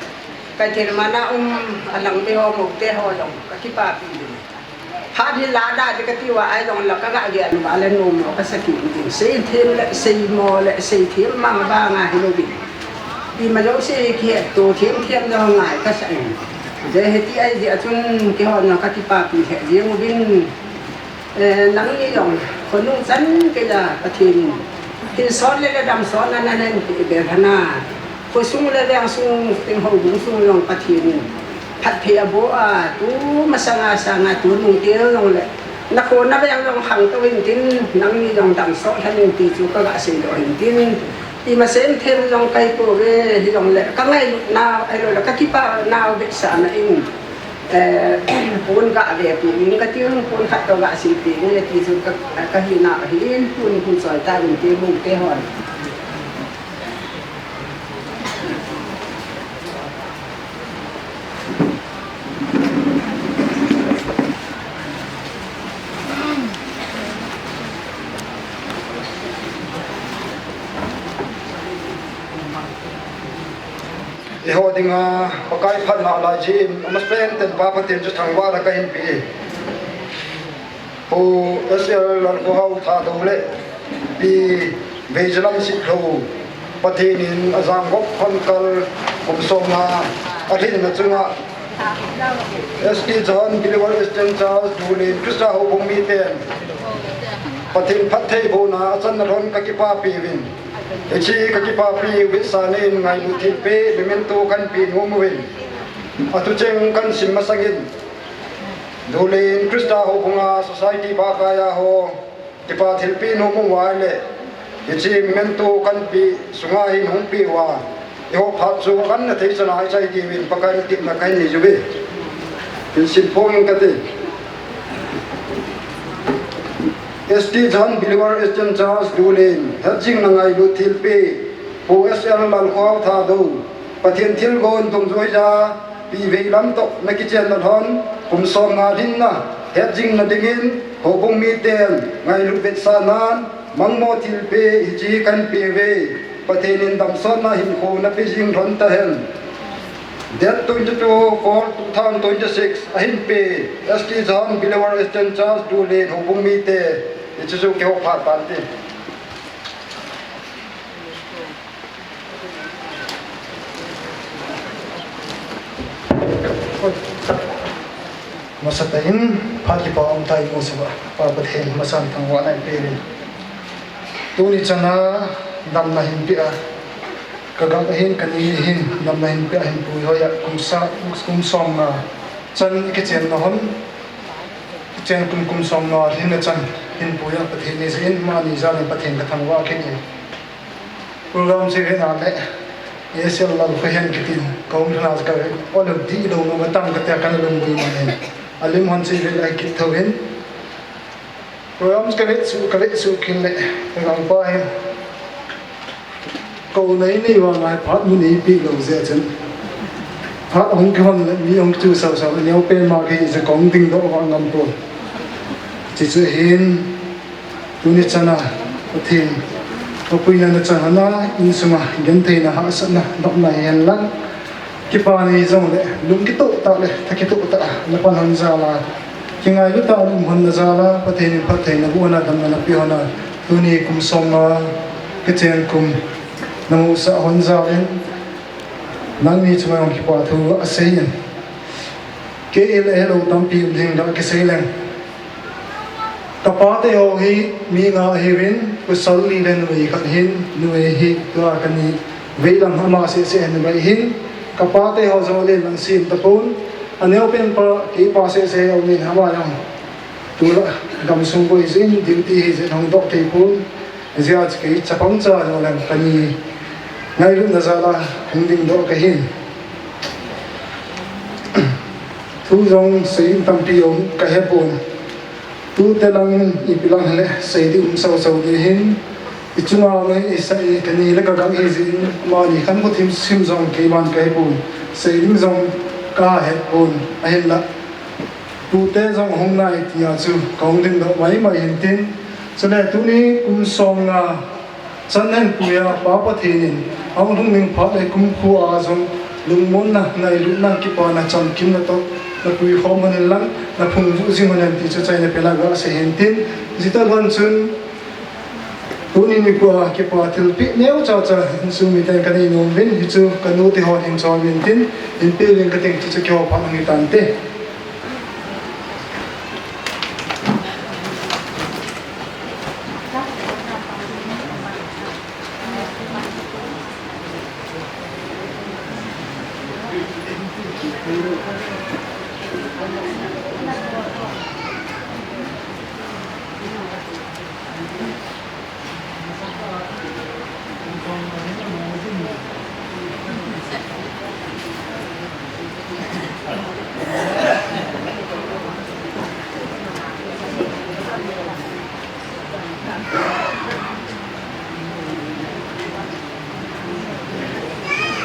Kaithel man a um Alangbei ho, Moute ho jong kakipapi uve. Phat hi lada di kati uva, ahijongle kaga gel uva le nomlou kasa kit in tin. Seithem le, seimo le, seithem mang vanga hilou vin. Ima jouse hi kihetto them them jong ngai kasa in. Hijeh hin hiti ahi jeh a chun keihon jong kakipapi lheh jeng uvin. Eh, nangni jong khonung chan geiya Pathen in hinsot le, le damsotna nahin peh bel lhon a. Khosung le vengsung, teng houbung sung jong Pathen in phatthei aboh a, tumasanga sanga tunung kel jongle, nakho naveng jong khangtou hintin, nangni jong damsot lhon in ti chu kaga seidoh hintin, ima seithem jong kahipouve, hijongle kangailutnau, ahiloule kakipah nau vetsahna in, eh, pon gave peh in kating, pon khat kaga seipeh in, ti chu ka, kahinau ahin, pon hung choi tauvin te, Moute hon. Eiho dinga Pakai phatna alai jeh in, amasapen in Pa Pathen chu thangvahna kahin pe e. Pu S L Lalkhohao Thadou le Pi Veijalam Sitlhou, Pathen in ajang gop khonkal kum somnga alhinna chunga S T John Believer Eastern Church Dulin Christa Houbung miten Pathen phattheibohna achanna lhon kakipapi uvin. Hiche kakipapi u vetsahnan ngailut thilpeh memento kahin pe nom uvin, atucheng kahin sim masangin, Dulin Christa houbunga society bahkaiya ho kipa thilpeh nom uva ahile, hiche memento kahin pe sunga hin hung peh uva, eiho phat chu akanna thei chan a ichai diuvin Pakai in tepna kahin nei uve. Hin sim phong inge kati. S T John Believer Christian Church Dulin, hetjingna ngailut thilpeh Pu S L Lalkhohao Thadou, Pathen thilgon dungjuija, Pivei lam toh nakichenna lhon kum somnga lhinna hetjingna dingin houbung miten ngailut vetsahnan mangmo thilpeh hiche kahin pe uve. Pathen in damsotna hinkho napeh jing lhon tahen. Date twenty-two four two thousand twenty-six ahin pe, S T John Believer Christian Church Dulin houbung mite, hiche chu kihou phat tante. Masatah in phat kipa um tah imu uva, Pa Pathen masang thangvahna ipeuvin. Tuni chana damna hin pea, kagam ahin, kani ahin, damna hin pea hin puihoi a, kum sa, kum somnga chan ikichenna hon, kichen kum, kum somnga lhinna chan hin puiya Pathen ni jeh in, amani jal in Pathen kathangvah kit e. Program chu ivet a le, A S L Lalkhohao kiti, kahung lhun a chu kavet, ole dihlou nom atam katia kana lunggel man e. Alim hon chu ivet a ikit thou hin. Program chu kavet suh, kavet suh kit le, kagangpa hin, kou nei nei vang a phat mun eipeh lou jeh chun, phat hung kihon le mi hung kitu sao sao, neopen ma kei jeh kahung dingdoh vah ngam pon. Hiche chu hin, tuni chana Pathen vapuina nachan hon a, insunga gentheina, hahsatna, nopna hihen lang, kipa nei jongle, lung kitoh tah le tha kitoh tah a napan hon jal a, kingailu tah a naum hon najal a, Pathen in phattheina naboh hon a, damna napeh hon a, tuni kum somnga kichen kum namusah hon jal in, nangni chunga jong kipa thu asei in. Kei le helou tampi um ding ga kisei leng. Kapate ho hi mi nga ahiuvin, pasal ni le numei khat ahin, numei hi tua kani veilam ama seh seh numei ahin, kapate ho jong alen lang sem tapon, aneopen pa keipa seh seh aumin ama jong tulai gamsung boi jin duty hijeh in hung doh thei pon, hijeh a chu kei chapang cha jong lang kani ngailutna jal a hung dingdoh kahin. Thu jong sei in tampi um kahepon. Tute lang ipi lang hile sei ding um sao sao ding ahin, ichunga um isei kani le kagang hijeh in, amani khankho thim sim jong keiman kahepon, sei ding jong kahepon, ahinla tute jong hung nai tia chu kahung dingdoh mai mai hintin, chule tuni kum somnga chan ahin puiya Pa Pathen in ahung lhung ding phat le kumkho a jong lungmonna, ngailutna, kipana, chamkimna toh napuikhom hon in lang, naphungvuh jing hon in ti chu achaina pen a gasei hintin, hitobang chun tuni nikho a kipa thilpeh neocha cha insung miten kanei nom uvin, hichu kanu te hon hin chouvin tin, hinpeh uvin kating, chuchu kihou phat hung hitante.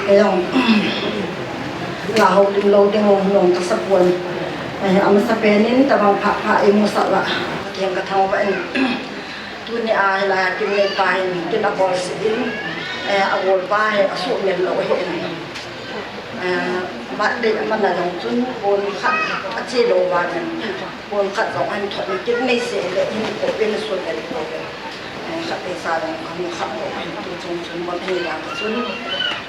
Kei jong la houlim lou ding u nom kasa pon. Eh, amasapen in tabang pha pha imusah uva, Pathen kathangvah in. Tuni a hilai a kin neipa hin kin abolse in, eh, agolpa hi asuhmil lou ahin. Eh, birthday aman a jong chun pon khat ache lou vangin, pon khat jong ahin thot in, kin neise le hin ko pen suhmil lou pen. Eh, khat te sa jong kahung kha lou ahin, tu chung chun bon hi vang chun,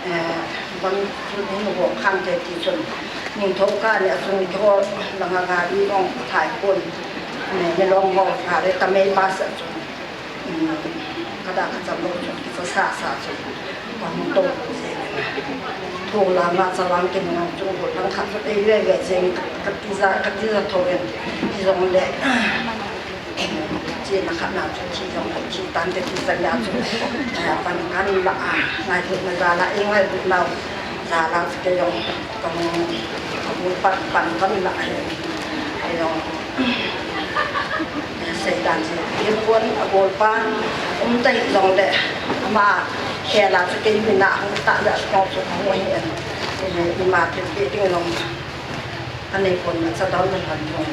eh, bon chun hin hung khang te ti chun, Ningthou kah ni a chun kihou langa gari jong athai pon, eh, nilong ho kha le tamei pa sa chun, um, Kada kacham lou chu, kicha sasa chu. Kahung tou lou jeng. Tho langa chavang kin ngam chu, go lang khat chu ei ve ve jeng, ka, katija, katija tho in. Hijongle, chena khat na chu, thi jongle, thi tante tija nia chu. Eh, pan kan la, ah, ngailutna jal a, ei ngailutnau jal a chu kei jong. Kahung, kahung pan, pan kan la hi. Kei jong. Seidan chu, inpon abol pa, um ta hijongle, ama khel a chu kei min a hung tah le, asung chu kahung hi in. Eh, ima thilpeh ding jong kanei pon, acha don le hon jong.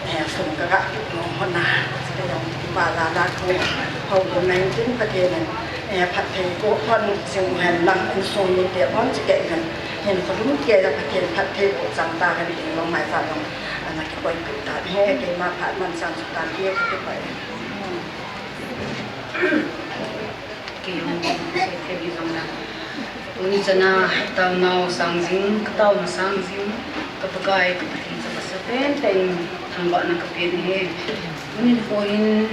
Eh, sum kaga pe jong hon a, chu kei jong, ipa jal a kahung, hou jong na hin tin Pathen in, eh, phatthei boh hon jing u hen lang, insung mite hon chu kei jong, hin khonung kei jong Pathen phatthei boh chang tahen tin jong mai jal jong. Ana kikoipeh tan ahi, keima phat man chan chu tan ahi, kakipah e. Kei jong, kei jong la. Tuni chana, taonau sang jing, kataona sang jing, ka Pakai, ka Pathen chu kasa pen pen, thangvahna kapen ahi. Tuni nikho hin,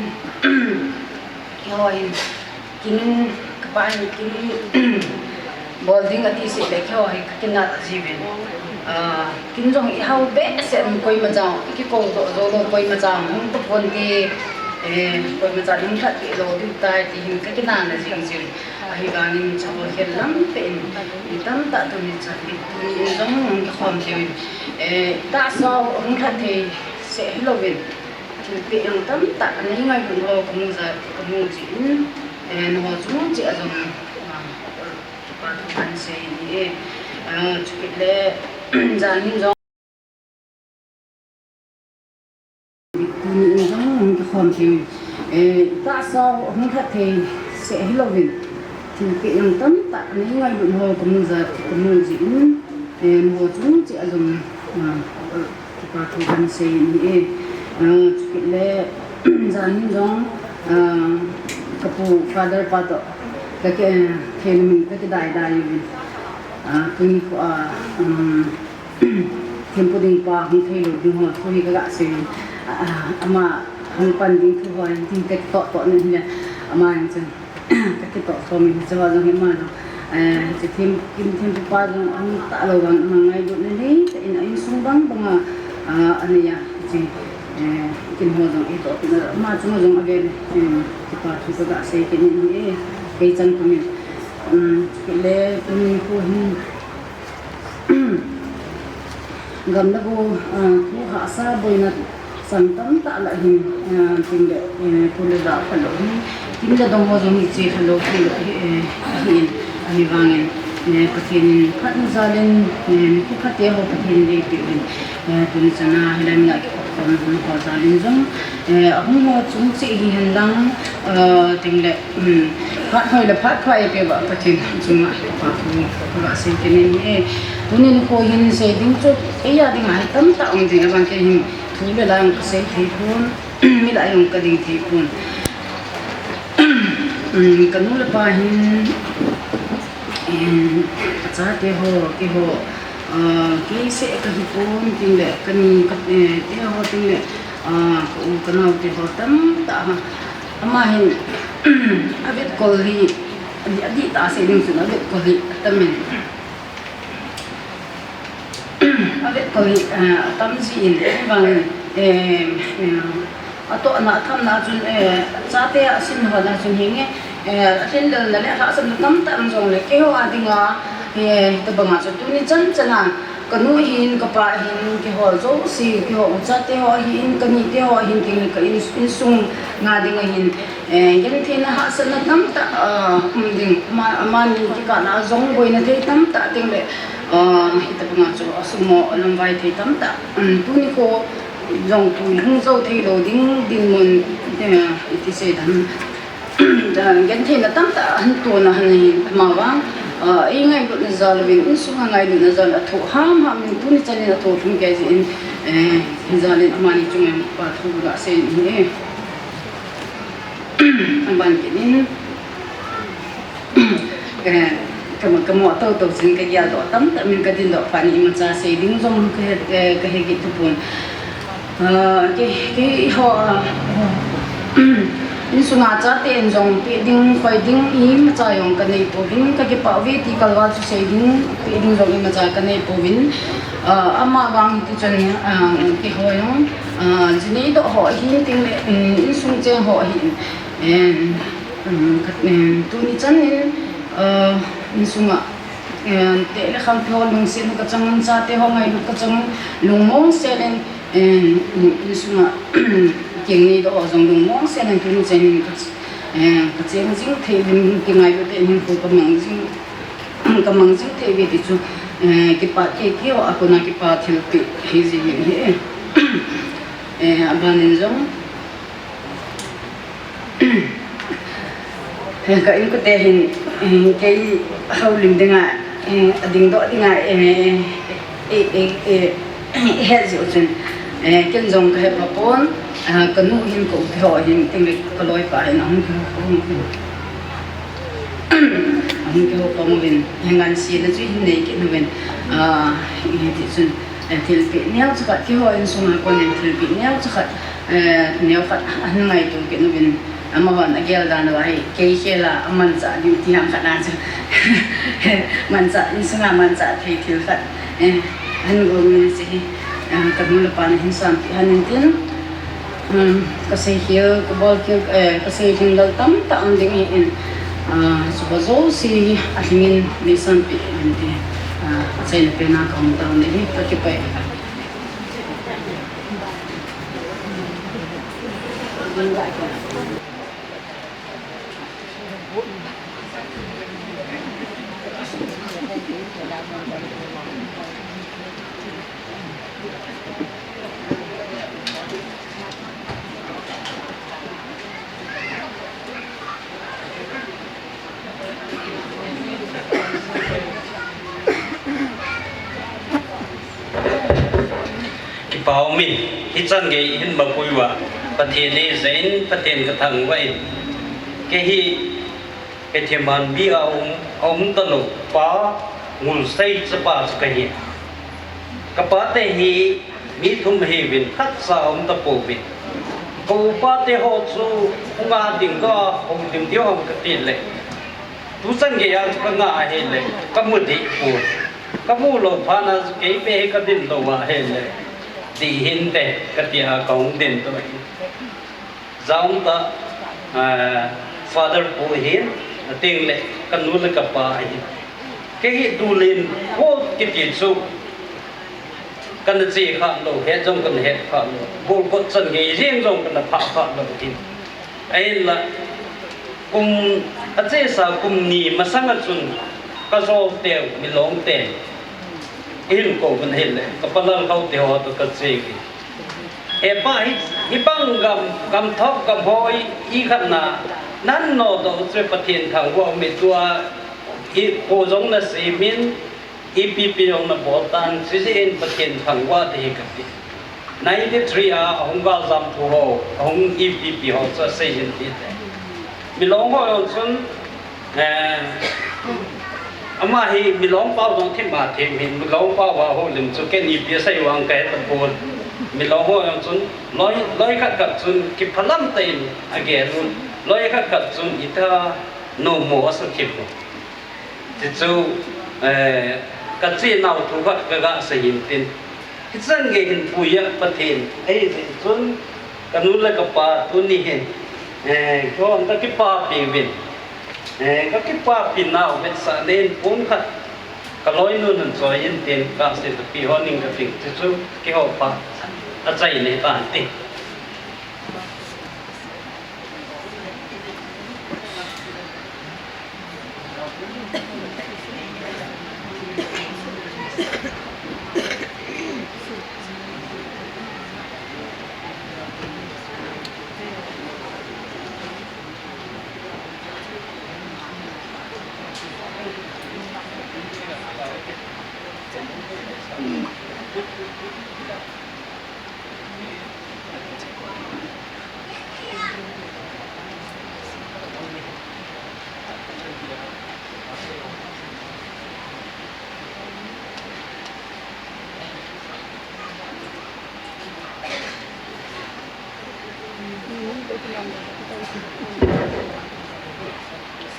keiho hin, kin, kapa hin kin bol ding ati seh le keiho hi kakinat jiuvin. Ah, kin jong ihao behseh in koima cha, ikikou doh jou lou koima cha, hung tapon te, eh, koima cha hung lhatpeh lou diu tai ti hin kakinatna jing jiuvin. Ahivangin chabol khel lam peh in, mi tamtah tuni chan, tuni in jong hung kikhom jiuvin. Eh, tahsa hung lhat thei seh hilouvin. Thilpeh jong tamtah, nei ngailut ho kamu jeh, kamu jeh in, eh, nangho chung cheh a jong, ah, kipa thu kahin sei ahi e. Ah, chukit le, jan hin jong, tuni in jong hung kikhom thei, eh, tahsa hung lhat thei seh hilouvin. Thilpeh jong tamtah, nei ngailut ho kamu jeh, kamu jeh in, eh, nangho chung cheh a jong, ah, Kipa thu kahin sei ahi e. Ah, chukit le, jan hin jong, ah, kapu Father pa toh, ka ke, thei min kakidai dai uvin. Ah, tuni kho, ah, um, thempu ding pa hung thei lou ding ho, thu hi kaga sei uvin. Ah, ah, ama hung pan ding thu ho, ding katoh toh na hile, ama hin chun. Kakitoh khom in, hiche ho jong hi ama jong, eh, hiche them, kin thempu pa jong ahung tah lou vang, ama ngailutna nei tah in a insung bang bang a, ah, anei a, hiche, eh, kin ho jong itoh kit na, ama chunga jong ave le, eh, kipa thu kaga sei kit in, eh, kei chan kum in, um, kile, kin khu hin, Gamna bu, ah, thu hahsa boina chang tamtah lah hin, ah, tin le, eh, thu le ja phalou hin, kin le dong ho jong hi che phalou, phalou hi, eh, ahin, ahivangin, eh, Pathen in phatna jal in, eh, mi kiphate ho Pathen in eipeh uvin, eh, tuni chana hilai mun a kikhopna ho jal in jong, eh, ahung ho chung cheh hihen lang, ah, tin le, Um, phat hoi le phat pha eipeh uva Pathen chunga kipa thu kaga sei kit in ahi. Tuni nikho hin sei ding chu, kei a dinga hi tamtah um ding, ahivang kei hin thu le la jong kasei thei pon, mi lah a jong kading thei pon. Um, kanu le pa hin, um, achate ho, keiho, ah, kei seh kahi pon, tin le, kani, ka, eh, te ho, tin le, ah, ka u, kanao te ho tamtah ha. Ama hin, avetkol hi, adih tah a sei ding chun avetkol hi atam in. Avetkol hi, eh, atam jin, ahivangin, eh, eh, atohna, athamna chun, eh, chate a asin hon a chun hinge, eh, alhinlelna le alhahsamna tamtah um jongle, keiho a dinga, eh, hitobanga chu tuni chan chan a, Kanu ahin, kapa ahin, kihol jouse, kihol u chate ho ahin, kani te ho ahin, tin le ka in, insung nga ding ahin, eh, gentheina hahsatna tamtah, ah, um ding, ama, amani kikah a jong boina thei tamtah tin le, ah, hitobanga chu asumo, alamvai thei tamtah, um, tuni kho jong tui hung jou thei lou ding, dinmun, eh, iti sei dan. Gentheina tamtah ahin tona ahin, amavang, ah, ei ngailutna jal uvin, insung a ngailutna jal a thoh hamham in, tuni chan in athoh lhung kei jeh in, eh, hijal in amani chunga kipa thu kaga sei in ahi. Aban kit in, eh, ka, kamo toto chun kageldoh tamtah min kadindoh phat in imacha sei ding jong kahe, eh, kahe kit tapon. Ah, kei, keiho, ah, Insunga chaten jong pe ding, khoi ding imacha jong kanei pouvin, kakipah uve ti kalval chu sei ding, pe ding jong imacha kanei pouvin. Ah, ama vang hiti chun, ah, keiho jong, ah, jinei doh ho ahin, tin le, um, insung cheng ho ahin, em, um, ka, em, tuni chan in, ah, insunga, em, teh le khangpi ho lungset kachang in, chate ho ngailut kachang in, lungmong sel in, em, insunga, keng nei doh ho jong lungmong sel in tuni chan in ka, em, kacheng jing thei uvin, kingailut tah in hinkho kamang jing, kamang jing thei uve ti chu, eh, kipah kei kei ho a kona kipa thilpeh hi jing in ahi. Eh, aban in jong, eh, ka inkote hin, eh, kei houlim dinga, eh, ading doh dinga, eh, eh, eh, eh, eh, het jeh u chun, eh, ken jong kahe pha pon, ah, kanu hin kou keiho hin, tin le kaloipa hin ahung kihou pon uvin. Ahung kihou pon uvin, hingan sina chu hin nei kit uvin, ah, hiti chun, eh, thilpeh neo chakhat keiho insunga konin thilpeh neo chakhat, eh, neo khat ahin ngaito kit uvin, amahon agel dan uva hi, kei khel a amanchah ding ti ham khat a chu. Manchah, insunga manchah thei thil khat, eh, ahin gong in ahi. Eh, kanu le kapa na hin sanpeh hon in tin. Um, kasei khel, kabol khel, eh, kasei lhinglel tamtah um ding ahin, ah, chuho jouse alhing in neisanpeh uvin ti, ah, achaina pen a kahung tao in ahi, kakipah e. Kipa um e, hichan gei hin mapui uva, Pathen eijah in, Pathen kathangvah in. Kei hi Pathen manbi a um, a um talou pa, Ngulsei chapa chu kahi. Kapa te hi mi thum ahiuvin, khatcha aum tapouvin. Ka upa te ho chu hung a ding ka houlim diu ham kati le, tuchan gei a chu kanga ahile, kamu deh pon. Kamu lou phat na chu kei beh hi kadin lou ahile, dih hinte, katia kahung din toh ahi. Jaum tah, ah, Father pu ahin, ateng le kanu le kapa ahin. Kei hi tulen ho kiti chu kana che kha lou, het jong kana het kha lou, bolkot chan gei jeng jong kana phah kha lou ahin. Ahinla, kum, achesa kum ni masang a chun kajol teu, Milong te, eihin kou uvin ahile, kapa Lalkhao te ho toh kache uvin. He pa, hi, hibang gam, gam thop gam hoi, i khat na, nahin nodoh u chu Pathen thangvah um e, tua, i kho jong nasem in, ipi pi jong nabol tan, chujeh in Pathen thangvah te hi kati. Ninety-three a, ahung galjam thu ho, ahung ipi pi ho chu asei in tite. Milong ho jong chun, Eh, ama hi Milong pao jong thim a thim hin, Milong pao a houlim chu ken ipi asei vang kahe tapon. Milong ho jong chun, loi, loi khat khat chun kiphalam tah in agel un, loi khat khat chun itha nomo asa thim u. Tichu, eh, kachenau thu khat kaga sei hin tin. Hichan gei hin puiya Pathen, ahijeh chun kanu le kapa tuni hin, eh, kihon kakipapi uvin. Eh, kakipapi nau vetsahna in pumkhat kaloinu nunchoi in tin kasei tapi honing kating tichu kihoupa achaina hitan ti.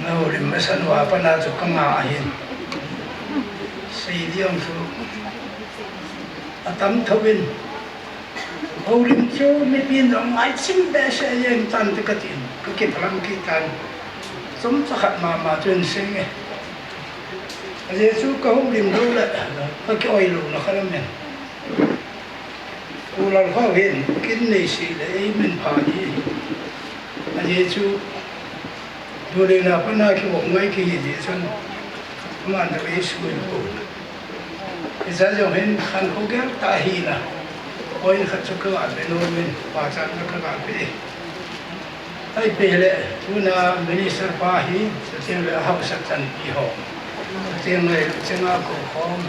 Nau lim masa nua pana chu kanga ahin. Sei diang chu atam thouvin. Houlim chu mipin jong ngaichin behseh jeng tan te katin, kakiphalam kit tan. Chomcha khat mama chu hin seng e. Ajeh chu kahoulim lou le, kakioi louna khat aum in. U Lalkhao hin, kin neisih le, eimin pha hi. Ajeh chu, Dulena pana kivop ngai kihi jeh chun, aman toh eisui pon. Hiche jong hin khankho gel tah ahina. Point khat chu kaga pe nom in, pachatna kaga pe. Ahipeh le, tuna minister pa hi, chuteng le haosa chanpi ho. Chuteng le, chenga kou khom,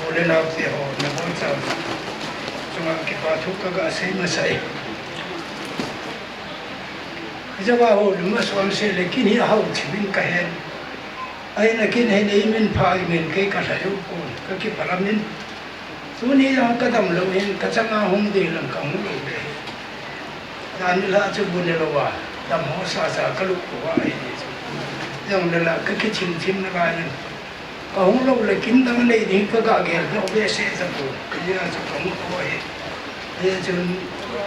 u le nao te ho, nabonchau chunga kipa thu kaga sei masa e. Hiche va ho, lung asonsel le, kin hi ahao thim in kahen. Ahin akin hin eimin pha in kei kalhai u pon, kakiphalam in. Tuni jong kadam lou hin, kachanga hung ding lang kahung lou le. Jan nilhah chu bu ne louva, dammo sasa kalup pouva ahi. Jongle la kakithim thim nalai in. Kahung lou le kin dang nei ding kaga gel doh behseh tapon. Hijeh a chu kahung pou ahi. Hijeh chun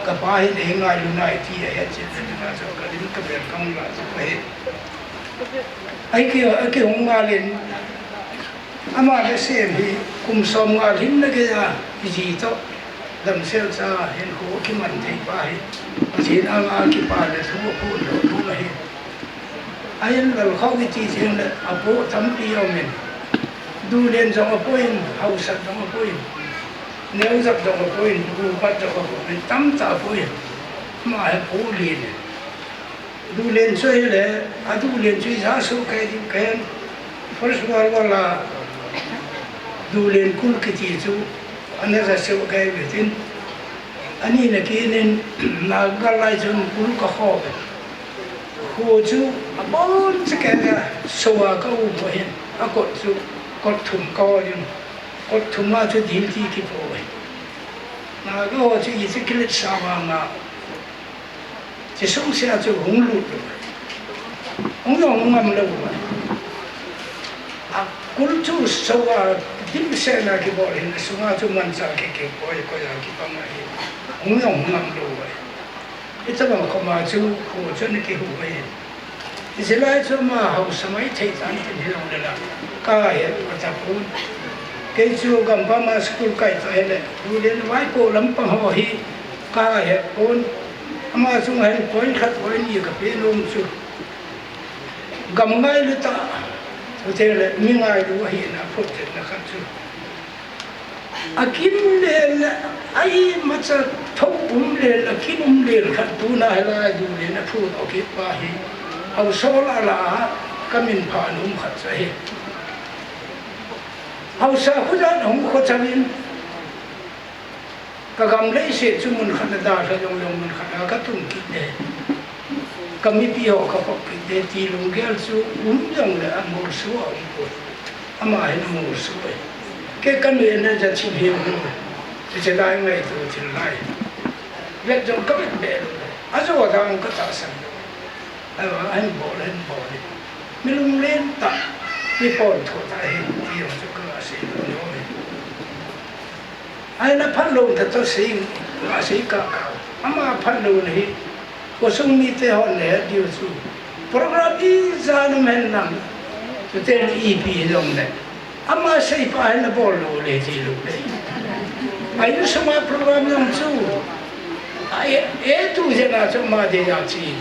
kapa hin eingailu nai ti ahet cheh le, hijeh a chu kalim kabel kahung lah chu ahi. Aki, akihung ngal in, ama le sem hi kum som nga lhin na geiya, iji toh damsel cha hinkho kiman thei pa hi, Pathen anga kipa le thu aphondoh thu ahi. Ahin Lalkhao kiti jeng le apo tampi aumin, Dulen jong apoi in, haosat jong apoi in, neojat jong apoi in, upat jong apoi in, tamtah apoi in, ama hi apo lin e. Dulen chu ahile, a Dulen chu ija soh kei ding kahen. First World War a Dulen kul kiti chu ana ja soh kei uve tin. Ani na kinin, Naga lai chun kul kakho uve. Kho chu aboncha kei a, soh a ka um u ahin, akot chu kot thum kahol in, kot thum a chu dil ti kipo uve. Naga ho chu iti kiletsah vanga, Chisungsea chu hung lut lou. Hung jong hung ngam lou. A kul chu soh a dimset na kibol hin, asunga chu manchah kikoi koi a kipang ahi. Hung jong hung ngam lou. Hitabang khoma chu kho chu ana kihu ahi. Hichelai chu ama haosa maithei tan tin hilou le la. Kahet tapon. Kei chu gampam a school kai ta hile, Dulen vaipo lampang ho hi kahet pon. Ama chunga hin point khat point ni kape nom chu, gam ngailu tah, chuteng le mi ngailu ahina photchetna khat chu, akin lel le, a imacha thou um lel, akin um lel khat tuna hilai Dulen aphondoh kit pa hi, haosa lah a, kamin pha nom khat chu ahi. Haosa khojat ahung kho chauvin, kagam leiset chu mun khat a dalha jongleng mun khat a katun kit ding, kamipi ho kakhop kit ding ti lunggel chu um jongle amolso a um poi. Ama hin amolso e. Kei kanu in aja chim hi um. Hiche lai ngaito thil lai. Vet jong kavet be lou. Ajo dang katahsan lou. Ahivang ahin bol, ahin bol in, mi lunglen tah, mi pontho tah ahi ti jong chu kaga sei nom e. Ahin aphat louna toh sei, ga sei kaka. Ama phatlouna hi, khosung mite hon ahet diu chu, program ijat um hen lang, chuteng ipi hijongle, ama seipa hin abol lou le ti lou le. A insunga program jong chu, a e, etu jeh a chu ama dei a che.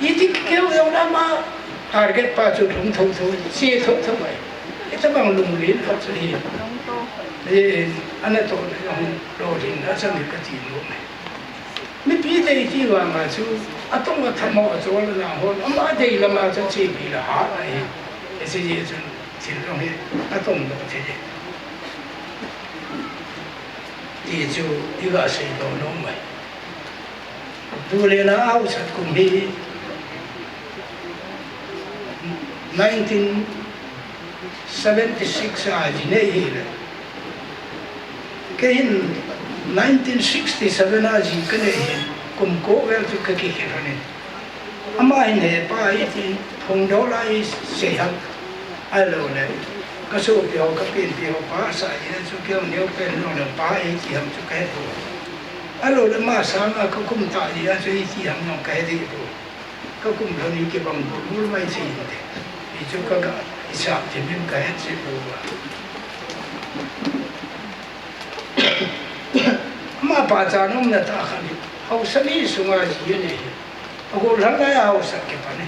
Iti keu jong le ama target pa chu lhung thotho, che thotho mai. Hitabang lunglen khat chu hi. E, anatohna jong lolhinna chang hi kati nom e. Mipi dei ti vanga chu, atong atham ho, achol ana hol, ama dei lama chu chepi le hat ahi. Hiche jeh chun thil jong hi atongdoh thei e. Ti chu iga seidoh nom e. Dulen a ahaosat kum hi nineteen seventy six a ji nei hile. Kei hin nineteen sixty seven a ji kanei hin. Kum ko vel chu ka kikhel lhon in. Ama hin he pa hi tin phongdoh lai sei ham. Ahilou le, ka sopi ho, ka penpi ho pa sa hi chu kei neo pen neo le pa hi ti ham chu ka he poi. Ahilou le, ama sanga ka kum tah hi a chu hi ti ham nong ka he deh poi. Ka kum lhon hi kibang bulbul mai sei inte. Hi chu ka ga hisap thim in ka he sei poi. Ama pachat umna tah khat hi, haosa ni sunga ji anei hi. Agollhang lai a haosa kipan hi.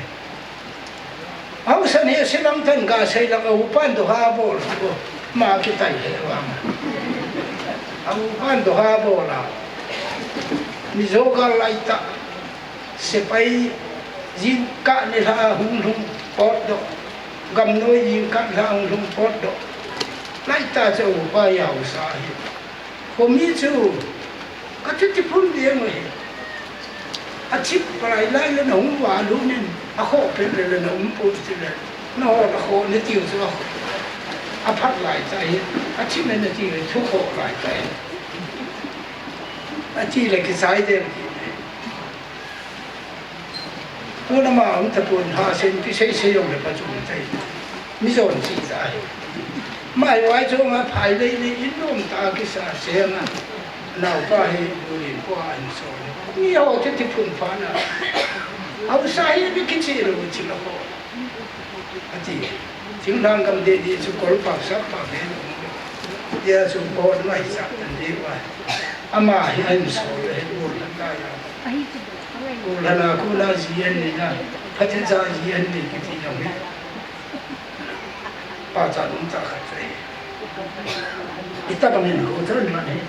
Haosa ni a silang tan ga sei lang a upan doha bol hi. Ama kitai he vang. A upan doha bol a. Mizo gal lai tah. Sepai jingkah nilhah a hung lhung potdoh. Gamnoi jingkah nilhah a hung lhung potdoh. Laitah chu upa haosa hi. Khomi chu ka chuti phun ding ahi. A thip lai lai le na hung va lhun in, a khoh pet le le na um pon ti le. Na ho na khoh na tiu chu a phat lai tah hi. A thip le na tiu le thu khoh lai tah hi. A ti le kichai ding ti le. Tun ama um tapon, ha sen pi sei sei jong le pachun tai. Mi jon chi ta hi. Mai vai jong a phai lei lei in nom ta kisa se na. Nau pa hi du lin ko a in so. Mi ho te ti phun pha na. Haosa hi mi kichi lo chi lo ko. Ati. Thinglhang gam deh deh chu kol pak sak pak le. Tia chu ko ngai sak tan deh va. Ama hi a insung le hi gollhang lai a. Gollhang a kona ji anei na, phatecha ji anei kiti jong hi. Pachat umtah khat chu ahi. Itobang hinkho chu aman ahi.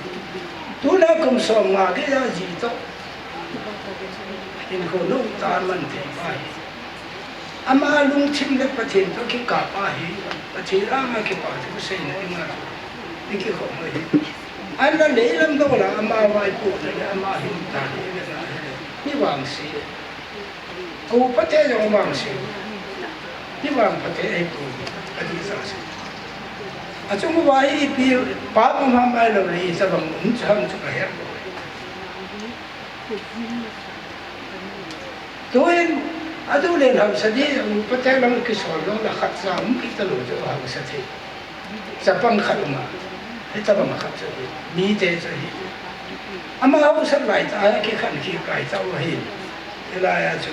Tuna kum som nga gei a ji toh hinkho nom tah a man thei pa hi. Ama lungthim le Pathen toh kikah pa hi, Pathen langa kipa thu seina dinga i kikhom ahi. Ahinla leilam dol a ama vaipohna le ama hin dan hi vena ahile, mi vangse. A upa te jong vangse. Mi vangpha te ahipoi, adih sah se. Achung uva hi ipi pap um ham ahilou le itobang um ham chu kahet lou. Tuin, adu le haosa di, upa te lang kisol jong le khatcha um kit talou chu haosa thei. Chapang khat um a, hitobang khat chu hi, mite chu hi. Ama haosa lai tah a kikhen kit lai tah u ahi. Hilai a chu,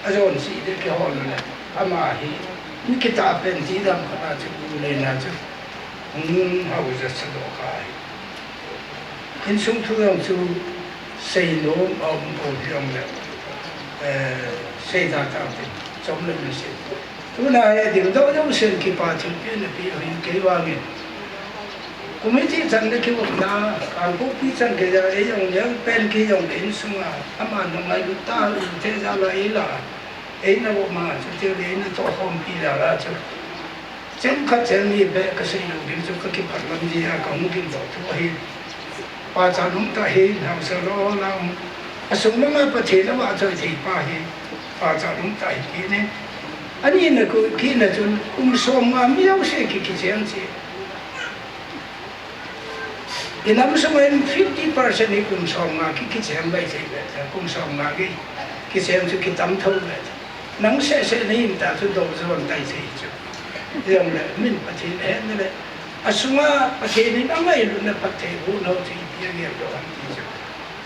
ajon chih ding kihol le, ama hi, mi kitah pen ti dam khat a chu, u le na chu, hung haosa sa doh kha hi. Insung thu jong chu seinom aum pon jongle, eh, seida tante, chom le min sei. Tuna hi dingdoh jousen kipa thilpeh napi ahin kei vangin. Committee chan le kiumna, Kangpokpi chan geiya, ei jong Nialpen gei jongle insunga, ama nangailut tah u te jal a ei la, eina um a, chuti le eina tohkhompi jal a chu. Cheng khat cheng ni beh kasei lou ding chu kakipah lam jeh a kahung gingdoh thu ahi. Pachat umtah hi, haosa lou lang. Asung manga Pathen avahchoi thei pa hi, pachat umtah hi kit in. Anina kit na chun, kum som nga mi jouse ki, kicheng che. Inam sunga in fifty percent hi kum som nga ki, kicheng bai thei ve, kum som nga ki, kicheng chu kitam tho ve. Nang seh seh nahin ta chu dou jon tai thei chu. Jongle, min Pathen ahetna le, asunga Pathen in angailutna phatthei boh nau chu ipi agel doh ham ti chu.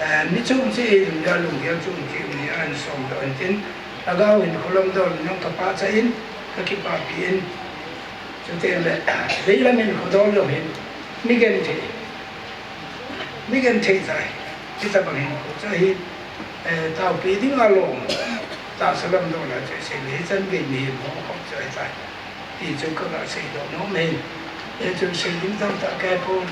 Eh, mi chom cheh in, lunggel chom cheh in, ahin somdoh in tin, lhagao hinkho lamdoh in jong kapachat in, kakipapi in. Chuteng le, leilam hinkho dol jong hin, mi genthei. Mi genthei tai. Hitobang hinkho chu hi, eh, taopi dinga lom. Tahsa lamdoh la chu sei le, hichan gei mihem ho khop chu ahitai. Ti chu kaga seidoh nom e. Hichu sei ding tamtah kahe pon.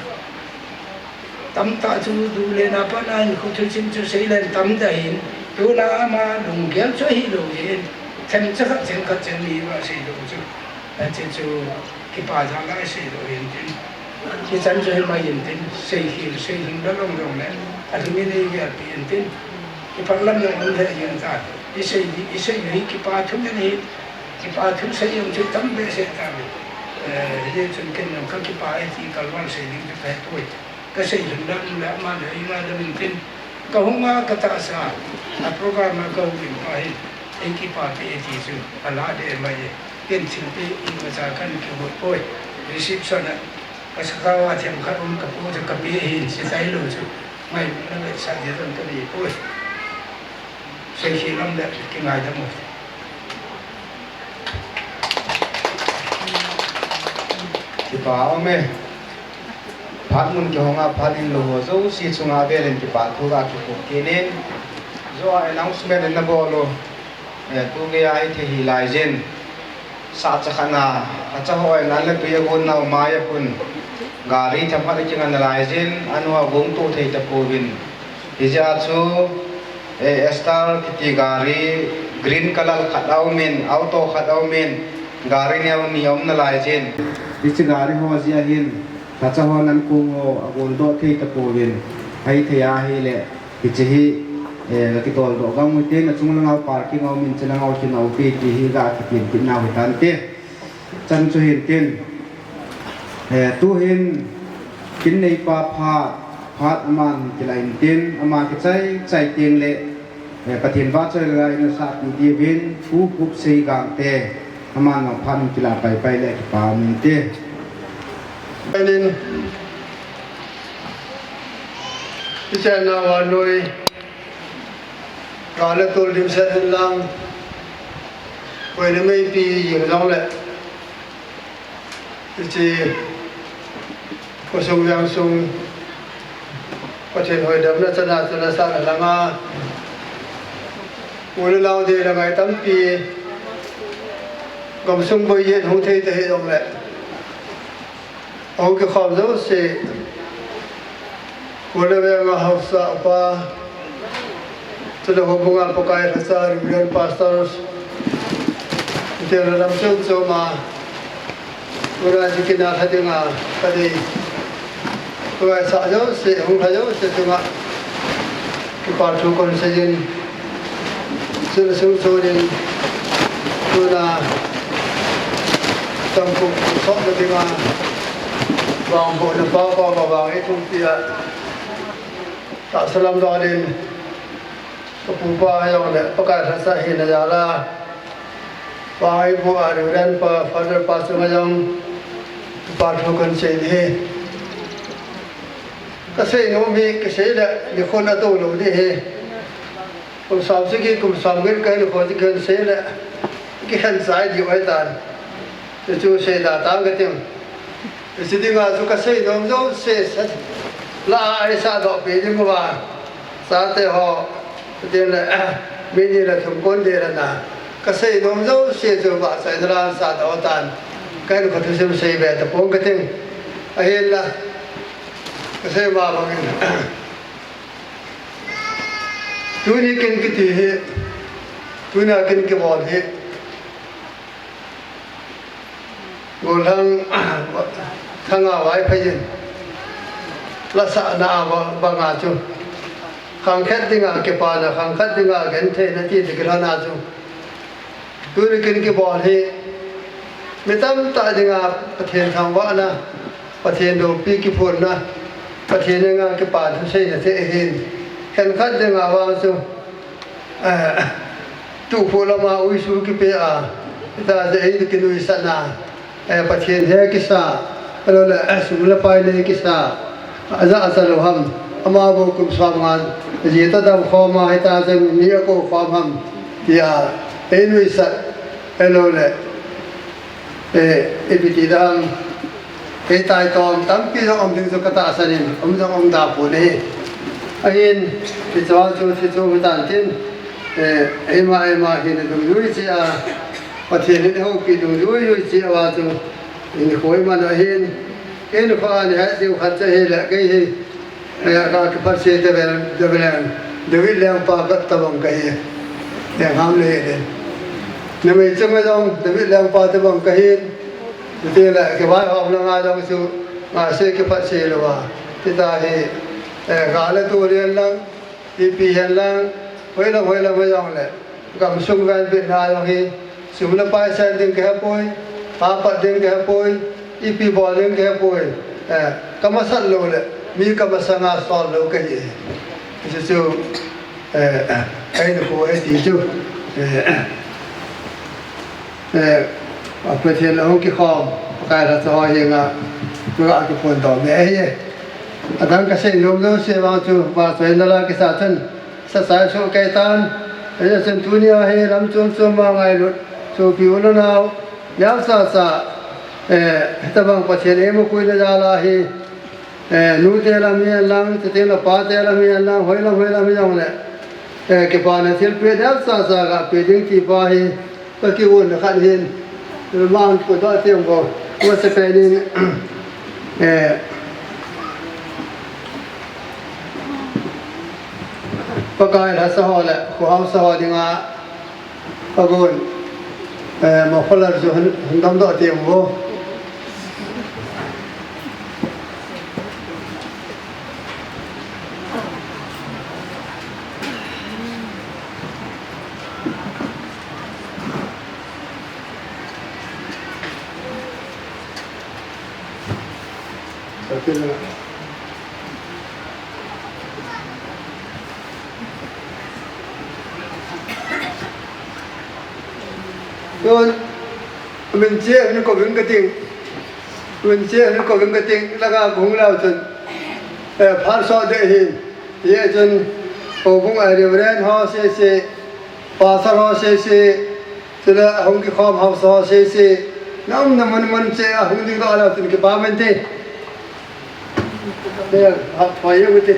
Tamtah chu du le na pat a hinkho thusim chu sei len tam ta hin. Tuna ama lunggel chu ahilou jeh in. Themcha khat cheng khat cheng ni va seidoh chu. Hiche chu kipa jal a iseidoh hin tin. Hichan chu himai in tin. Seikhel, seilhing la jong jongle, alhing in eigelpi in tin. Kipah lam jong um lheh jeng tan. Isei, isei hi kipa thu ahi. Kipa thu sei jong chu tam behseh tan. Eh, hijeh chun ken jong kakipa e ti kalvan sei ding chu kahe poi. Kaseilhing la um le ama le eingaidam in tin. Kahung a katahsa a program a kahung in pa hi, ei kipapi e ti chu alah deh mai e. Ken thilpeh imacha kahin kihol poi. Reception a kasakao a themkhat um, kapu chu kapeh ahin, seitai lou chu ngailutna vetsah ding jong kanei poi. Seikhel lam le kingaidam u. Kipa um e. Phat mun kihong a phat in lou ho jouse chunga velin kipa thu kakiphong kit in. Jo a announcement in nabol u, eh, tugei a hithei hilai jin, sahcha khat na, acha ho in an le tui agon nau mai a pun gari themkhat akinga nalai jin, anu agong to thei tapouvin. Hijeh a chu, eh, Star kiti gari green colour khat aumin, auto khat aumin, gari neo ni aum nalai jin. Hiche gari ho jeh a hin, lhacha hon an kong ho agoldoh thei tapouvin, ahithei ahile, hiche hi, eh, kakitoldoh gam u hitin, achung langa parking aumin, che langa lhin aupi ti hi gakitin kit nau hitante. Chan chu hintin, eh, tuhin kin neipa phat, phat aman kilah intin, ama kichai chai teng le, eh, Pathen vahchoi le la in asahpi diuvin, Pu Khupsei Gangte, aman vang phat in kilah paipai le kipa um inte. Penin, ichan na vanoi, ka le tol dimset in lang, koi le meipi jing jong le, Hiche khosung vengsung Pathen hoidamna chana chana sahna langa u le nao dei le ngai tampi gamsung boi jen hung thei ta hijongle, ahung kikhom jouse, Khul le venga haosa upa, chule houbunga Pakai lhacha, Reverend Pastors, chule lam chom choma, tuna chu kinah lha dinga kadei, tuna sah jouse, hung lha jouse chunga kipa thu kahin seiyin. Chule sung chun in, tuna tampuk sot na dinga, vangbohna pao pao ma vang eithumpi a, tahsa lam dol in, ka pupa jong le Pakai lhacha hina jal a, vang eiboh a Reverend pa, Father pa chunga jong, kipa thu kahin sei ding ahi. Kasei nom hi, kasei le, nikhon atou lou ding ahi. Kum som sagi, kum som get kahin kho chu kahin sei le, kikhen chai diu ahitan. Chuchu sei da tang kating. Hiche dinga chu kasei nom jouse, la a eisah doh pi ding uva, chate ho, tin le, mi ni le thum kon ding le na, kasei nom jouse chu vahchoina la sah doh tan. Kahin kho thusim sei be tapong kating. Ahinla, kasei ma bangin, tuni kin kiti hi, tuna kin kibol hi, gollhang thanga Vaiphei in lasahna a banga chu, khangkhat dinga kipana, khangkhat dinga gentheina ti ti kilhona chu, tuni kin kibol hi, mi tamtah dinga Pathen thangvahna, Pathen loupi kiphonna, Pathen henga kipa thu seina thei ahin, khenkhat dinga vang chu, eh, tukhu lama uisu kipe a, hita jeh hin kinuisatna, eh, Pathen he kisa, ahilou le, eh, sum le pai nei kisa, ajah acha lou ham, ama bou kum som nga, jita dam khom a, hita jeh mi akou khom ham, tia einuisat, ahilou le, eh, ipi ti dam, eitaitom tampi jong um ding chu katahsan in, um jong um da pon ahi. Ahin, hiche a chu, hiche chu hitan tin, eh, eima, eima hin dungjuiya, Pathen in eihoupi dungjuiya a chu, in khoi man ahin, in kho a ni het diu khat chu ahile, kei hi, eh, ka kiphatsah te vel, te vel, David lengpa khat tabang kahi. Leng ham le le. Numei chunga jong David lengpa tabang kahin. Chutile kivaihom langa jong chu, nga se kiphatsah louva. Hita hi, eh, ga le tol hen lang, ipi hen lang, hoilang, hoilang, hoilang le. Gamsung venbitna jong hi, sum le pai sen ding kahepoi, pha pat ding kahepoi, ipi bol ding kahepoi, eh, kamasat lou le, mi kamasanga sol lou kahi. Hichu chu, eh, eh, eina kou e ti chu, eh, eh, a Pathen a hung kikhom, Pakai lhacha ho henga, tua kiphondoh me ahi e. Adang kasei nom jouse vang chu, vachoina la kisa chun, sa sai so kei tan, eh, chun tunia hi lam chom chom a ngailut, sopi u le nau, neocha cha, eh, hitobang Pathen eimu koina jal a hi, Eh, nute lam hihen lang, chuteng le pate lam hihen lang, hoilam hoilam hijongle, eh, kipana thilpeh neocha cha gapeh ding ti pa hi, ka kigon khat hin, man ko da teng ko, ko se pe nin, eh, Pakai lhacha ho le, kho haosa ho dinga, agon, eh, ma phalar chu hun, hun damdoh teng vo. Tun, min che hin kouving kating. Min che hin kouving kating. Langa kahung leu chun, eh, phat so ding ahin. Hijeh chun, houbung a Reverend ho sese, Pastor ho sese, chule hung kikhom haosa ho sese, na umna mun mun cheh a hung dingdoh leu chun kipa um inte. Bel, ha, pa ye ute.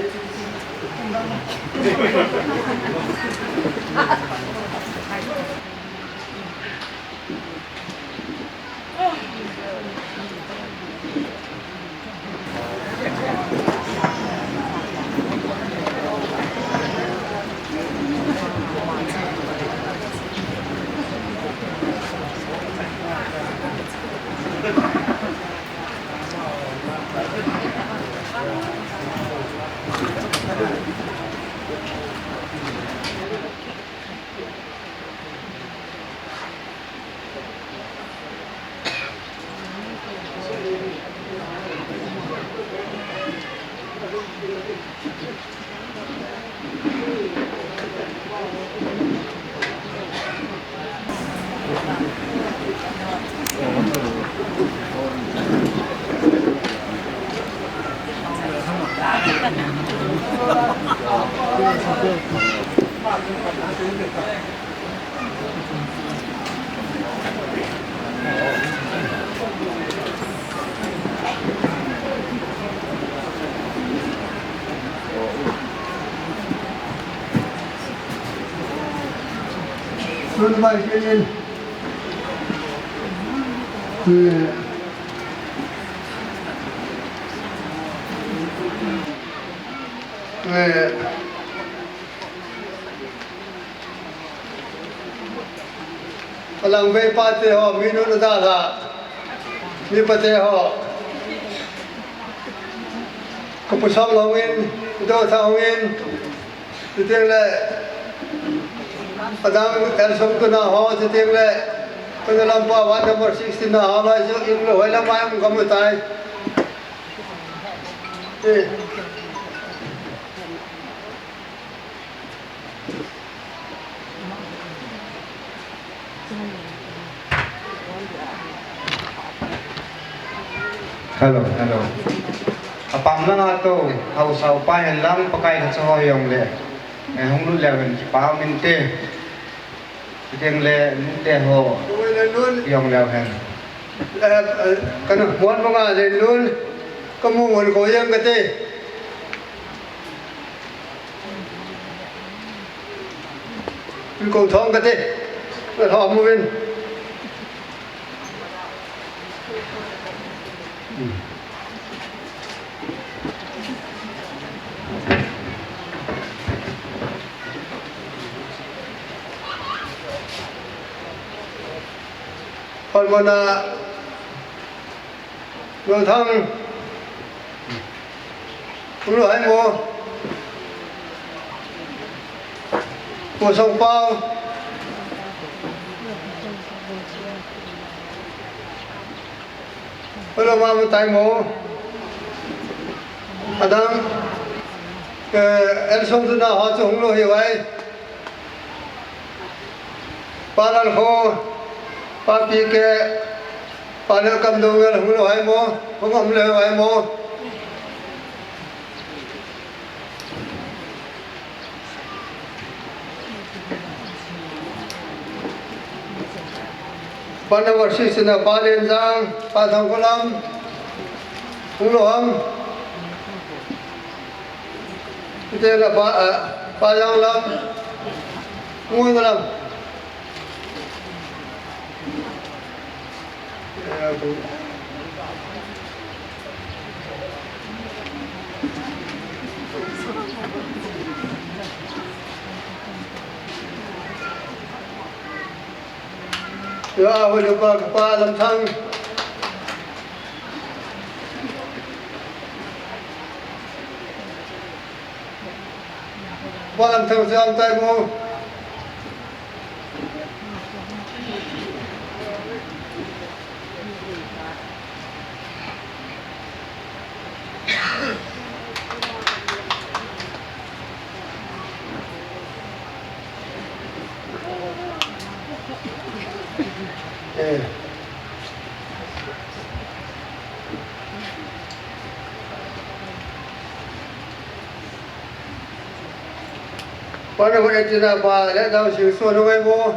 Tun bai ke in. Eh. Eh. Alang vei pate ho, mi nu na dalha, mi pate ho. Ka pu Song Lhong in, Dosa Lhong in, chuteng le, adang L Song Tuna ho, chuteng le, Tuna Lampa ward number sixteen na ho, lai chu in le hoi lam a um kamu tai. Eh. Hello, hello. Apam langa tou, haosa upa hen lang, Pakai lhacha ho hijongle, eh, hung lut leu hen kipa um inte. Chuteng le nute ho hijongle hen. Eh, eh, kana hon manga le nun, kamu ngon ko jeng kate. Kou thong kate. Thong mu vin. Hon mona. Lou Thang. Pu Lou Hai Mo. Pu Song Pau. Pu Lou Ma Mu Tai Mo. Adang. Eh, Elsom tuna ho chu hung lou hi vai. Pa Lalkho, Pa P K, Pa Nelkam Doungel hung lou hai mo, hung um lou hai mo. Pa number six na Pa Lenjang, Pa Thangkholam, hung lou ham. Ite na Pa, ah, Pa Janglam, hung lou ham. Yo, a hoi pa, Pa Lamthang. Pa Lamthang jam tai mo. Eh. Pana ko etina pa le dau si so no ngai mo.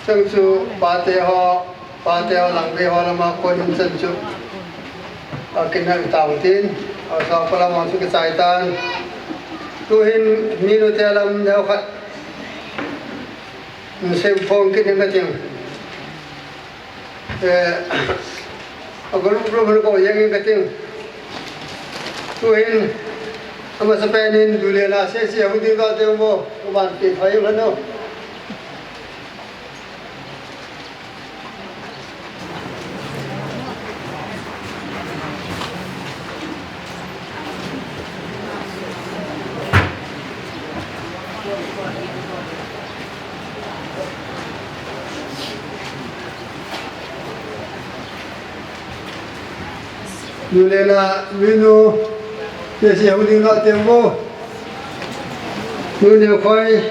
Chang chu pate ho, pate ho lang be ho lama ko nin chan chu. A kin na tau tin, a sa ko lama chu kichai tan. Tu hin mi nu te lam deu khat. Sem phong kin na ting. Eh, a group group ko yang ka ting. Tu hin, ama sa pen hin du le na se se hung ding ka ting mo, ko ban ti phai la no. Nu le na, mi nu, te si hung ding na te mo. Nu ne khoi,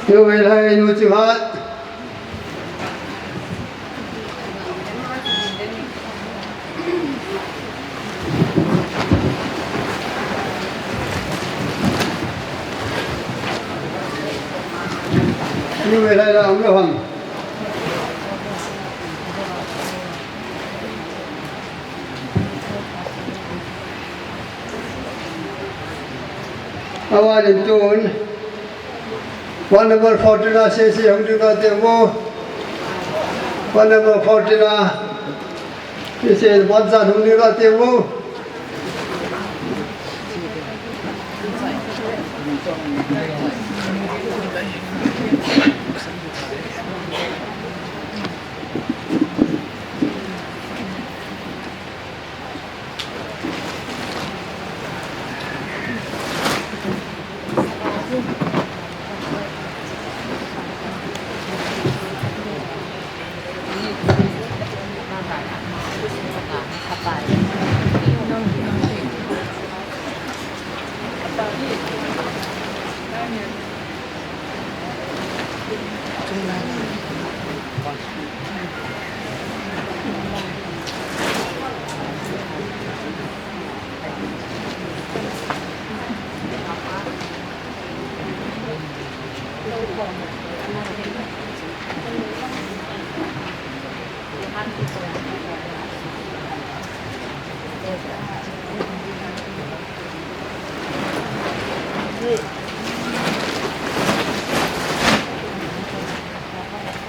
nu ve lai, nu chi hat. Nu ve lai la, um lo ham. Awan in tun. One number fourteen a se se hung ding ka te mo. One number fourteen a se se bon sa hung ding ka te mo.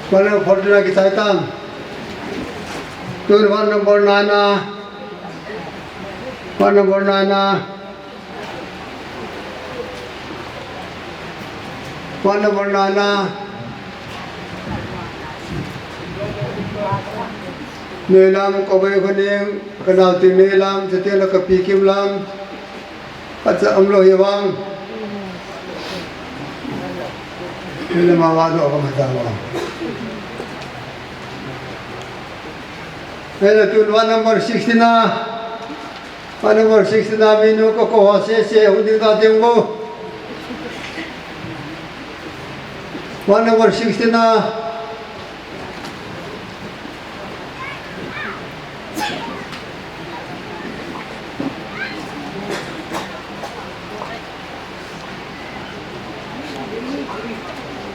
One number fourteen a kichai tan. Tun one number nine a. One number nine a. One number nine a. Neilam, Kobei Khoning, ka nau ti Neilam, chuteng le ka Pi Kimlam, ka cha um lou hi vang. Neilam a va doh ka ma ta vang. Hello, tun ward number sixteen a. Ward number sixteen a, minu kakou ho sese, hung ding ta teng vo. Ward number sixteen a.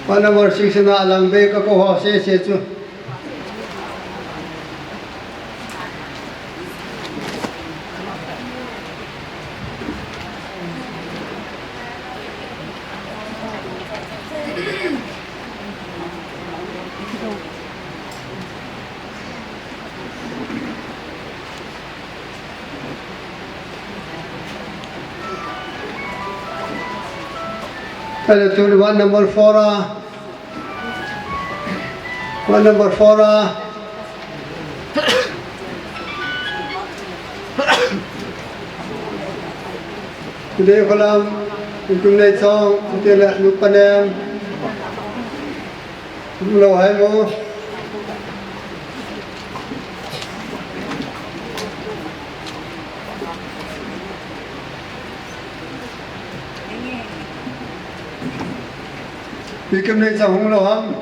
Ward number sixteen a, alang bei kakou ho sese chu. Hello, tun ward number four a. Ward number four a. Today kolam, ikum nei chong, today la nupanem. Lo hai mo. Ikum nei chong hung lo ham.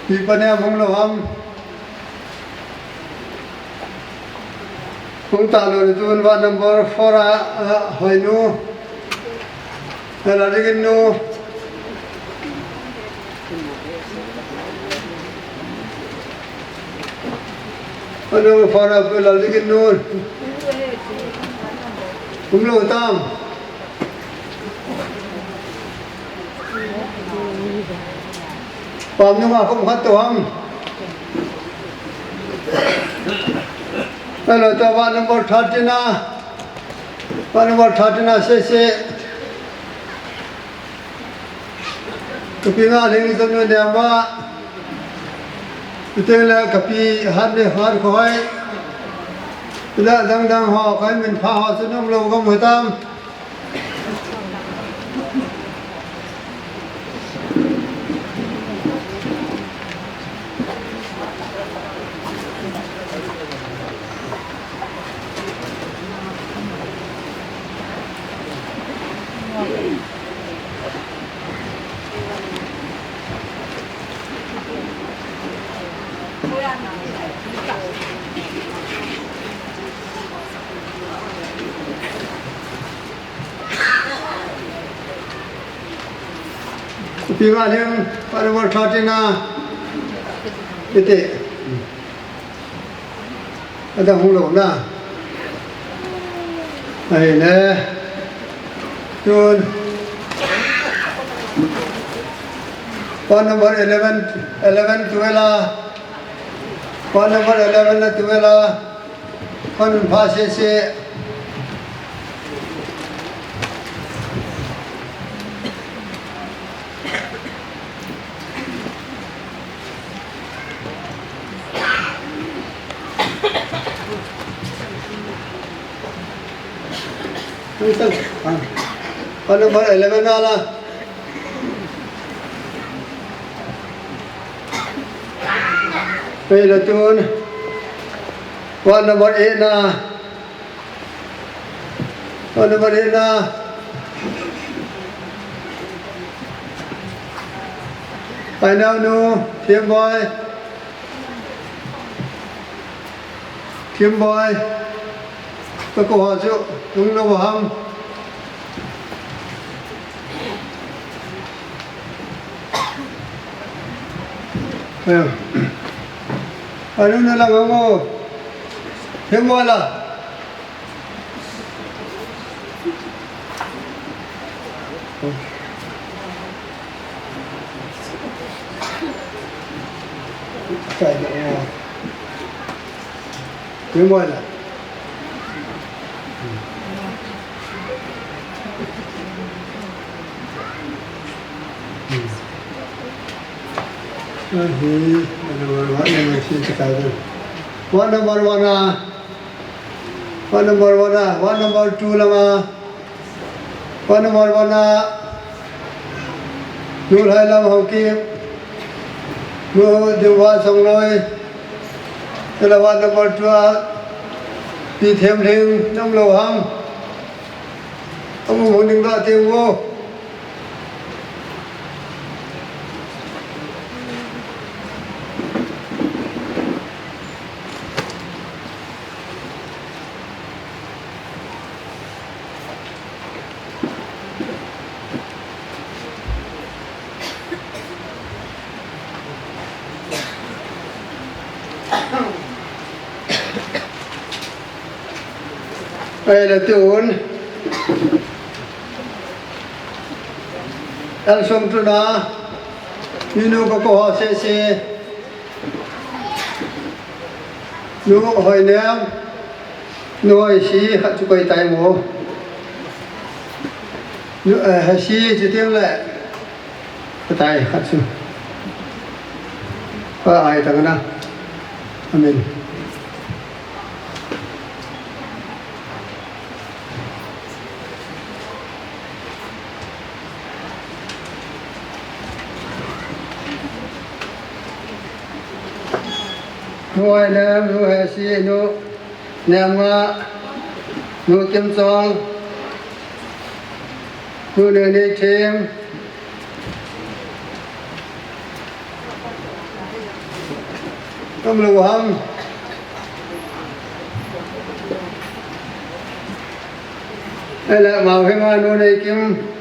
Ipanem hung lo ham. Hung ta lo ni tun ward number four a, a, Hoinu. Ela digin nu. Ward number four a, ela digin nu. Hung lo tam. Pam nunga kum khat to ham. Hello, to ward number thirteen a. Ward number thirteen a, sese. Kapi nga leng ni tanu ne ma. Iteng le kapi hat ne hat ko hai. Ila dang dang ho, kai min pha ho chu nom lo gam hitam. Ipi nga leng, ward number thirteen a, iti. Adang hung lo na. Ahile. Tun. Ward number eleven, eleven, twelve a. Ward number eleven le twelve a. Hon pha sese. Ward number eleven a la. Pei la tun. Ward number eight na. Ward number eight na. Pai nau nu, Thim Boi. Thim Boi. Kakou ho chu, hung lo ham. Ayo. Anu na lang mo. Thim Boi la. Thim Boi la. Ahi, ward number one, number six, ward number one a. Ward number one a, ward number two lama. Ward number one a. Nu Lhailam Haokip. Nu Dingwa Songloi. Tela ward number two a, Pi Themlhing, nang lou ham. Amu mo ning da te wo. Ahile tun, L Somtun a, minu ka ko ho sese, Nu Hoinem, Nu Hoisi, khat chu koi tai mo. Nu, eh, Hoisi, chu tiang le. Ka tai khat chu. Ka ai tang na. Amen. Nu Hoinem, Nu Hoisi, Nu Nemnga, Nu Kimchong, Nu Neneithim, Tam lou ham. Ele mau hema nu nei kim.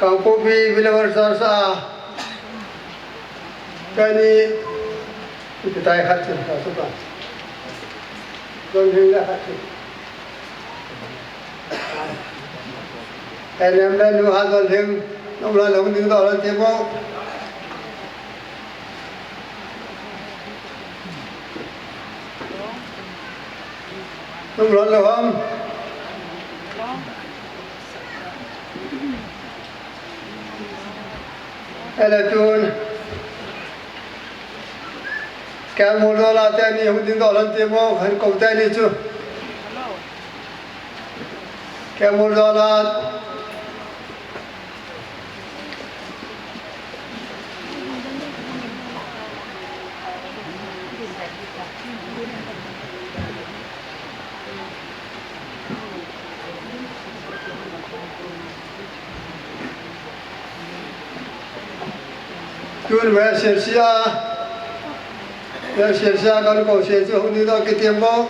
Kangpokpi Believer Church a, kani, ipi tai khat chu, ka su ka. Don hing la khat chu. N M le nu ha don hing, nong la long ding do la ti mo. Nong la lo ham. Ele tun. Kemul dola te ni hung ding dolan te mo, han ko te ni chu. Kemul dola. Tun ve sia sia, ve sia sia kan ko sia chu hung ni do ki tiam bo.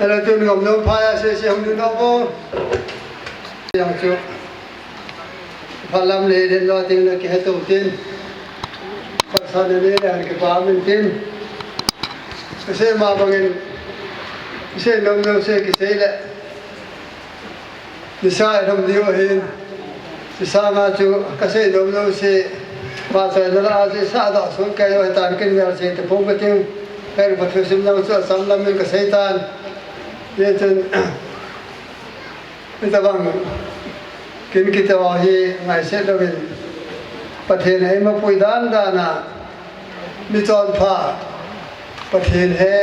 Hello, tun ngam nom pha ya se se hung ding nau bo. Yang chu. Phalam le den lo ting le kihe to tin. Phasan le le han kipa min tin. Kasei ma bangin. Kasei nom nom se kisei le. Nisa lhom diu ahin. Nisa nga chu kasei nom nom se. Pa chai na la a chu sa da sun kai wa tan kin vel se te pong ka ting. Kai pa thu sim nang chu asam lam min kasei tan. Ye chun. Hitabang kin kiti ho hi ngaiset louvin Pathen in eima pui dan dan a mi chonpha Pathen he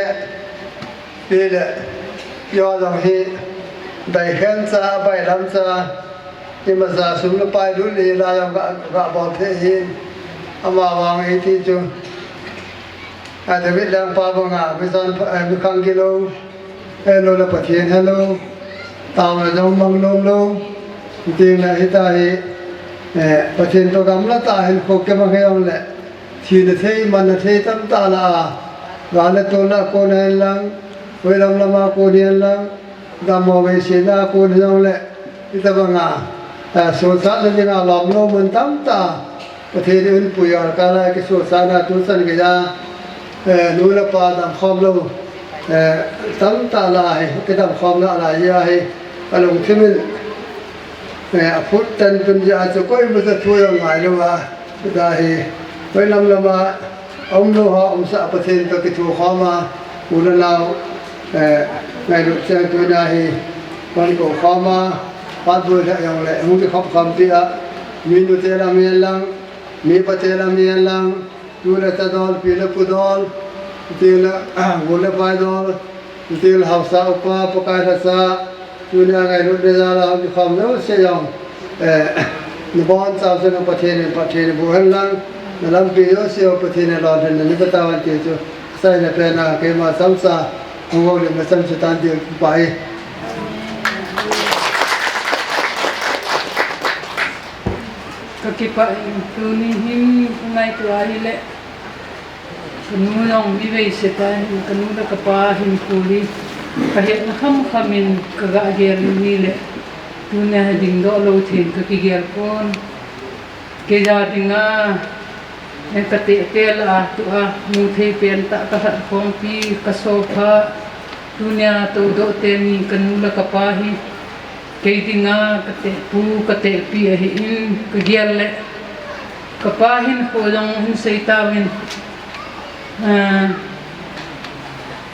pi le yo jong hi dai khen cha bai lam cha ima ja sum le pai lut le la jong ga ga bol the hin ama vang ei ti chu a David lang pa banga mi chonpha mi khang kilo Hello le Pathen hello. Taona jong mang nom lou. Ding le hita hi, eh, Pathen to gamla ta hin kho ke mang he jong le. Thina thei, manna thei tam ta la a. Gal le tol a kon hen lang, hoilam lam a kon hen lang, dammo veisena kon jong le, hitabanga, eh, suhchatna dinga lomlou mun tamtah, Pathen in eipui a kala kisuhchatna tuchan geija, eh, nu le pa damkhom lou, eh, tamtah lai, kidamkhomna lai ahi, kalungthim in, eh, aphut tan tun jeh a chu koima cha thu jong ngailou a, tua hi, hoilam lam a, aumlou ho umsah Pathen toh kithukhom a, u le nao, eh, ngailut cheng tunia hi, hung koukhom a, phat boi lheh jongle, hung kikhop khompi a, minu te lam hen lang, mipa te lam hen lang, tu le cha dol, pi le pu dol, tu le, u le pa dol, tu le haosa upa, Pakai lhacha, tunia ngailutna jal a hung kikhom jouse jong, eh, nabonchauvin Pathen in phatthei naboh hen lang, nalampi jouse u Pathen in lolhinna napeh tahen ti chu, achaina pen a keima chomcha hung houlimna chomcha tan ti kipa e. Kakipah in tuni hin kangaito ahile, kanu jong mi veise tah in, kanu le kapa hinkho hi kahetna khamkham in kaga gel in ahile, tunia hi dingdoh lou thei in kakigel pon. Keija dinga, eh, kateh tel a tua, mu thei pen tah kalhat khompi, kasopha, tunia toudoh teni kanu le kapa hi, kei dinga katehpu, katehpi ahin, kagel le, kapa hinkho jong hin sei tauvin, ah,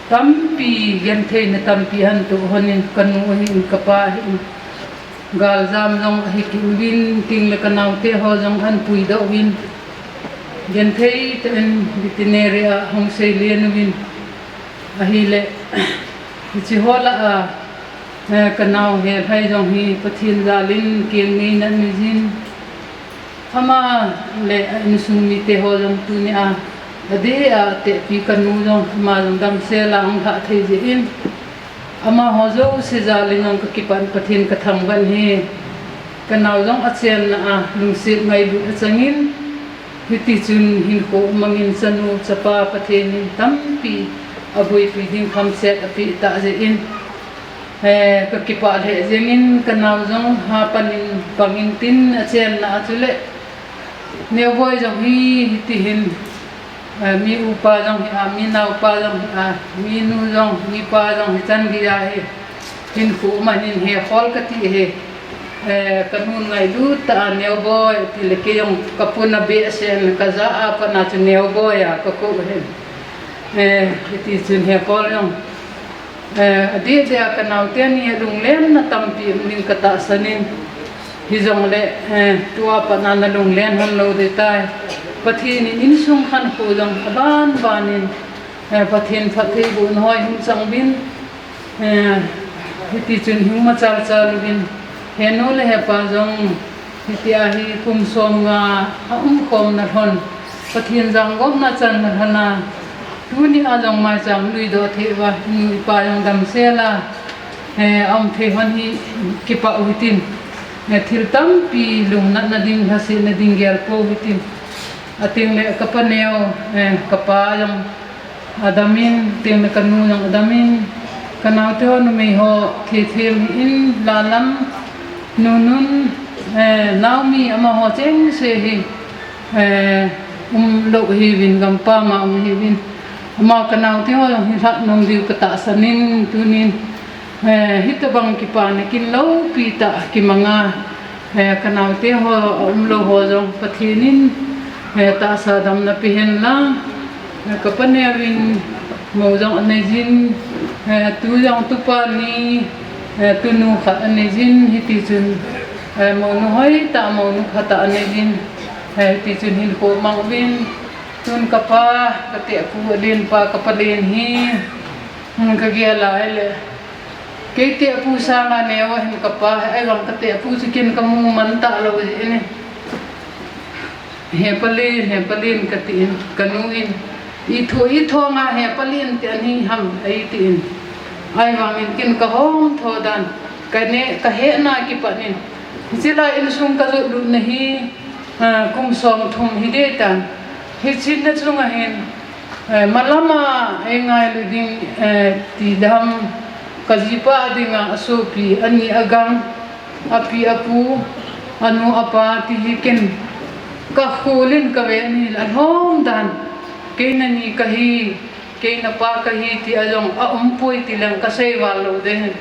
tampi, gentheina tampi ahin toh lhonin, kanu ahin, kapa ahin, galjam jong ahi kit uvin, tin le kanaote ho jong ahin puidoh uvin, genthei tah in veterinary a hung seilen uvin, ahile, hiche ho lah a, eh, kanao Helhai jong hi Pathen jal in keng neina anei jin, ama le a insung mite ho jong tunia, adeh a atehpi kanu jong, ama jong damsel a hung lhah thei jeh in, amaho jouse jal in jong kakipah in Pathen kathangvah e. Kanao jong achenna a lungset ngailut achang in, hitichun hinkho umang in chanu chapa Pathen in tampi aboipi ding khamchet apeh tah jeh in, eh, kakipah lheh jeng in, kanao jong hapan in pang in tin, achenna a chule neoboi jong hi hitihin, eh, mi upa jong hi a, mi naopa jong hi a, mi nu jong, mi pa jong hichan geiya hi hinkho man in hekhol kati hi, eh, kanun ngailut tah a neoboi tile kei jong kapuna behseh in kaja a pat na chu neoboi a kakou hin, eh, hitichun hekhol jong, eh, adeh deh a kanao teni alunglenna tampi um ding katahsan in, hijongle, eh, tua pat na nalunglen lhon lou ding tai. Pathen in insung khankho jong aban ban in, eh, Pathen phattheibohna ho hung chang uvin, eh, hitichun hung machal chal uvin, henu le hepa jong hitia hi kum somnga aumkhomna lhon, Pathen jangopna channa lhon a, tunia jong maicham luidoh thei uva, inu ipa jong damsel a, eh, aum thei lhon hi kipah u hitin, eh, thil tampi lungnatna ding, lhasetna ding gelpou hitin. Atengle kapa neo, eh, kapa jong adam in, tengle kanu jong adam in, kanaote ho numei ho thethem hi in, lalam, nunun, eh, naomi amaho chengse hi, eh, umlou hiuvin, gampam a um hiuvin. Ama kanaote ho jong hi lhatnom diu katahsan in tunin, eh, hitobang kipana kin loupi tah kimanga, eh, kanaote ho, aumlou ho jong Pathen in, eh, tahsa damna pehen lang, eh, kapa neovin mou jong anei jin, eh, tu jong tupa ni, eh, tunu khat anei jin, hitichun, eh, mounu hoitah, mounu phatah anei jin, eh, hitichun hinkho mang uvin, tun kapa, katehpu alenpa, kapa len hi, hmm, kagel a ahile, kei tehpu sanga neo ahin kapa, ahivang katehpu chu ken kamu man talou jeh in. Hepa len, hepa len katin, kanu in, ithu, ithonga hepa len ti ahi ham, eitin. Ahivangin ken kahong tho dan, kane, kahena kipat in, hiche lai insung kajot lutna hi, ah, kum somthum hiding tan. Hiche na chunga hin, Eh, malama ei ngailu ding, eh, ti dam, ka jipa dinga asopi, ani agang, api apu, anu apa ti hi ken ka kholin ka ve ni la lhom dan, kei nani kahi, kei napa kahi ti a jong a umpoi ti leng ka sei val lou ding hin.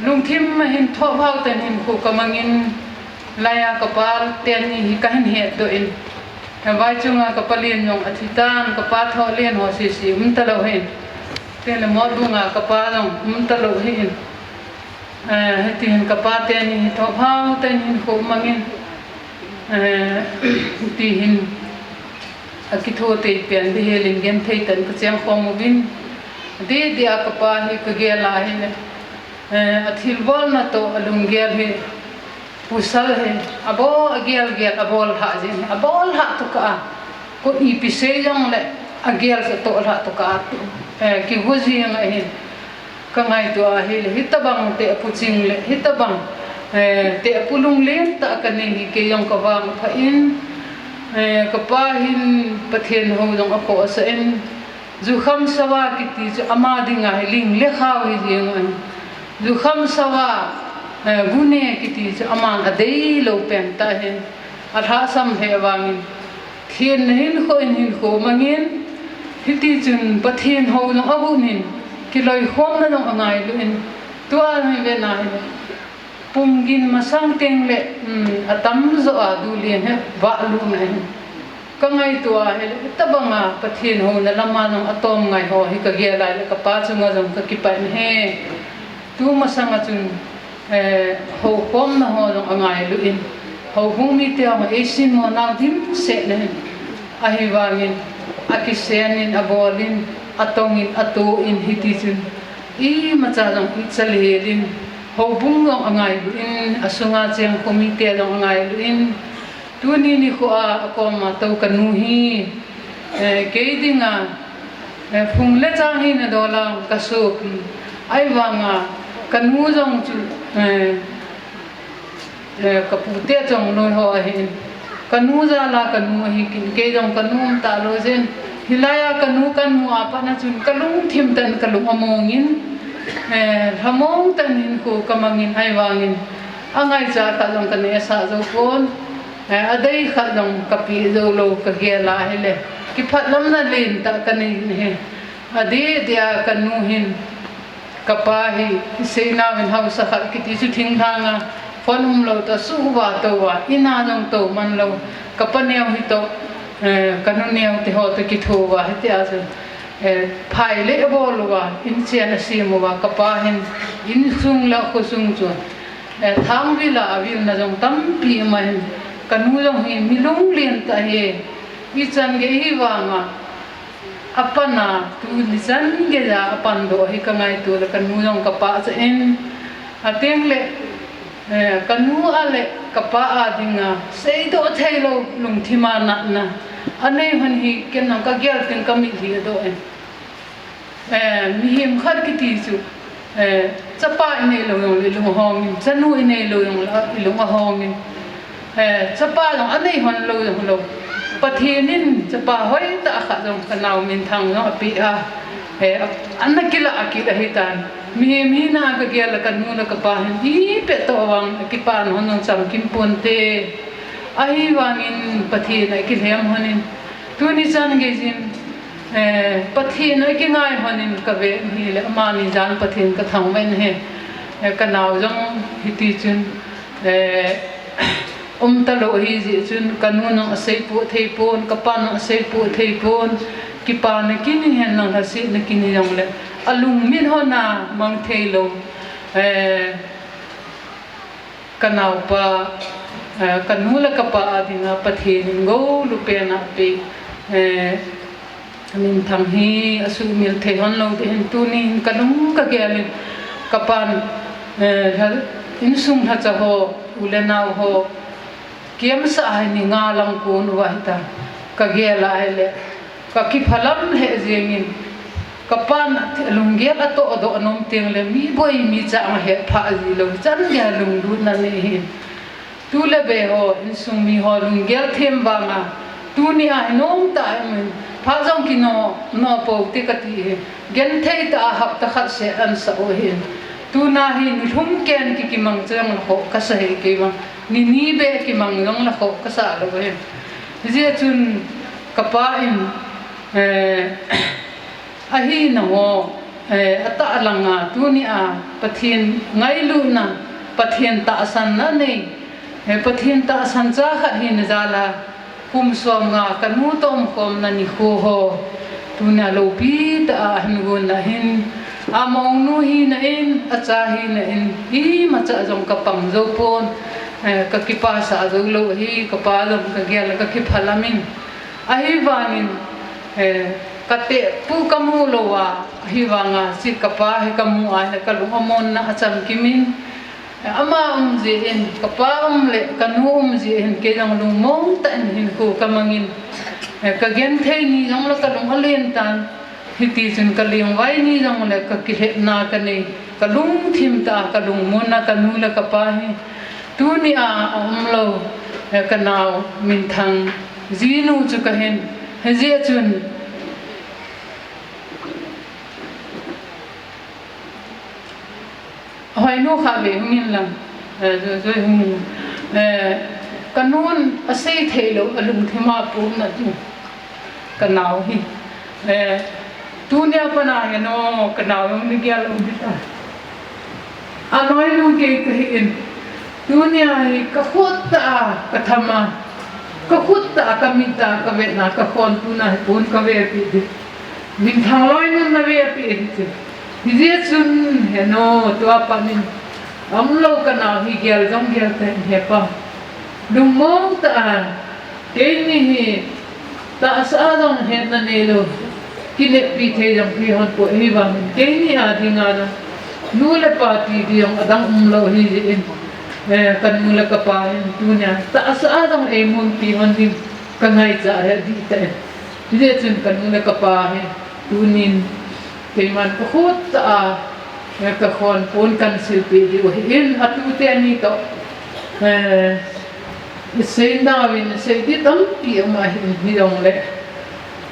Lungthim a hin thoh hao ten hin khu ka mangin, laiya ka pa teni hi ka hin hetdoh in. Vai chunga ka pa lien jong athi tan, ka pa thoh lien ho sisi um talou hin. Tele mot bunga ka pa jong um talou hin. Eh, hiti hin ka pa teni hi thoh hao ten hin khu mangin. Eh, ti hin a kitho tei pen di helin gen thei tan ka cheng khom uvin. Di di a ka pa hi ka gel a hi le. Eh, a thilbolna toh a lunggel hi, pasal hi, a bol, a gel gel, a bol hah jin hi, a bol hah tu ka a, ko ipi sei jong le, a gel sa toh hah tu ka a, eh, kigo jing a hin, ka ngaito a hi le, hitabang te a pu ching le, hitabang, eh, te a pu lunglen ta ka ni hi, kei jong ka vang pha in, eh, ka pa hin Pathen hou jong a ko sa in, Jukham sava kiti chu ama dinga hi ling le khao hi jeng ahi. Jukham sava, eh, gune kiti chu aman adei lou pen ta hin. A lhasam he vangin. Thien na hin kho in hin kho mangin. Hiti chun Pathen hou jong agun in. Kiloikhomna jong angailu in. Tua hi ve na hi. Pung gin masang teng le, um, atam jo a du lien hi, vah luna hi. Ka ngaito a hi le, tabanga Pathen houna lama jong atom ngai ho hi ka gel a le, ka pa chunga jong ka kipah in hi. Tu masang a chun, eh, houkhomna ho jong angailu in. Houbung mite jong eisin mo nau dimset na hin. Ahivangin, akisen in, abol in, atong in, ato in, hiti chun. Imacha jong ichal hel in, houbung jong angailu in, asunga cheng committee jong angailu in, tuni nikho a, akoma tou kanu hi, eh, kei dinga, eh, phung le chang hi na dolang ka sopi. Ahivanga, kanu jong chu, eh, Eh, ka pute chongloi ho ahin. Kanu jal a kanu ahi kin, kei jong kanu um talou jin. Hilai a kanu kamu a pat na chun kalungthim tah in kalung among in. Eh, lhamong tah in hin khu kamang in ahivangin. Angaicha khat jong kaneh sah jou pon. Eh, adei khat jong kapeh jou lou kagel a hile. Kipah lamna lentah kanei in ahi. Adeh deh a kanu hin. Kapa hi, isei nauvin haosa khat kiti chu thinglhang a, phone umlou toh, suh uva tou uva, in a jong tou man lou, kapa neo hi toh, eh, kanu neo te ho toh kitho uva, hitia chu, eh, phai le abol uva, inchen asem uva, kapa hin, insung le khosung chu, eh, thangvil a avilna jong tampi um ahin, kanu jong hi, mi lunglen tah ahi, ichan gei hivang a, Apan a, tuni chan geija apan doh hi kangaito le kanu jong kapah cha in. Ateng le, eh, kanu a le kapa a dinga, seidoh theilou lungthim a natna. Anei hon hi ken jong kagel teng kamitlhi adoh in. Eh, mihem khat kiti chu, Eh, chapa inei lou jong le ilung ahong in, chanu inei lou jong le ilung ahong in. Eh, chapa jong anei hon lou jong lou. Pathen in chapa hoitah khat jong kanao minthang jong apeh a. Eh, ana kilah a kit ahitan. Mihem hina kagel a kanu le kapa hin ipeh toh vang kipa hon jong chamkim ponte. Ahivangin Pathen a kilhem hon in. Tuni chan geijin Eh, Pathen a kingai hon in kave in ahile, amani jan Pathen kathangvah in ahi. Eh, kanao jong hiti chun, eh, um talou ahi jeh chun, kanu nang aseipoh thei pon, kapa nang aseipoh thei pon, kipana kin hihen lang lhasetna kin hijongle, alungmit hon a mang theilou, eh, Kanaopa, eh, kanu le kapa a dinga Pathen in gou lupen a pe, eh, minthang hi asuhmil thei hon lou ding hin tunin kalung kagel in kapan, eh, lha, insung lhacha ho, u le nao ho, Kiamsa a hi ni nga lang kon uva hitan. Kagel a ahile. Kakiphalam lheh jengin. Kapan lunggel atoh doh nom teng le mi boi mi chang ahet phah ji lou. Chan gei lunglutna nei hin. Tu le be ho, insung mi ho lunggel them vang a. Tuni a hi nom tah in. Phat jong kino, no pou te kati hi. Genthei tah a hapta khat seh ansah u ahin. Tuna hi nilhum ken ki kimang chang lou ho kasa hi kei vang. Ni ni beh kimang jong lou ho kasa lou ahin. Hijeh chun kapa in, eh, ahina ho, eh, atah langa tunia Pathen ngailutna, Pathen tahsanna nei, eh, Pathen tahsan cha khat hina jal a, kum som nga kanu toh umkhomna nikho ho, tunia loupi tah a hin gon na hin, amounu hina in, acha hina in, imacha jong kapang jou pon, eh, kakipasah jou lou hi, kapa jong kagel a kakiphalam in. Ahivangin, eh, katehpu kamu lou a, ahivanga, hiche kapa hi kamu a, kalung amonna achamkim in, eh, ama um jeh in, kapa um le, kanu um jeh in, kei jong lungmong tah in hinkho kamang in, eh, kagenthei ni jong le kalung alen tan, hitichun kalengvai ni jong le kakilhepna kanei, kalungthim tah a, kalungmonna kanu le kapa hi, tunia aum lou, eh, kanao minthang jinu chu kahin, hijeh chun, hoinu kha ve hungin lang, eh, joi, joi hungin lang, eh, kanun asei thei lou, alungthim a pum na chu, kanao hi, eh, tunia pat a hin o, kanao jong ni gel um hita. Anoinu kei kahi in. Tunia hi kakhut tah a katham a, kakhut tah a kamit a kavet na kakhon tuna hi pon kavepeh di. Minthang loinun navepeh di chu. Hijeh chun hin o, tua pat in. Aum lou kanao hi gel jong gel tah in hepa. Lungmong tah a. Keini hi tahsa a jong hetna neilou, kineppi thei jong thei hon poi, ahivangin keini a dinga jong nu le pa ti ding jong adang umlou hijeh in, eh, kanu le kapa hin tunia tahsa a jong eimunpi hon ding kangaichat ahi dih tah in. Hijeh chun kanu le kapa hi tunin keiman kakhut tah a, eh, kakhon pon kahin silpeh diu ahin, atute ani toh, eh, isei nauvin, isei di tampi um ahin, hijongle,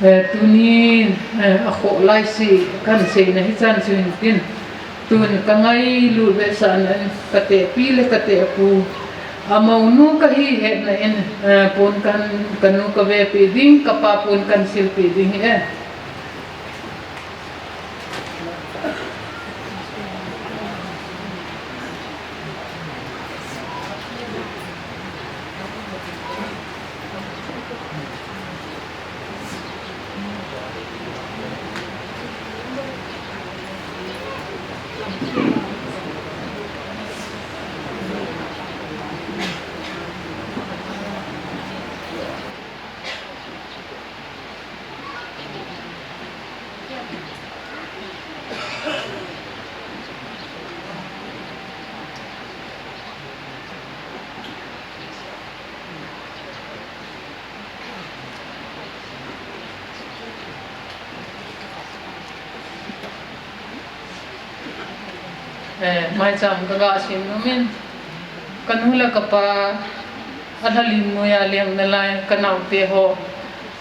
eh, tunin, eh, akhoh laise kahin seina hichan chu hintin, tun kangailut vetsahna in katehpi le katehpu, amounu kahi hetna in, eh, pon kahin, kanu kavepeh ding, kapa pon kahin silpeh ding ahi e. Eh, maicham kaga sem nomin, kanu le kapa, alhalim noiya leng nalai kanaote ho,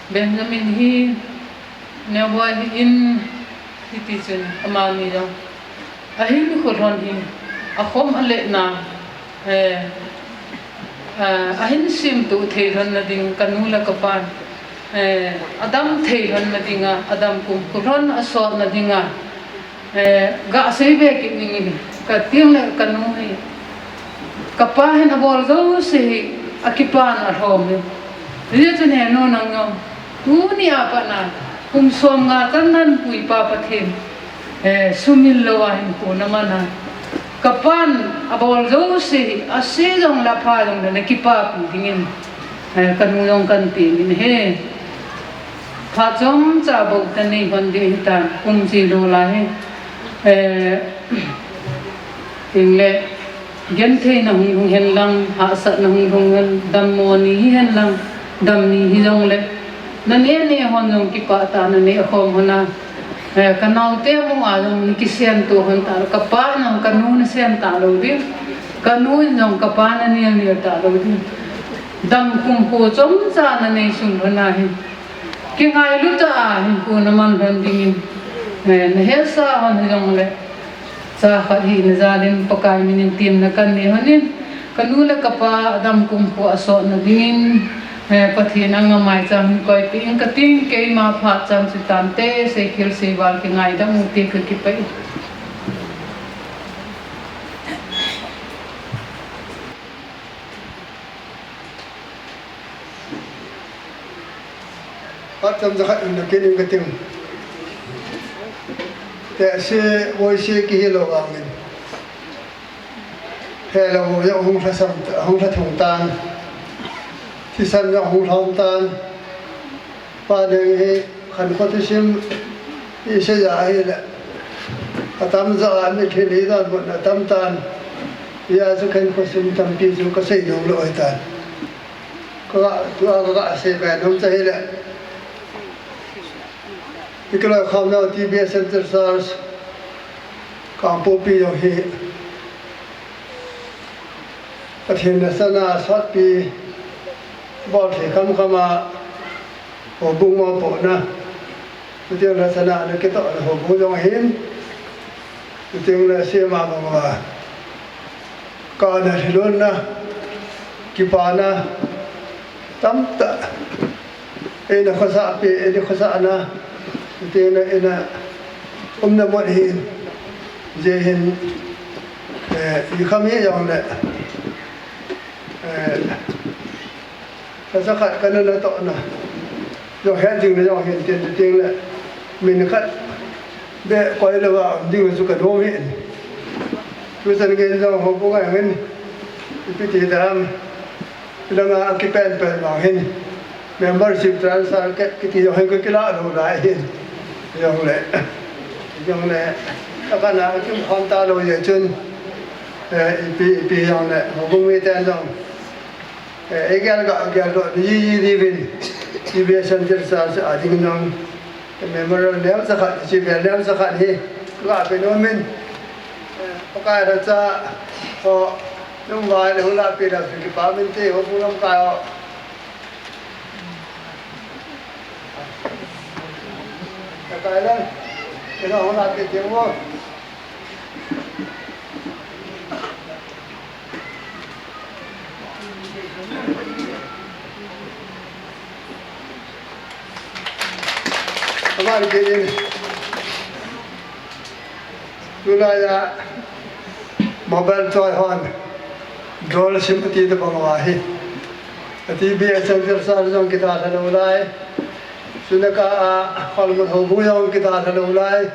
Benjamin hi, Neoboi hi in, hitichun amani jong ahinkho lhon hi, akhom aletna, eh, eh, ahin semtup thei lhonna ding, kanu le kapan, eh, adam thei lhonna dinga, adam kumkho lhon asotna dinga, eh, gasei be kit ning in, kating le kanu hi, kapa hin abol jouse hi, akipana alhom in. Hijeh chun henu nang jong, tunia pat a, kum som nga chan nan puipa Pathen, eh, sumil louva hinkho naman a, kapan abol jouse hi, ase jongle apha jongle nakipapi dingin, eh, kanu jong kahin temin ahi. Phat chomcha bou tah nei lhon ding hitan, kum chilou lai hi, eh, tengle, gentheina hung lhung hen lang, hahsatna hung lhung hen, dammo ni hihen lang, dam ni hijongle, naneh neh hon jong kipah tah a naneh khom lhon a, eh, kanaote mu a jong nakisem tup lhon talou, kapa in jong kanu nasem talou ding, kanu in jong kapa nanel nel talou ding, dam kumkho chomcha nanei sun lhon ahi. Kingailu tah a hinkho naman lhon dingin, eh, nahesa lhon hijongle, cha khat hina jal in Pakai min in temna kanei lhon in, kanu le kapa damkum pu asotna dingin, eh, Pathen anga maicham hin koipeh inge kating, keima phat chang chu tante, seikhel seival kingaidam ute, kakipah e. Phat chomcha khat in nakin in kating. Tehse, voise kihilou vangin, helou jong hung lhasam, hung lhathung tan. Thisan jong hung lhom tan. Pa ding hi khankho thusim isei ja ahile, atamjo a mitlhi ni donbutna atam tan. Hijeh chun khankho thusim tampi chu kasei nom lou ahitan. Ka, tua ka, kasei be nom chu ahile, ikiloikhomnau T B S Centre Church Kangpokpi jong hi Pathen lhasam a sotpi, bolthei khamkham a houbung mopohna, chuteng lhasam a ana kitohna houbung jong ahin, chuteng le asem a bang uva, kana lhilunna, kipana tamtah eina khosah peh, eina khosahna, chuteng le eina umna mun ahin, hijeh hin, eh, ikham hijongle, eh, lhasa khat kana natohna jong het ding le jong hin tin, chuteng le min khat beh koilouva um ding chu kanom ahin. Tuchan gei jong houbung a hin ipi ti dam, langa akipenpen vang hin membership transfer kiti jong hin kakilah lou lai ahin. Jongle, jongle, akana kimkhom talou jeh chun, eh, ipi, ipi jongle houbung miten jong, eh, eigel ga geldoh ji ji diuvin, T B S Centre Church a ding jong memorial neocha khat, hiche vel neocha khat hi kape nom in, eh, Pakai lhacha ho, nungvai le hung lahpeh lou chu kipah inte, houbung lamkai ho. Pakai lang, kina hung lahpeh teng mo. Aban kit in, tulai a mobile choi hon, drone sim ati tabang uva hi, T B S Centre Church jong kidalha lou lai. Chule ka, a, Kholmun houbung jong kidalha lou lai.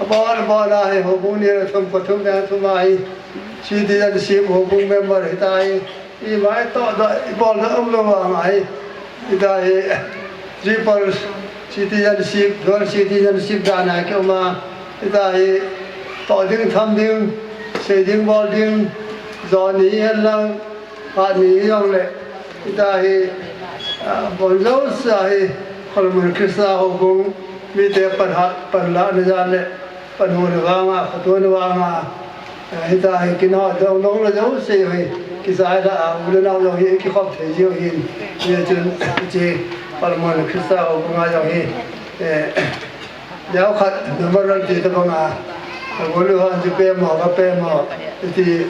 Abon abon a hi houbung ni le thum, ko thum, ni thum a hi citizenship houbung member hitahi. Ima itohdoh, iboldoh umlou vang a hi, hitahi triple citizenship, dual citizenship dan a kium a, hitahi toh ding, tham ding, sei ding, bol ding, jon ni hen lang, phat ni jongle, hitahi, a, bon jouse a hi, Kholmun Christa houbung mite panhat, panlahna jal le, panhuna vang a, phatona vang a, eh, hitahi kina dong dong le jouse hi, kichai la a, u le nao jong hi kikhop thei jiu hin, hijeh chun, hiche Kholmun Christa houbung a jong hi, eh, neokhat memorial ti tabang a, agol u hon chu pemo, kapemo, iti,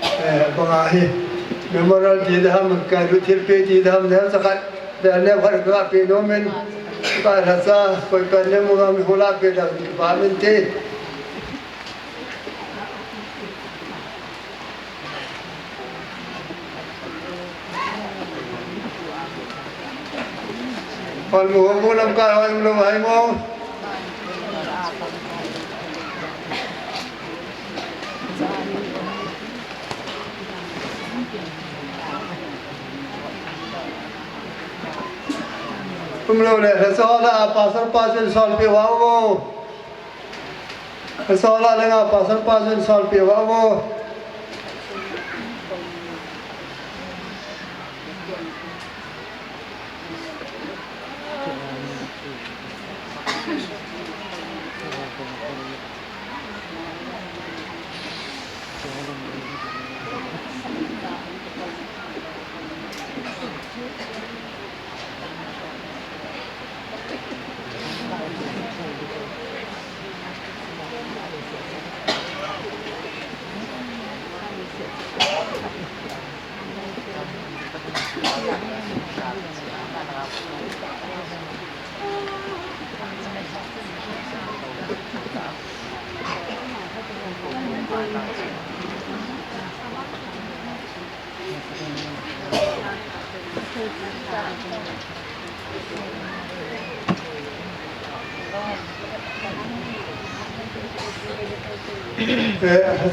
eh, bang a hi, memorial ti dam, kailut thilpeh ti dam, neocha khat, vel neokhat kapeh nom in, Pakai lhacha, koi pen le mu gam hung lahpeh lou, kipah inte. Kholmun houbung lamkai ho umlou ham? Umlou le, lhacha ho lah a pastor pa chun solpeh uva o. Lhacha ho lah a langa pastor pa chun solpeh uva o. Eh,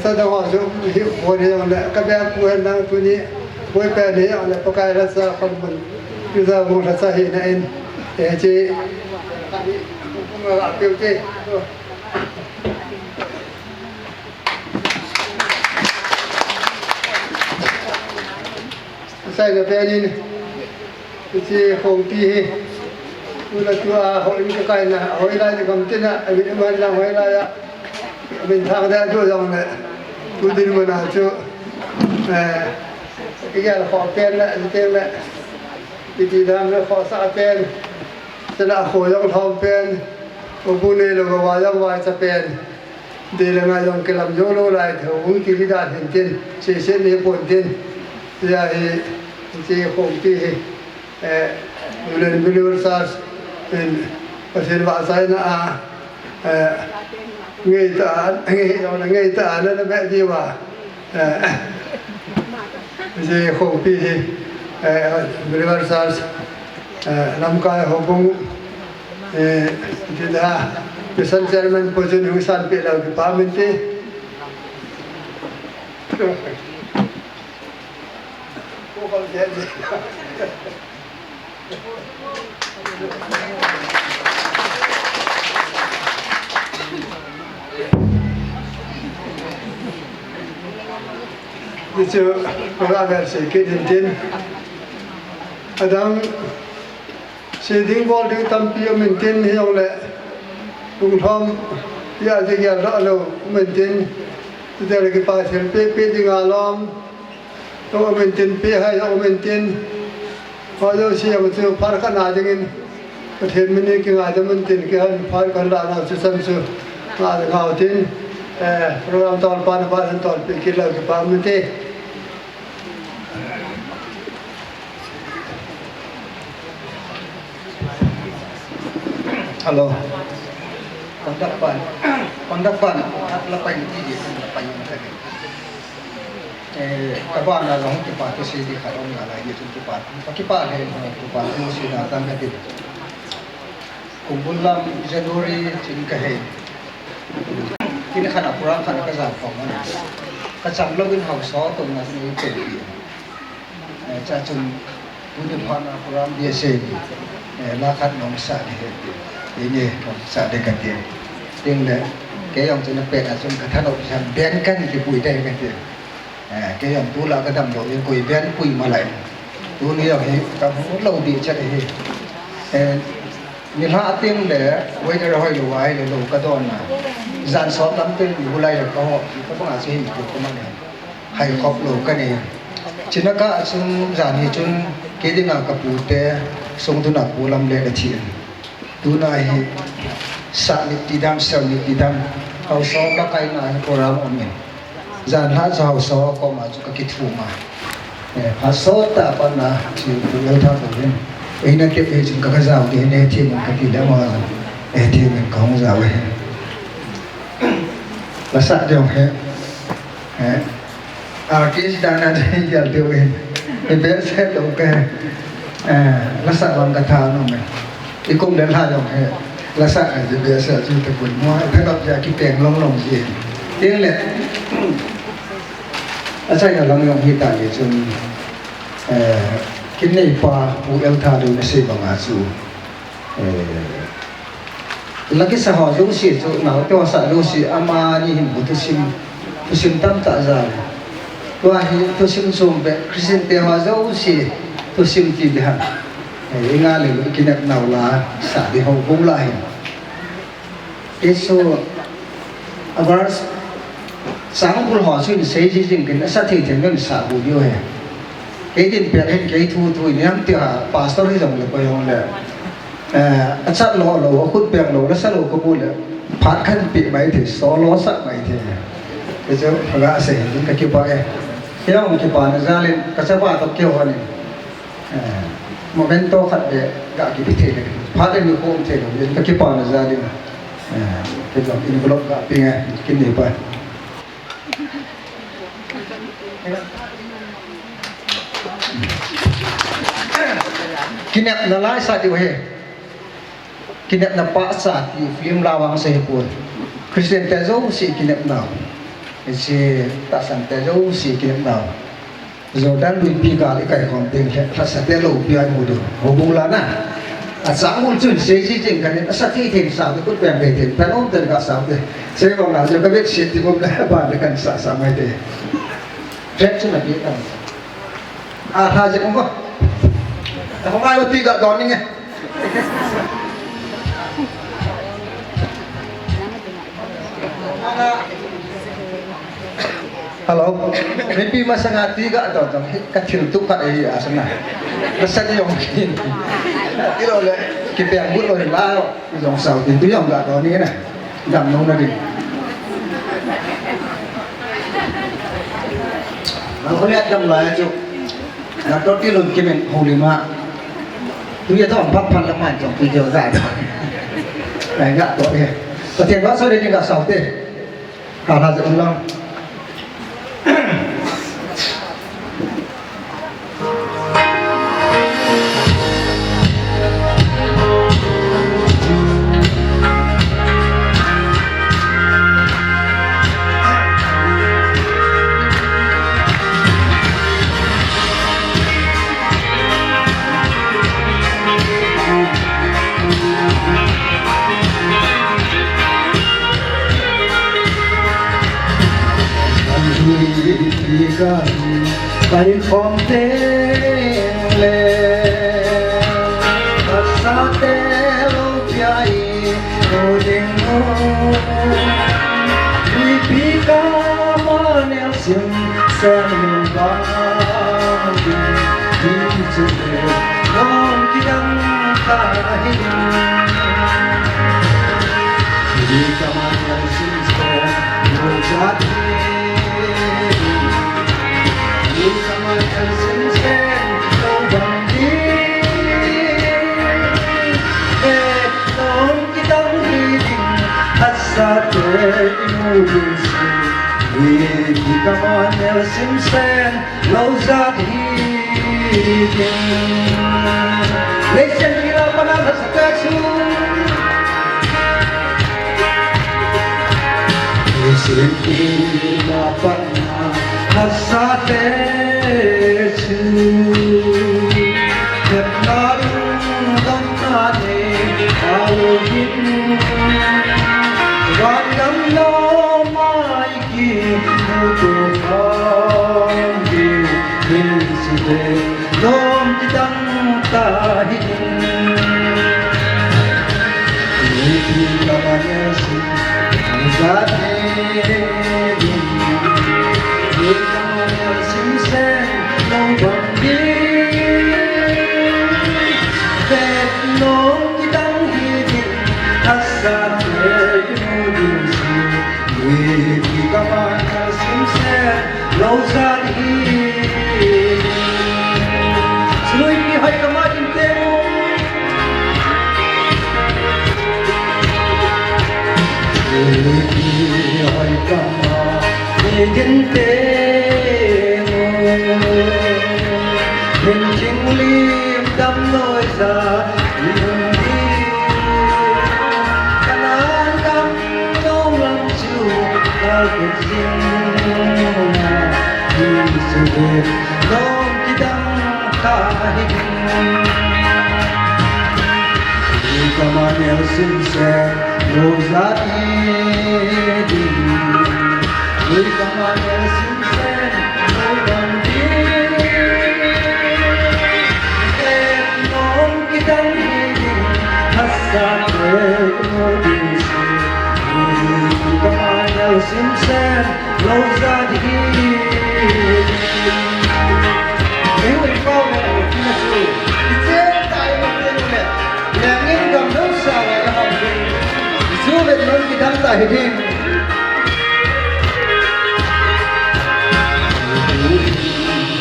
sa da wa jo hi, ho ni jong le, ka bia ku hen lang tuni, boi pe ni jong le, Pakai la sa kon mun, yu za mun la sa hi na in, eh, chi, ma la piu chi. Sai na pe ni. Hiche khompi hi, tuna tua houin kakaina, hoilai le gamtina, amin man lang hoilai a, amin thang da tu jong le, tu dinmun a chu, eh, igel khoh pen le, iti le, iti dam le khohsah pen, chule kho jong lhom pen, ubu neilou va jong vaicha pen. Dei le ngai jong kilam jou lou lai thei, hung ti li dan hin tin, seiset ni pon tin. Tia hi, hiche khompi hi, eh, Nulen Believers Church in, Pathen vahchoina a, eh, ngei ta, ngei jong le ngei ta, na, na be diu va. Eh, hiche khompi hi, eh, Believers Church, eh, lamkai houbung, eh, ti da, Mission Chairman position hung sanpeh lou kipa min te. Hichu, program vel sei kit in tin. Adang, sei ding bol ding tampi um in tin, hijongle, lunglhom, tia jigel doh lou um in tin. Tute le kipa thilpeh peh ding a lom. Jong um in tin, peh hai jong um in tin. Ho jouse jong chu phat khat na dingin Pathen min in kingaidam in tin, keiho phat khat la na chu chan chu nga ding hou tin, eh, program tolpa na phat han tolpeh kit lou kipa um in te. Hello. Conduct pan. Conduct pan. La pai ni ti di, la pai ni ti di. Eh, ka bana jong kipa thu sei di khat um nalai, hichun kipa, ka kipa lheh, kipa thu sei na tang kati. Kum bul lam January chin ka he. Kin khat a program khat ka jao khom a. Ka cham louvin haosa touna chun ei pe pi. Eh, chuchun tuni phat a program di sei di. Eh, la khat nong sa di he ti. Ini nong sa di kati. Tin le, kei jong chun na pe na chun ka thanop jam ben kan kipui dai kati. Eh, kei jong tulai ka damlou in koi ben pui malai. Tuni jong hi ka hung lou ding chet hi. Eh, nilhah teng le waiter hoilou a ahilou ka don a. Jan som lam teng bulai le ka ho, ka banga chu hin ko ka man a. Hai khop lou ka nei. China kah a chun jan hi chun kei dinga ka pute, sung tuna pu lam le ka thi in. Tuna hi, sah ni ti dam, sel ni ti dam, haosa lakaina hi program um in. Jan lhah chu haosa koma chu ka kithum a. Eh, phat sot tah a pat na, chu tu lou tha ko hin. Eina tep hi chun ka ka jao ding hin, eh, thi mun ka ti le mo. Eh, thi mun ka hung jao hin. La sah ding he. Eh. Artist dan a ding jal deu hin. I behseh lou ka he. Eh, la sah vang ka tha nom e. I kum le lha jong he. La sah a ji behseh chu te pun mo. Ka lop ja ki peng long long ji. Tin le. Achaina lam jong hi ta le chun. Eh, kin neipa Pu L Tha Lun a sei banga chu. Eh, la kisa ho jouse chu, naote ho sa jouse, amani hin bu thusim, thusim tamtah jao. Tua hi thusim sung beh, Christian te ho jouse, thusim ti ding ham. Eh, i nga le lu, i kinep nau la, sa ding ho bou la hin. Kei chu, a verse, sang bul ho chu in sei ji jing kin, a sa thei thei in sa bu diu he. Kei din pet hin kei thu thu in, ham tia, pastor hi jong le, koi jong le. Eh, a chat lou lou, a khut peng lou, la sa lou ka bu le, phat khat pe mai thei, so lo sa mai thei. Kei chu, ka ga sei, ka kipah e. Kei jong kipana jal in, ka chapa toh kihou in. Eh, memento khat beh, ga kipe thei le. Phat le ni khom thei lou, ka kipana jal in. Eh, kei jong envelope ga pe nge, kin neipa. Kinepna laisah diu ahi. Kinepna pahcha ti film la vang sei poi. Christian te jouse kinepna. Hiche tahsan te jouse kinepna. Jordan luipi gal ikai khom teng le, lhasa te loupi a imu diu. Houbung lana. Achang ul chun sei ji jing kahin, asa thei thei sa te, kut peng thei thei, peng um te kasah te. Sei bang la, jo ka bed sheet ti bom la, ban te kahin sah, sah mai te. Trek chu na pi kan. A, tha je ko. Hung ai ti ga don ni nge. Hello. Mipi masanga ti ga don don. Ka thil tu ka ei a sana. Ka sa ni yong kin. Kilo le. Ki peng bu lo la. Jong sao tin tu jong ga don ni na. Dam nung na ding. Nang ko liat dam lai chu. Na to ti lun kimen holi ma. Tu ya to phat phat la man jong tu jo ga don. Nai ga to e. Pathen vahchoi le ding ga sao te. Ka la jong lang. Kan hui pi kan kai khom teng le, ka sa te lo pi ai, o ding o. Hui pi ka ma ne Sim sen bang ding, ding chu te, nom kidang ta hi ding. Ding ka ma ya sim sen, nom jat hi ding. Ding ka ma ya sim sen, nom bang ding. Eh, nom kidang hi ding, hasa te imu ding si. Hui pi ka ma ya sim sen, lo jat hi ding. Lei sen pi la pa na la sa ka chu. Lei sen pi la pa na la sa te chu. Hep na lung dam na ne, a lo hin. Van dam lo mai. Kimuto pang ding, ding si ding, nom kidang ta hi ding. Ni pi ka ma ya sim, ni sa te ding. Ni ka ma ya sim sen, nom bang ding. Vet nom kidang hi ding, hasa te imu ding si. Hui pi ka ma ya sim sen, lo jat hi ding. Hui pi hoi ka ma ding te mo. Hui pi hoi ka ma ding te mo. Hin ching lim dam noi sa. Kanan dam nong lam chu ka kut jing na, hi su ve nom kidang ta hi ding. Hui ka ma ya sim sen, lo jat hi ding. Hui ka ma ya sim sen, lo bang ding. Vet nom kidang hi ding, hasa te imu ding si. Hui ka ma ya sim sen, lo jat hi ding. Ei hui pau le, hui pi na chu. Ichen ta imu ding le. Lengin gam lo sa le ham ding. Jesu vet nom kidang ta hi ding.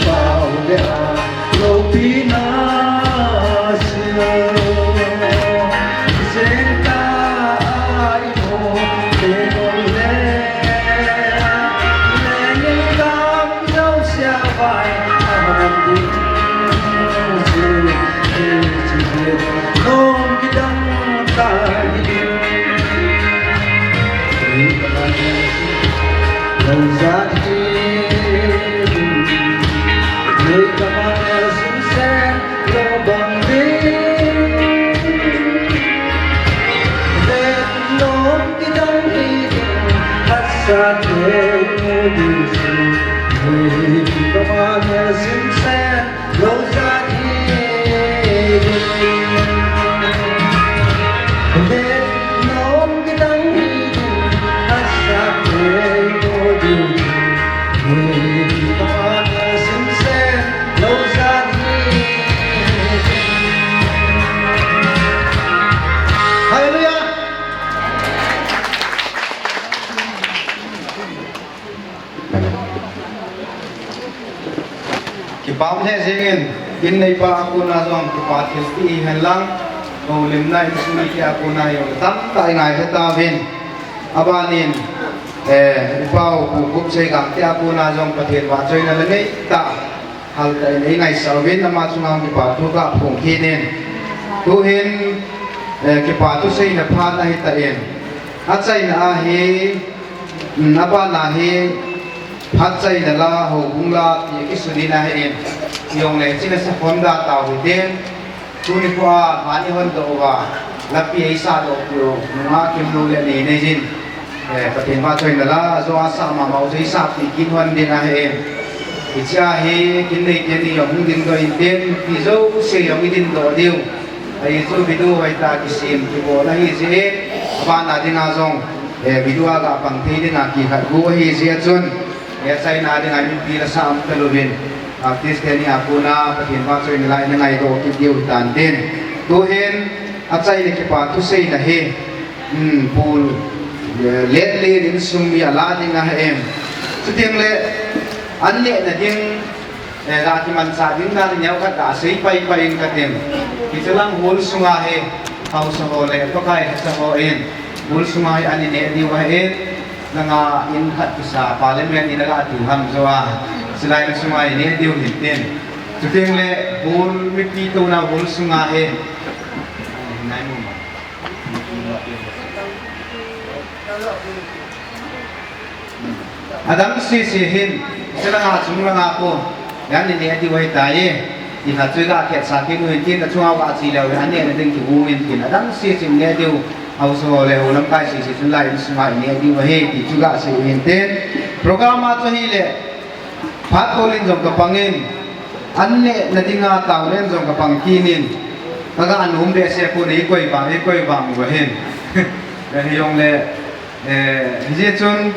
Pau le a, lo pi na si lo. Sen ta ai mo, te mo le. Le Hallelujah. Kipah lheh jengin, in neipa a kona jong kipah thilpeh hihen lang, houlimna insung mite a kona jong tamtah i ngailha tauvin. Abanin, eh, upa u Pu Gupsei Gangte a kona jong Pathen vahchoina la neitah, haltah in ei ngaisah uvin, ama chunga kipathu kaphong kit in. Tuhin, eh, kipathu seina phat ahi tan. Achaina ahi, mm, abana hi, phat chaina la, houbung la, ti kisun in ahi in. Jongle, china sa khom da tau hite. Tuni khoa, mani hon doh uva, lapi eisa doh peh u, nunga Kimnu le nei nei jin. Eh, Pathen vahchoina la, ajo asah mama u, eisa pi kin hon ding ahi in. Hiche a hi, kin nei teni jong hung dingdoh in tin, pi jouse jong i dingdoh diu. Ahi chu video hoitah kisem kibol ahi jeh in, abana dinga jong, eh, video a ga pang thei dinga kikhat gu ahi jeh a chun, eh, achaina dinga mipi la sa um talouvin, artist teni a kona Pathen vahchoina la i ngaidoh kit diu hitan tin. Tuhin, achaina kipathu seina hi, um, Pu, eh, Letlen insung mi a la dinga ahi in. Chuteng le, an nehna ding, eh, ga kimanchah ding dan neo khat ga sei pai pai in katin. Hiche lang hall sunga hi, haosa ho le, Pakai kasa ho in, hall sunga hi an i neh diu ahi in, langa in khat kisa, Parliament in aga tu ham jo a, chulai na sunga i neh diu hin tin. Chuteng le, hall mipi touna hall sunga hi, Adam sese hin, selanga chung langa ko, yan ni neh diu ahitai. Ina chu ga khetsa kit u hin tin, achunga ga che leu, an nehna ding kium in tin, adam sese neh diu, haosa ho le, hou lamkai sese chun lai insunga i neh diu ahi, ti chu ga sei u hin tin. Program a chu hile, phat bol in jong kapang in, an nehna dinga taona in jong kapang kit in, kaga nom behseh pon, eikoi vang, eikoi vang uva hin. Hijongle, Eh, hijeh chun,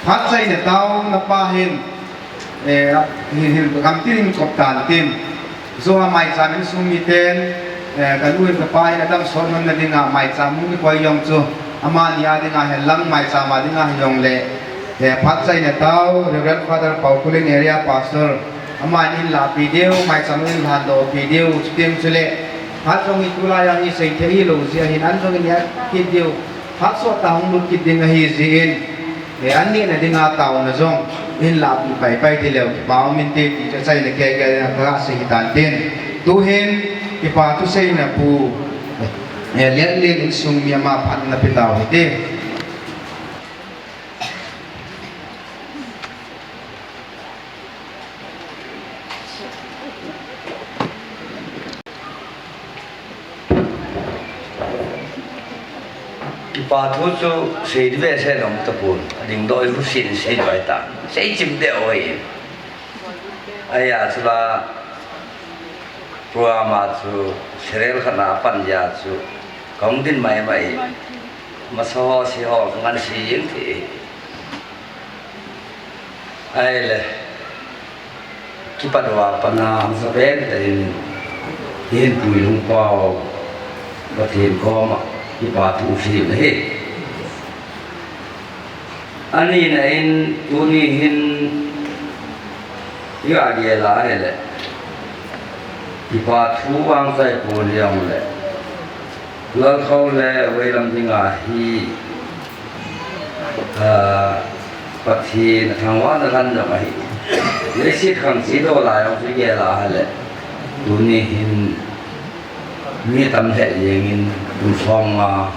phat chaina taona pa hin, eh, hin, hin, gamtin in kop tan tin. Joa maicham insung miten, eh, kanu hin kapa hin adam sot hon na dinga maicham hung kikoi jong chu, amani a dinga hen lang maicham a dinga hijongle, eh, phat chaina tao, Reverend Father Paokhullen Area Pastor, amani in lapi diu, maicham in lhandoh pi diu, chuteng chule, phat jong hi tulai a hi seithei hilou jeh a hin an jong in ya kit diu, phat sot tah hung lut kit ding ahi jeh in, eh, an nehna dinga taona jong, hin lapi pai pai ti leu, kipa um inte ti chu achaina kei kei a kasei hitan tin. Tuhin, kipa thuseina Pu, eh, Letlen insung mi ama phat na pe tau hite. Kipa thu chu sei di ve se nom tapon, ading doi hu sin sei doi ta, sei chim de oi. Aya chula, program a chu serial khat na pan ya chu, kong din mai mai, masa ho si ho, ngan si ying thi. Ahile, kipat uva pat na hangsan pen tah in, hihen puilung pau, Pathen koma, kipa thu sei u ahi. Ani na in, tuni hin, i ga gel a ahile, kipa thu vang chai pon jong le, Lalkhou le veilam dinga hi, ah, Pathen a thangvahna lhan jong ahi. Leiset khang che doh lai jong chu i gel a ahile, tuni hin mi tam lheh jeng in, kum som nga,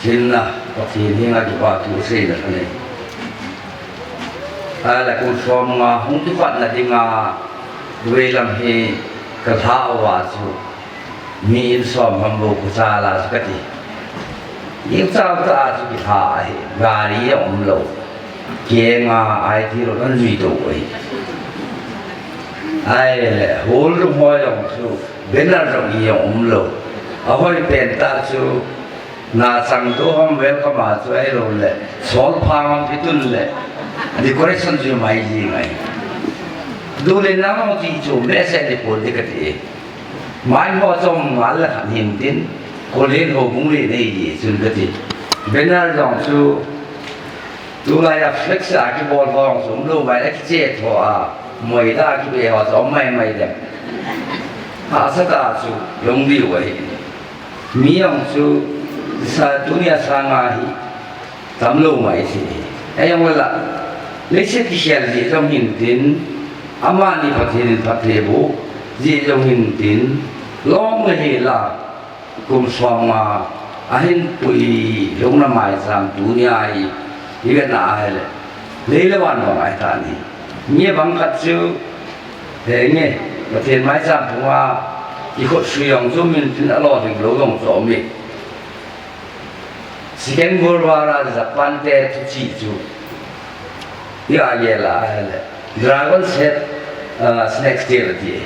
thilna, Pathen henga kipa thu seina kha nei. Ala kum som nga hung kipatna dinga veilam hi ka lha uva chu mi in som ham bou ka cha la chu ka ti. Ing chau ta chu ki lha ahi, gari a um lou. Kenga ai ti lo nan zui to ahi. Ai le, hol rum ho jong chu, banner jong i jong um lou. A hoi pen ta chu, na chang to ham welcome a chu ai lo le, sol phang ham pitun le, decoration chu mai ji ngai. Du le na mo ti chu, me se ni pol di ka ti. Mai mo chom ngal la khan hin tin, ko le no bung le nei ji chun ka ti. Banner jong chu, tulai a flex a kibol hong sum lo mai a kiche tho a, moi da kibe ho chu mai mai dem. Hahsa ta chu, long diu ahi. Mi jong chu, sa tunia sanga hi, tam lo mai si. Ei jong la, leiset kikhel ji jong hin tin, amani Pathen in phatthei boh ji jong hin tin, long le hi la, kum som nga, a hin pui lungna maicham tunia hi, hi ka na ahi le. Lei le van bang ahi ta ni. Nge bang khat chu, he nge, Pathen maicham phunga, i khut sui jong chu min tin a lo hing lo jong chu um e. Second World War a Japan te thu chi chu. Ia ye la, a le. Dragon's head, uh, snake's tail ti.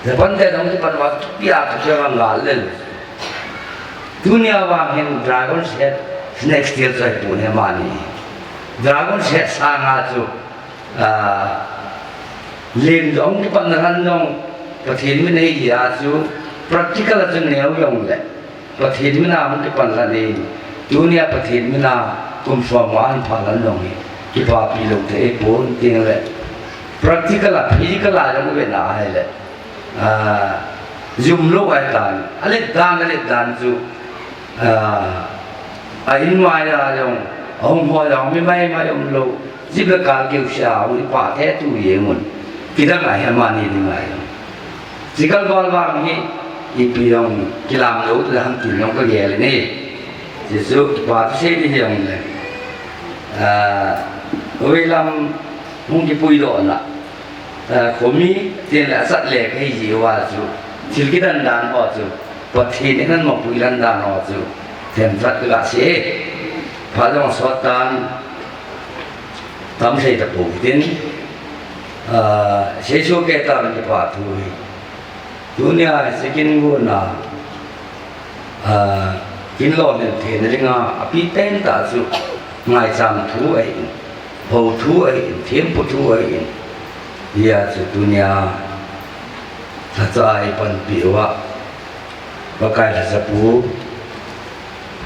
Japan te dong ti pan wa tu pia tu pia ngal le. Tunia vang hin dragon's head, snake's tail choi pu ne mani. Dragon's head sanga chu, ah, len jong kipan na han jong Pathen min ei a chu practical a chu neo jong le. Pathen mina hung kipan la ni, tunia Pathen mina kum som nga hin pha lan jong hi, kipapi lou thei pon ting le. Practical a, physical a jong ve na ahi le. Ah, jum lou ahi tan, a let dan, a let dan chu, ah, a in mai a jong, a hung hoi jong, mi mai mai um lou, jip le kal keu sia, hung i pa the tu ye ngun, kidang ahi amani ding ahi. Sikal bol vang hi, ipi jong kilang lou, tu ham tin jong ka gel ni. Jesu, pa tu sei di jong le. Ah, oi lam, hung kipui doh na. Ah, khomi, tin le asat le ka hi ji wa chu. Thil kidan dan ho chu. Pathen in an mapui dan dan ho chu. Themkhat ka sei. Pha jong sot tan. Tam sei ta pou tin. Ah, sei su ke ta kipa thu hi. Tunia second guna, ah, kin lo len thei na ringa, a pi pen ta chu, ngaicham thu ahi in, ho thu ahi in, thempu thu ahi in, hia chu tunia, tha cha i panpi uva, Pakai tha cha pu,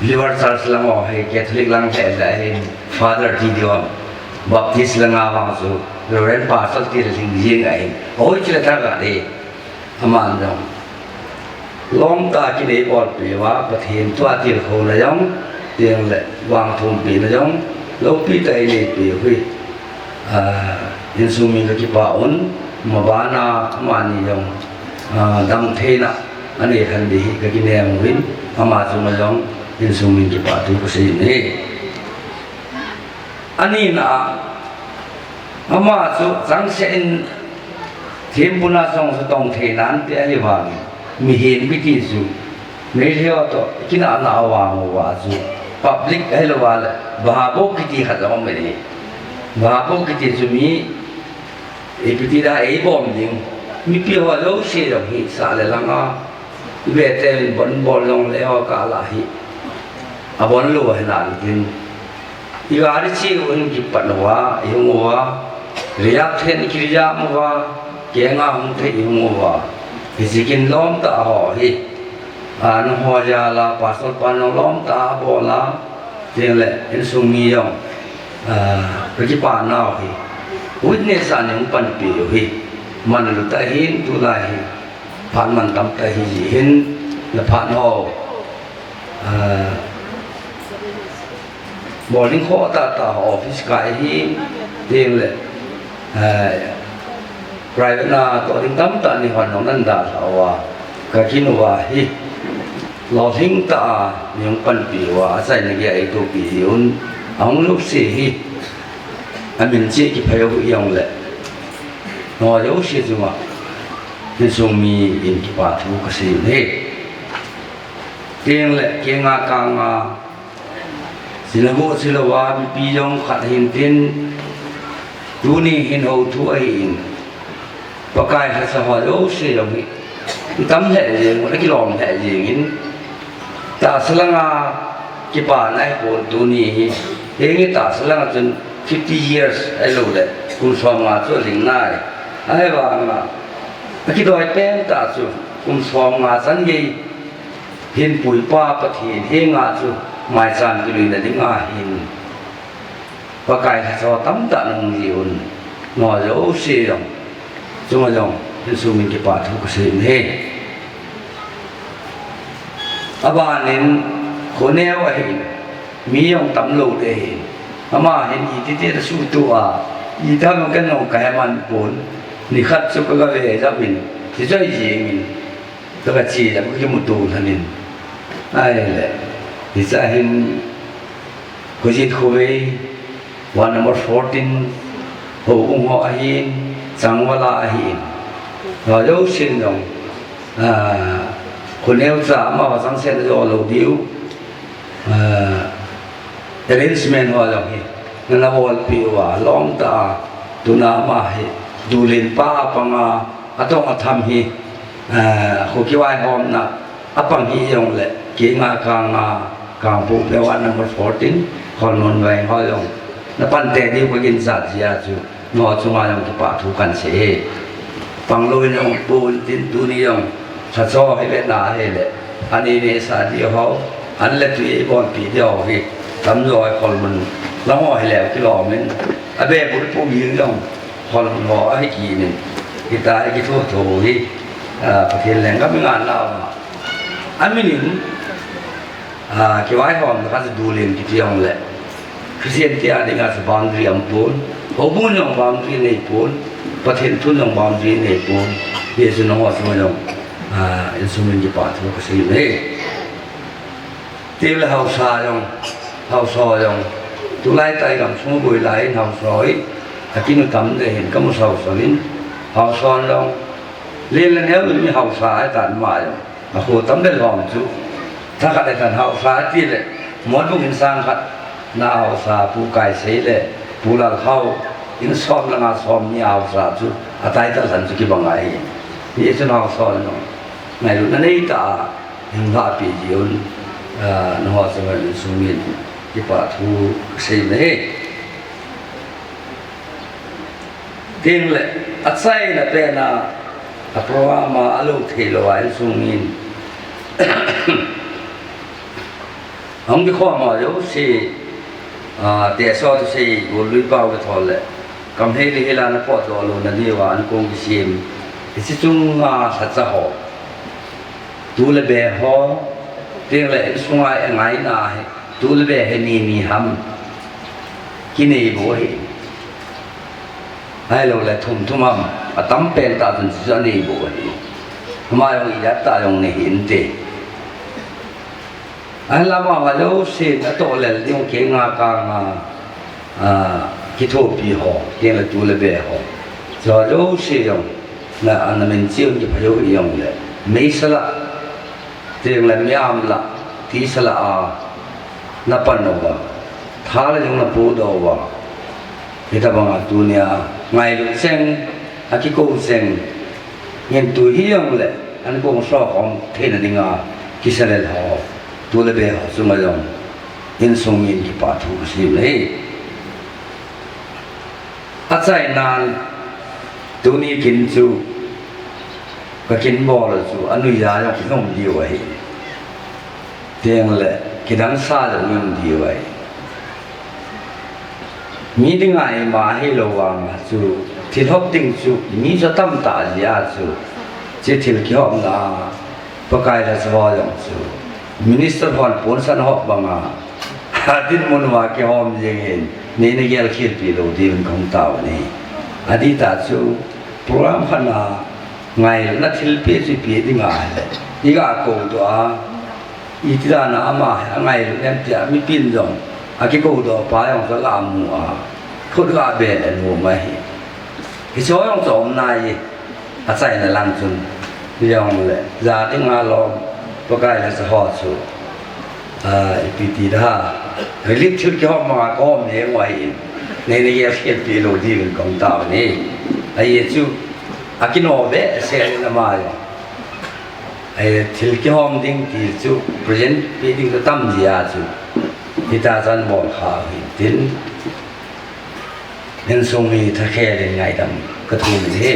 Believer Church lang ho hi, Catholic lang hi, hi, Father ti diu ham, Baptist lang a vang chu, Reverend Pastor ti le ling jing ahi, hoi chile tha ka de. Aman jong. Lom ta kinei bolpi uva, Pathen tua tilkhouna jong, tiang le vang thumpi na jong, loupi ta i neipi u hi. Ah, insung min ka kipa un, mabana, amani jong, ah, dam theina, anei khan di hi ka kinem uvin, ama chunga jong, insung min kipa thu ka sei in ahi. Ani na, ama chu changse in thempu na jong chu tong thei nan ti ahi vang. Mihem kiti chu, Meitei ho to, kina na vang uva chu, public ahi lou va le, babo kiti khat jong um e. Babo kiti chu mi, ipi ti da ei bom ding, mipi ho jouse jong hi sa le langa, Ibe te in bon bol jong le ho ka la hi. A bon lou hi nan tin. I gari chi un kipat uva, i hung uva. Riak then i kiriak uva. Kenga hung the i hung uva. Hi sikin lom ta ho hi. A nung ho ja la, pastor pa nung lom ta bol la. Tin le, insung mi jong. A, ka kipa nau hi. Witness a nung panpi u hi. Man lu ta hin tu la hi. Phat man tam ta hi ji hin, na phat ho. Ah, morning ho ta ta office kai hi, tin le, ah, private na to ding tam ta ni hon nong nan da sa wa. Ka kin wa hi. Lo hing ta a, ni hung panpi wa, a sai na ge ai to pi hi un, a hung lup si hi. amin cheh kiphai u hijong le, nangho jouse chunga insung mi in kipa thu kasei u ahi. Tengle kenga kanga, china go chilouva mipi jong khat hintin, tuni hin hou thu ahin, Pakai lhacha ho jouse jong hi, itam lheh jeng un, akilom lheh jengin, tahsa langa kipana ahipon tuni hi, henge tahsa langa chun fifty years ahiloule, kum somnga chu alhing nai. Ahivanga, akidoi pentah chu, kum somnga chan gei hin puipa Pathen henga chu maicham kiluina dinga hin, Pakai lhacha tamtah nahung jiuvin, nangho jouse jong, chunga jong, insung min kipa thu kasei u ahi. Abanin, khoneo ahin, mi jong tamlou ding ahin, ama hin iti tin asuhtoh a, iti ham ken jong kahe man pon, nikhat chu kagave jep in, hiche jengin, kagache jep, kakimuto lhonin. Ahile, hiche hin, Khojin Khovei, ward number fourteen, houbung ho ahin, changvala ahin, nangho jousen jong, ah, khoneocha amaho changsetna jo lou diu, ah, arrangement ho jong hi nana bolpeh uva, lomtah a, tuna ama hi, dulen pa apanga, atong atham hi, ah, kho kivaihomna apang hijongle, kenga kanga, Kangpokpi ward number fourteen, Kholmon Veng ho jong, napan tei diu kaginchat jeh a chu, nangho chunga jong kipa thu kahin sei e. Panglou in jong pon tin tuni jong, lhacha ho hi vetna ahile, ani nehsah diu ho, an le tui eibolpeh diu ho hi, tamjo hi Kholmon lang ho hileu kilomin, abeh bulpu jeng jong, Kholmon ho ahi kit in, hitia ikitho tho hi, ah, Pathen lenggam ingaina uva, aminin, ah, kivaihomna khat chu dulen kiti jongle, Christian te a dinga chu boundary aumpon, houbung jong boundary neipon, Pathen thun jong boundary neipon, hiche chu nangho chunga jong, ah, insung min kipa thu kasei u ahi. Tile haosa jong, haosa jong, tulai tah gamsung boi lai in haosa hi, akinu tam deh hin kamu sausau in, haosa jong, len le neo mi haosa ahitan ama jong, akho tam deh lhom chu, thakhat ahitan haosa tile, Monbung insang khat na haosa Pu Kaisei le Pu Lalkhao, in som le nga som ni haosa chu, a title lhan chu kibang ahi. Hichun haosa jong, ngailutna neitah a, hin lhahpeh jiuvin, ah, nangho chunga insung min kipa thu kasei u ahi. Tengle, achaina pena, a program a alou theilouva insung min ahung kikhom ho jouse, ah, tehse thusei, gollui pao kithol le, kam hei le hei la napotdoh louna diuva ankong kisem, hiche chunga lhacha ho, tu le be ho, tengle insunga eingaina hi, tu le be hi ni ni ham kinei bou ahi. Ahiloule thum thum ham, atam pentah chun chuchu anei bou ahi. Ama jong ijat tah jong nei hinte. Ahinla amaho jousen atoh lel ding kenga kanga, ah, kithopi ho, tengle tu le be ho, chuho jouse jong, na, namin cheh un kiphai u hijongle, meisa lah, tengle miam lah, tisa lah a napan uva, tha le jong napodoh uva, hitobanga tunia ngailut cheng, akikou cheng, ngen tu hijongle, ankong sokhom theina dinga kisa lel ho, tu le be ho chunga jong, insung min kipa thu kasei u ahi. Achainan, tuni kin chu, kakin bol chu, anuija jong ium diu ahi. Tengle, kidangsa jong ium diu ahi. Mi dinga ima hilou vanga chu, thil hop ding chu, mi chu atamtah jeh a chu, hiche thil kihopna a, Pakai lhacha ho jong chu, minister hon ponsan hop banga, adinmun uva kihom jeng in, neina gelkhelpi lou diuvin kahung tauvin ahi. Adihtah chu, program khatna, ngailutna thilpeh chu ipeh ding ahile, iga koudoh a, iti dana ama hi angailut em tia mipin jong, akikoudoh pa jong chu aga mu a, Khut ga be le nu ma hi. Hiche jong chu um nai. Achaina lang chun. Jong le. Ja ding a lom. Pakai le sa ho chu. A, ipi ti da. Relief thil kihom ma ka hom ne ngoi in. Nei nei ye fiel pi lo di vin kong tao ni. Ahi chu. Akino be se na ma yo. Ahi thil kihom ding ti chu. Present pi ding ka tam ji a chu. Hita chan bol kha hin tin. Insung mi thakhel in ngaidam ka thum in hi.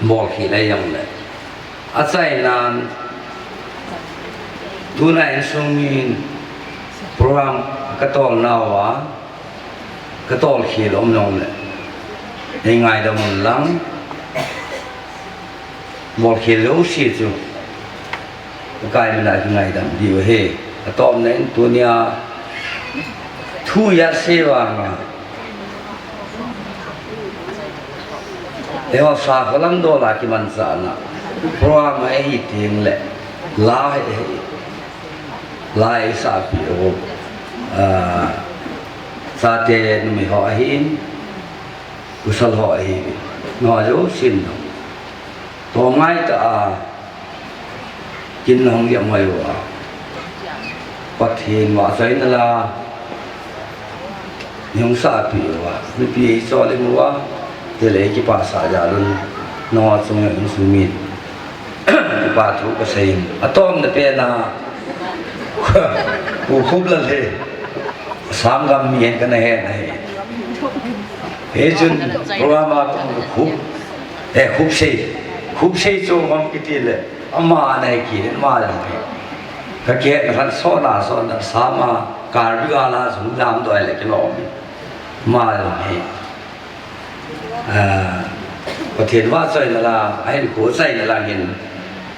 Bol khi lai jong le. Achaina tuna insung mi program ka tol nau a, ka tol khel um jong le. Nei ngaidam un lang. Bol khel jouse chu. Pakai mina kingaidam diu ahi. Atom nen tunia thu ijat sei vanga. Ewa sa kolam dola kimanchahna. Program ahi ting le. La he he. La e sa pi o. Ah, sa te numei ho ahin. Pasal ho ahi. No jo sin no. To ngai ta a. Kin hong yam ngai wa. Pathen vahchoina la. Ni hung sa pi wa. Mipi ei cho le mu wa. Te le kipa sa ja lun. No chung insung mi. Kipa thu ka sei. Atom na pe na. Ku khup la le. Sangam mi hen ka na he na he. He chun program a kum khup. Eh, khup sei. Khup sei chu ngam kiti le. Ama nei ki ma jong hi. Ka ke na khan so na so na sama Karbi ala sung jam doi le kilom. Ma jong hi. Ah, Pathen vahchoina la, ahin kho chaina la hin.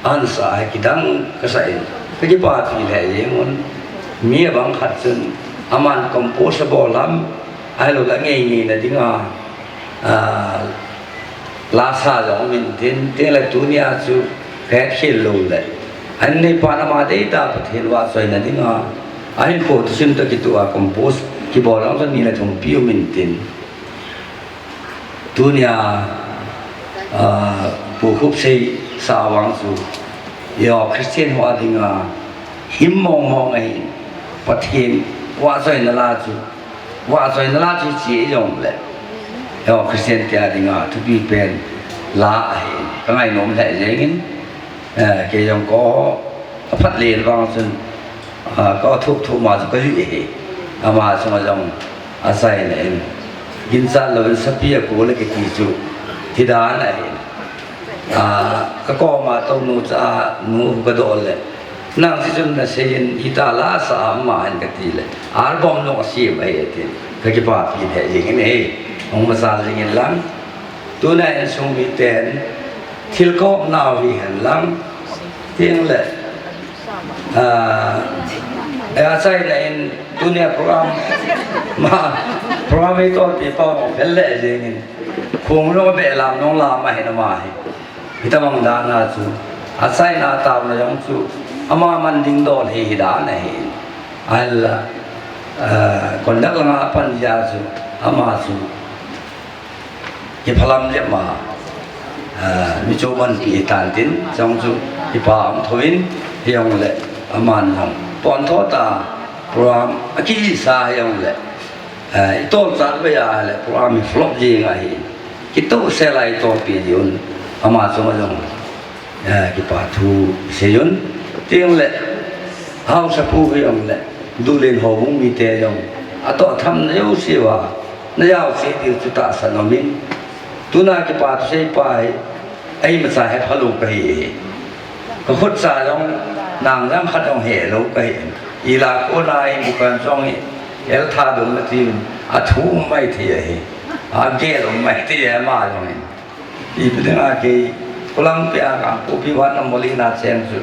Ansa ai kidang ka sa in. Ka kipa pi le jeng un. Mi abang khat chun. Aman compose bol lam. Ahilou le ngei ngei na dinga. Ah, la sa jong min tin, tin le tunia chu ka het khel lou le. An nei pa na ma dei ta Pathen vahchoina dinga. Ahin kho tu sim ta kitu a compose, kibol jong ni le thum pi u min tin. Tunia, ah, pu khup sei sa vang chu. Yo, Christian ho a dinga, him mong mong ahi. Pathen vahchoina la chu. Vahchoina la chu chi jong le. Yo, Christian te a dinga thupi pen la ahi. Ka ngainom le jeng in, eh, kei jong ko, aphat le vang chun, ah, ko thup thup ma chu ka ju ahi. Ama chunga jong achaina in. Ginchat lou in sapi a ko le kiti chu. Thi dan ahi. Ah, ka koma tonu cha nu ka dol le. Nang si chun na sei in hita la sa ma an ka ti le. Album no si mai e ti. Ka kipa pi he jing in he. Hung ma sa jing in lang. Tuna insung mi ten. Thil kop nau hi hen lang. Ting le. Ah, eh, achaina in tunia program. Ma, program hi to pi pa mo fel le jing in. Khong lo be lam nong la ma hi na ma hi. Hitabang dan a chu, achaina taona jong chu, ama man ding dol hi hi dan ahi. Ahinla, eh, conduct langa pan jia chu, ama chu, kiphalam le ma, eh, mi chu man pi tan tin, jong chu, kipa um tho in, hi jong le, aman jong, pon tho ta, program, akisa hi jong le, Eh, i tolchat ve a le program hi flop jing ahi. Kitoh sel a i tolpi jing un. Ama chunga jong. Eh, kipa thu sei un. Ting le. Haosapu hi jong le. Dulen houbung mite jong. Atoh tham na jouse uva. Na jouse diu chu tahsan um in. Tuna kipa thu sei pa hi. Ei, imacha hepha lou kahi. Ka khut cha jong, nang jang khat jong helou kahi. Ila kona in dukan jong hi, el tha dong na tin, athu mai thei ahi. Agel mai thei ama jong hi. Ipi dinga kei, kulang pia ka, kopi wan na moli na chen chu.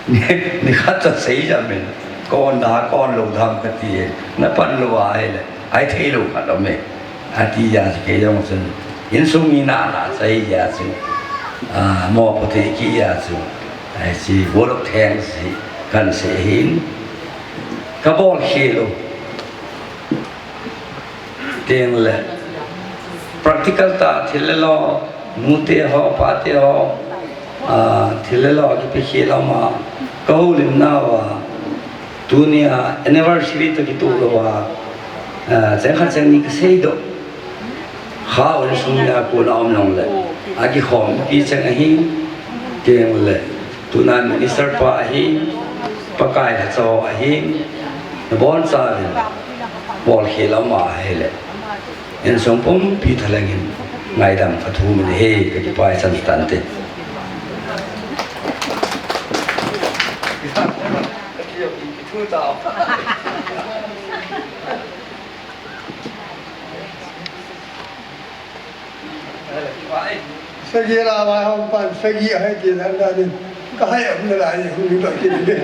Ni, ni khat cha sei jam in, kon da, kon lou dam kati e. Na pan lou a ahile, ai thei lou khat um e. Ati ja chu kei jong chun, insung mi na na chai ja chu, ah, mo pute ki ja chu, ai si, word of thanks hi, kan sei hin, ka bol khel u. Teng le practical tah thil le lo, nute ho, pate ho, ah, thil le lo kipe khel a um a, ka houlimna uva, tunia anniversary toh kitoh louva, ah, cheng khat cheng ni ka seidoh. Kha insung nia kona um jong le, akikhompi cheng ahi, teng le, tuna minister pa ahi, Pakai lhacha ahi, nabonchauvin, bol khel a um ahile. Insung pumpi thalheng in ngaidam ka thum in ahi, ka kipah chan tante. Sagi la mai hom pan, sagi hai ti dan dan in. Ka hai um le lai hung ni to ki ni.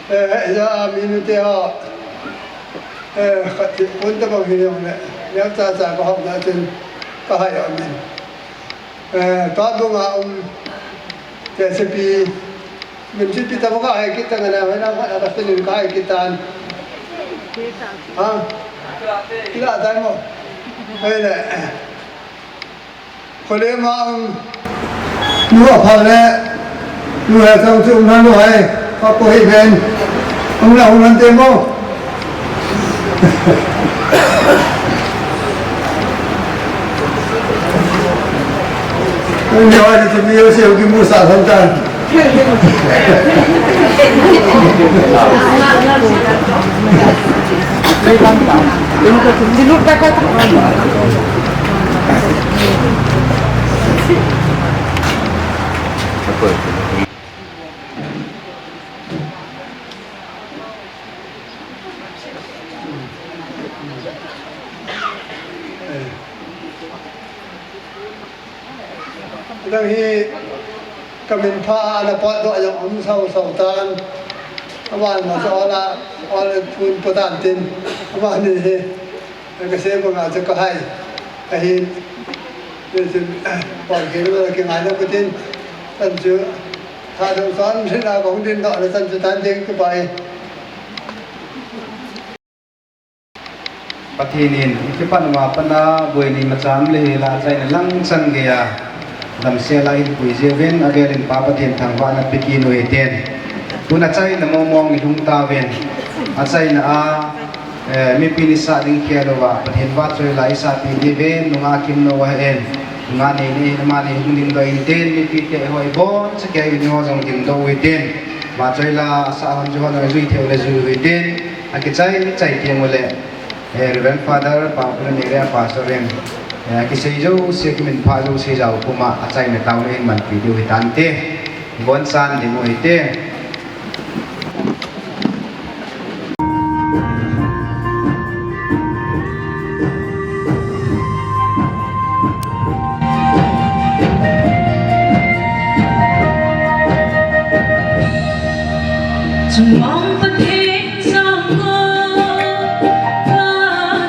Eh, ja, mi nu te ho. Eh, khat ti pun ta bang hi jong le. Neo cha cha ka hom na tin ka hai um in. Eh, tua bung a um, J C P, min J C P ta bung a hai kit ta ngana, hai na, hai na, ka sinin ka hai kit tan. Ha? Kila tai mo. Hai le. Kole ma um. Nu a pha le. Nu hai chang chu um na nu hai. Ka ko hi ben. Um na um nan te mo. Ni hoi ni timi yo se uki musa santan. Dang hi ka min pha ana potdoh a jong um sau sau tan. Aman ma sa ona, ona phun po tan tin. Aman ni hi. Ka se banga chu ka hai. Ahin. Ni chu, pon ke lo ki ngai na putin. Tan chu. Tha dong son sin a kong din doh na tan chu tan ding ka pai. Pathen in, i kipat uva pat a, buai ni macham le hi la chaina lang chan geiya, damsel a hin pui jiuvin, avel in Pa Pathen thangvahna pe kit u hiten. Tun achaina mong mong i lhung tauvin, achaina a, eh, mipi ni sah ding khel uva, Pathen vahchoi la i sahpi diuvin, nunga kim nou ahin, nunga nei nei, ama nei hung dingdoh u hiten, mipi te ho i boncha kei u ni ho jong dingdoh u hiten. Vahchoi la, asah hon ju hon a jui thei u le jui u hiten. Akichai, chai teng ule, eh, Reverend Father Paokhulen area pastor in, eh, akisei jouse, kiminphah jouse jao puma achaina taona in manpi diu hitante. Bonchan ding u hite. Chungnung Pathen jangkho, ka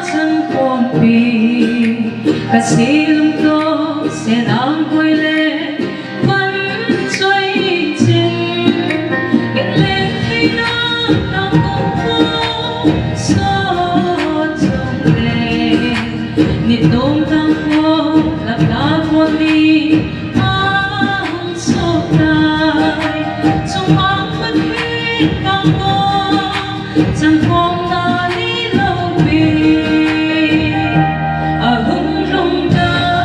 chankhompi, ka se lungtoh sen angkoi le, van choi chin, in leng theina nang kong kho, so chong le, ni tom tang kho, lap na kho ni, a hung so tai, chungnung Pathen jangkho, chankhomna ni loupi, ahung lhung tai.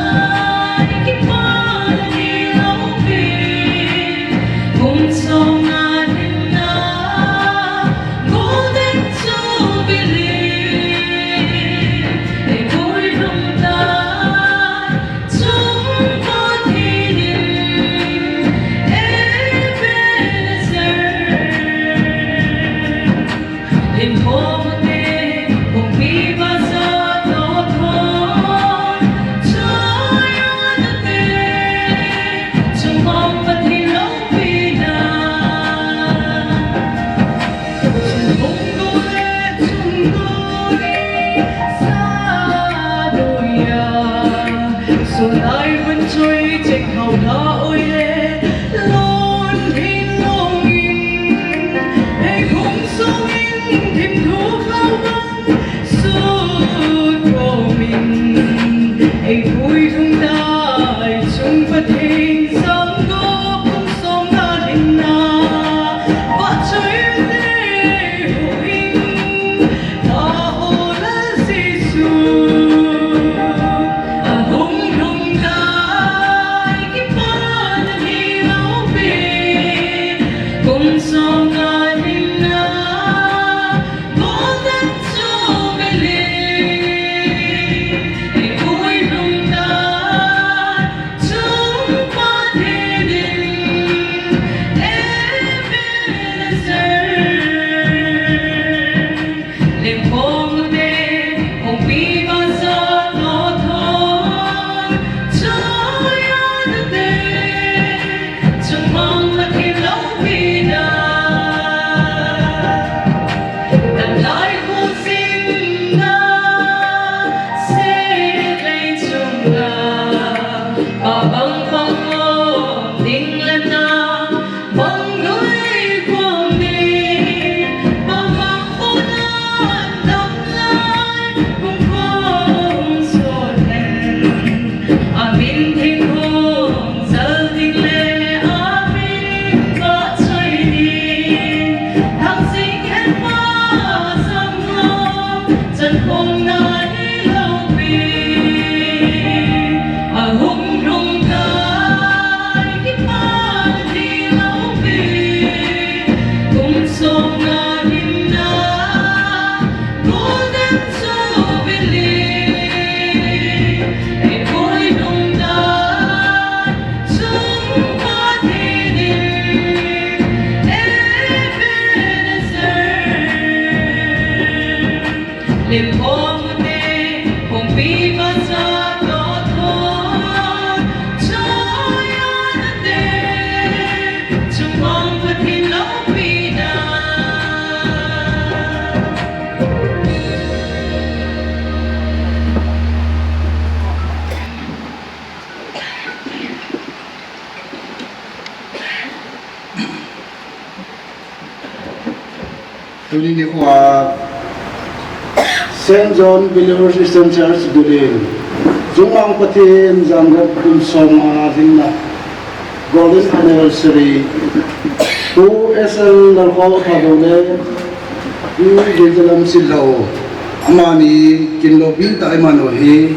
Tuni nikho a Saint John Believers Eastern Church Dulin, Chunglang Pathen janrat kum som nga lhinna Golden Anniversary, Pu S L Lalkhao Thadou le Pu Genjalam Silhao, amani kin loupi tah a iman u hi,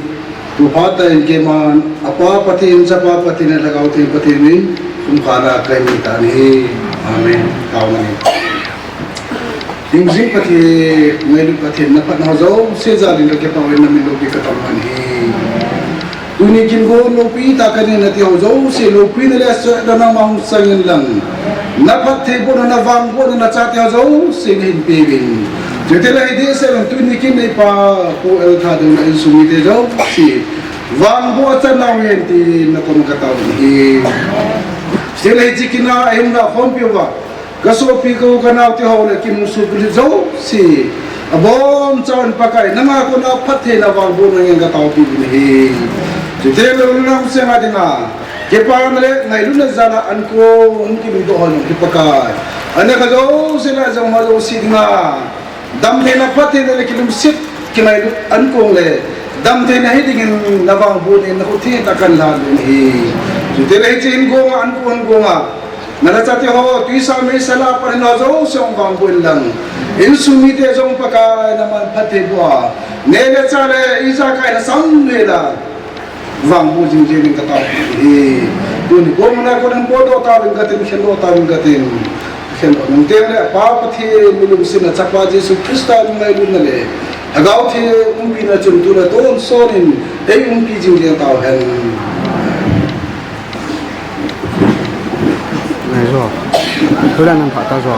tu phat tah in keiman, Apa Pathen, Chapa Pathen, Lhagao Theng Pathen min, kum khat a kahin ni tan ahi. Amen. Tao mani. Hingjing Pathen, ngailut Pathen, na phatna ho jouse jal in kakipah uvin, na min loupi katao mani. Tuni kin gon loupi tah a kanei nati ho jouse, loupina le suhsetna nangma hung chang in lang, na phattheibohna, na vangbohna, na chate ho jouse nahin peuvin. Chutile hi dehset in tuni kin neipa Pu L Thadou le insung mite jouse vangboh a chan nau hen tin na koma katao in ahi. Chutile hiche kin a ahin lah khompi uva, ka sopi, ka u, ka naote ho le kin hung suhbulhit jouse, abonchauvin Pakai, nanga kona phattheina, vangbohna ngen kataopi uvin ahi. Chutile lungdam seng a dinga, kipana le ngailutna jal a ankong hung kimudoh ho jong hi Pakai, ana kha jouse le ajong ho jouse dinga damtheina, phattheina le kilungset, kingailut ankong le damtheina hi dingin na vangbohna in na khut theng tah a kahin lhan uvin ahi. Chutile hiche in gonga, ankong in gonga, na lhacha te ho, tuisa meisa lah a pan in ho jouse hung vangboh in lang, insung mite jong Pakai, na min phatthei boh a, neh le chah le ijakai na sam le la vangboh jing jeng in kataopi ahi. Tuni gon a kon in potdoh tauvin katin, khendoh tauvin katin. Khendoh nung teng le Apa Pathen mi lungsetna, Chapa Jesu Christa mi ngailutna le Lhagao Theng umpina chun tuna tonsot in eiumpi jing jeng tauhen. Ngai jo. Thulan nang pha ta jo.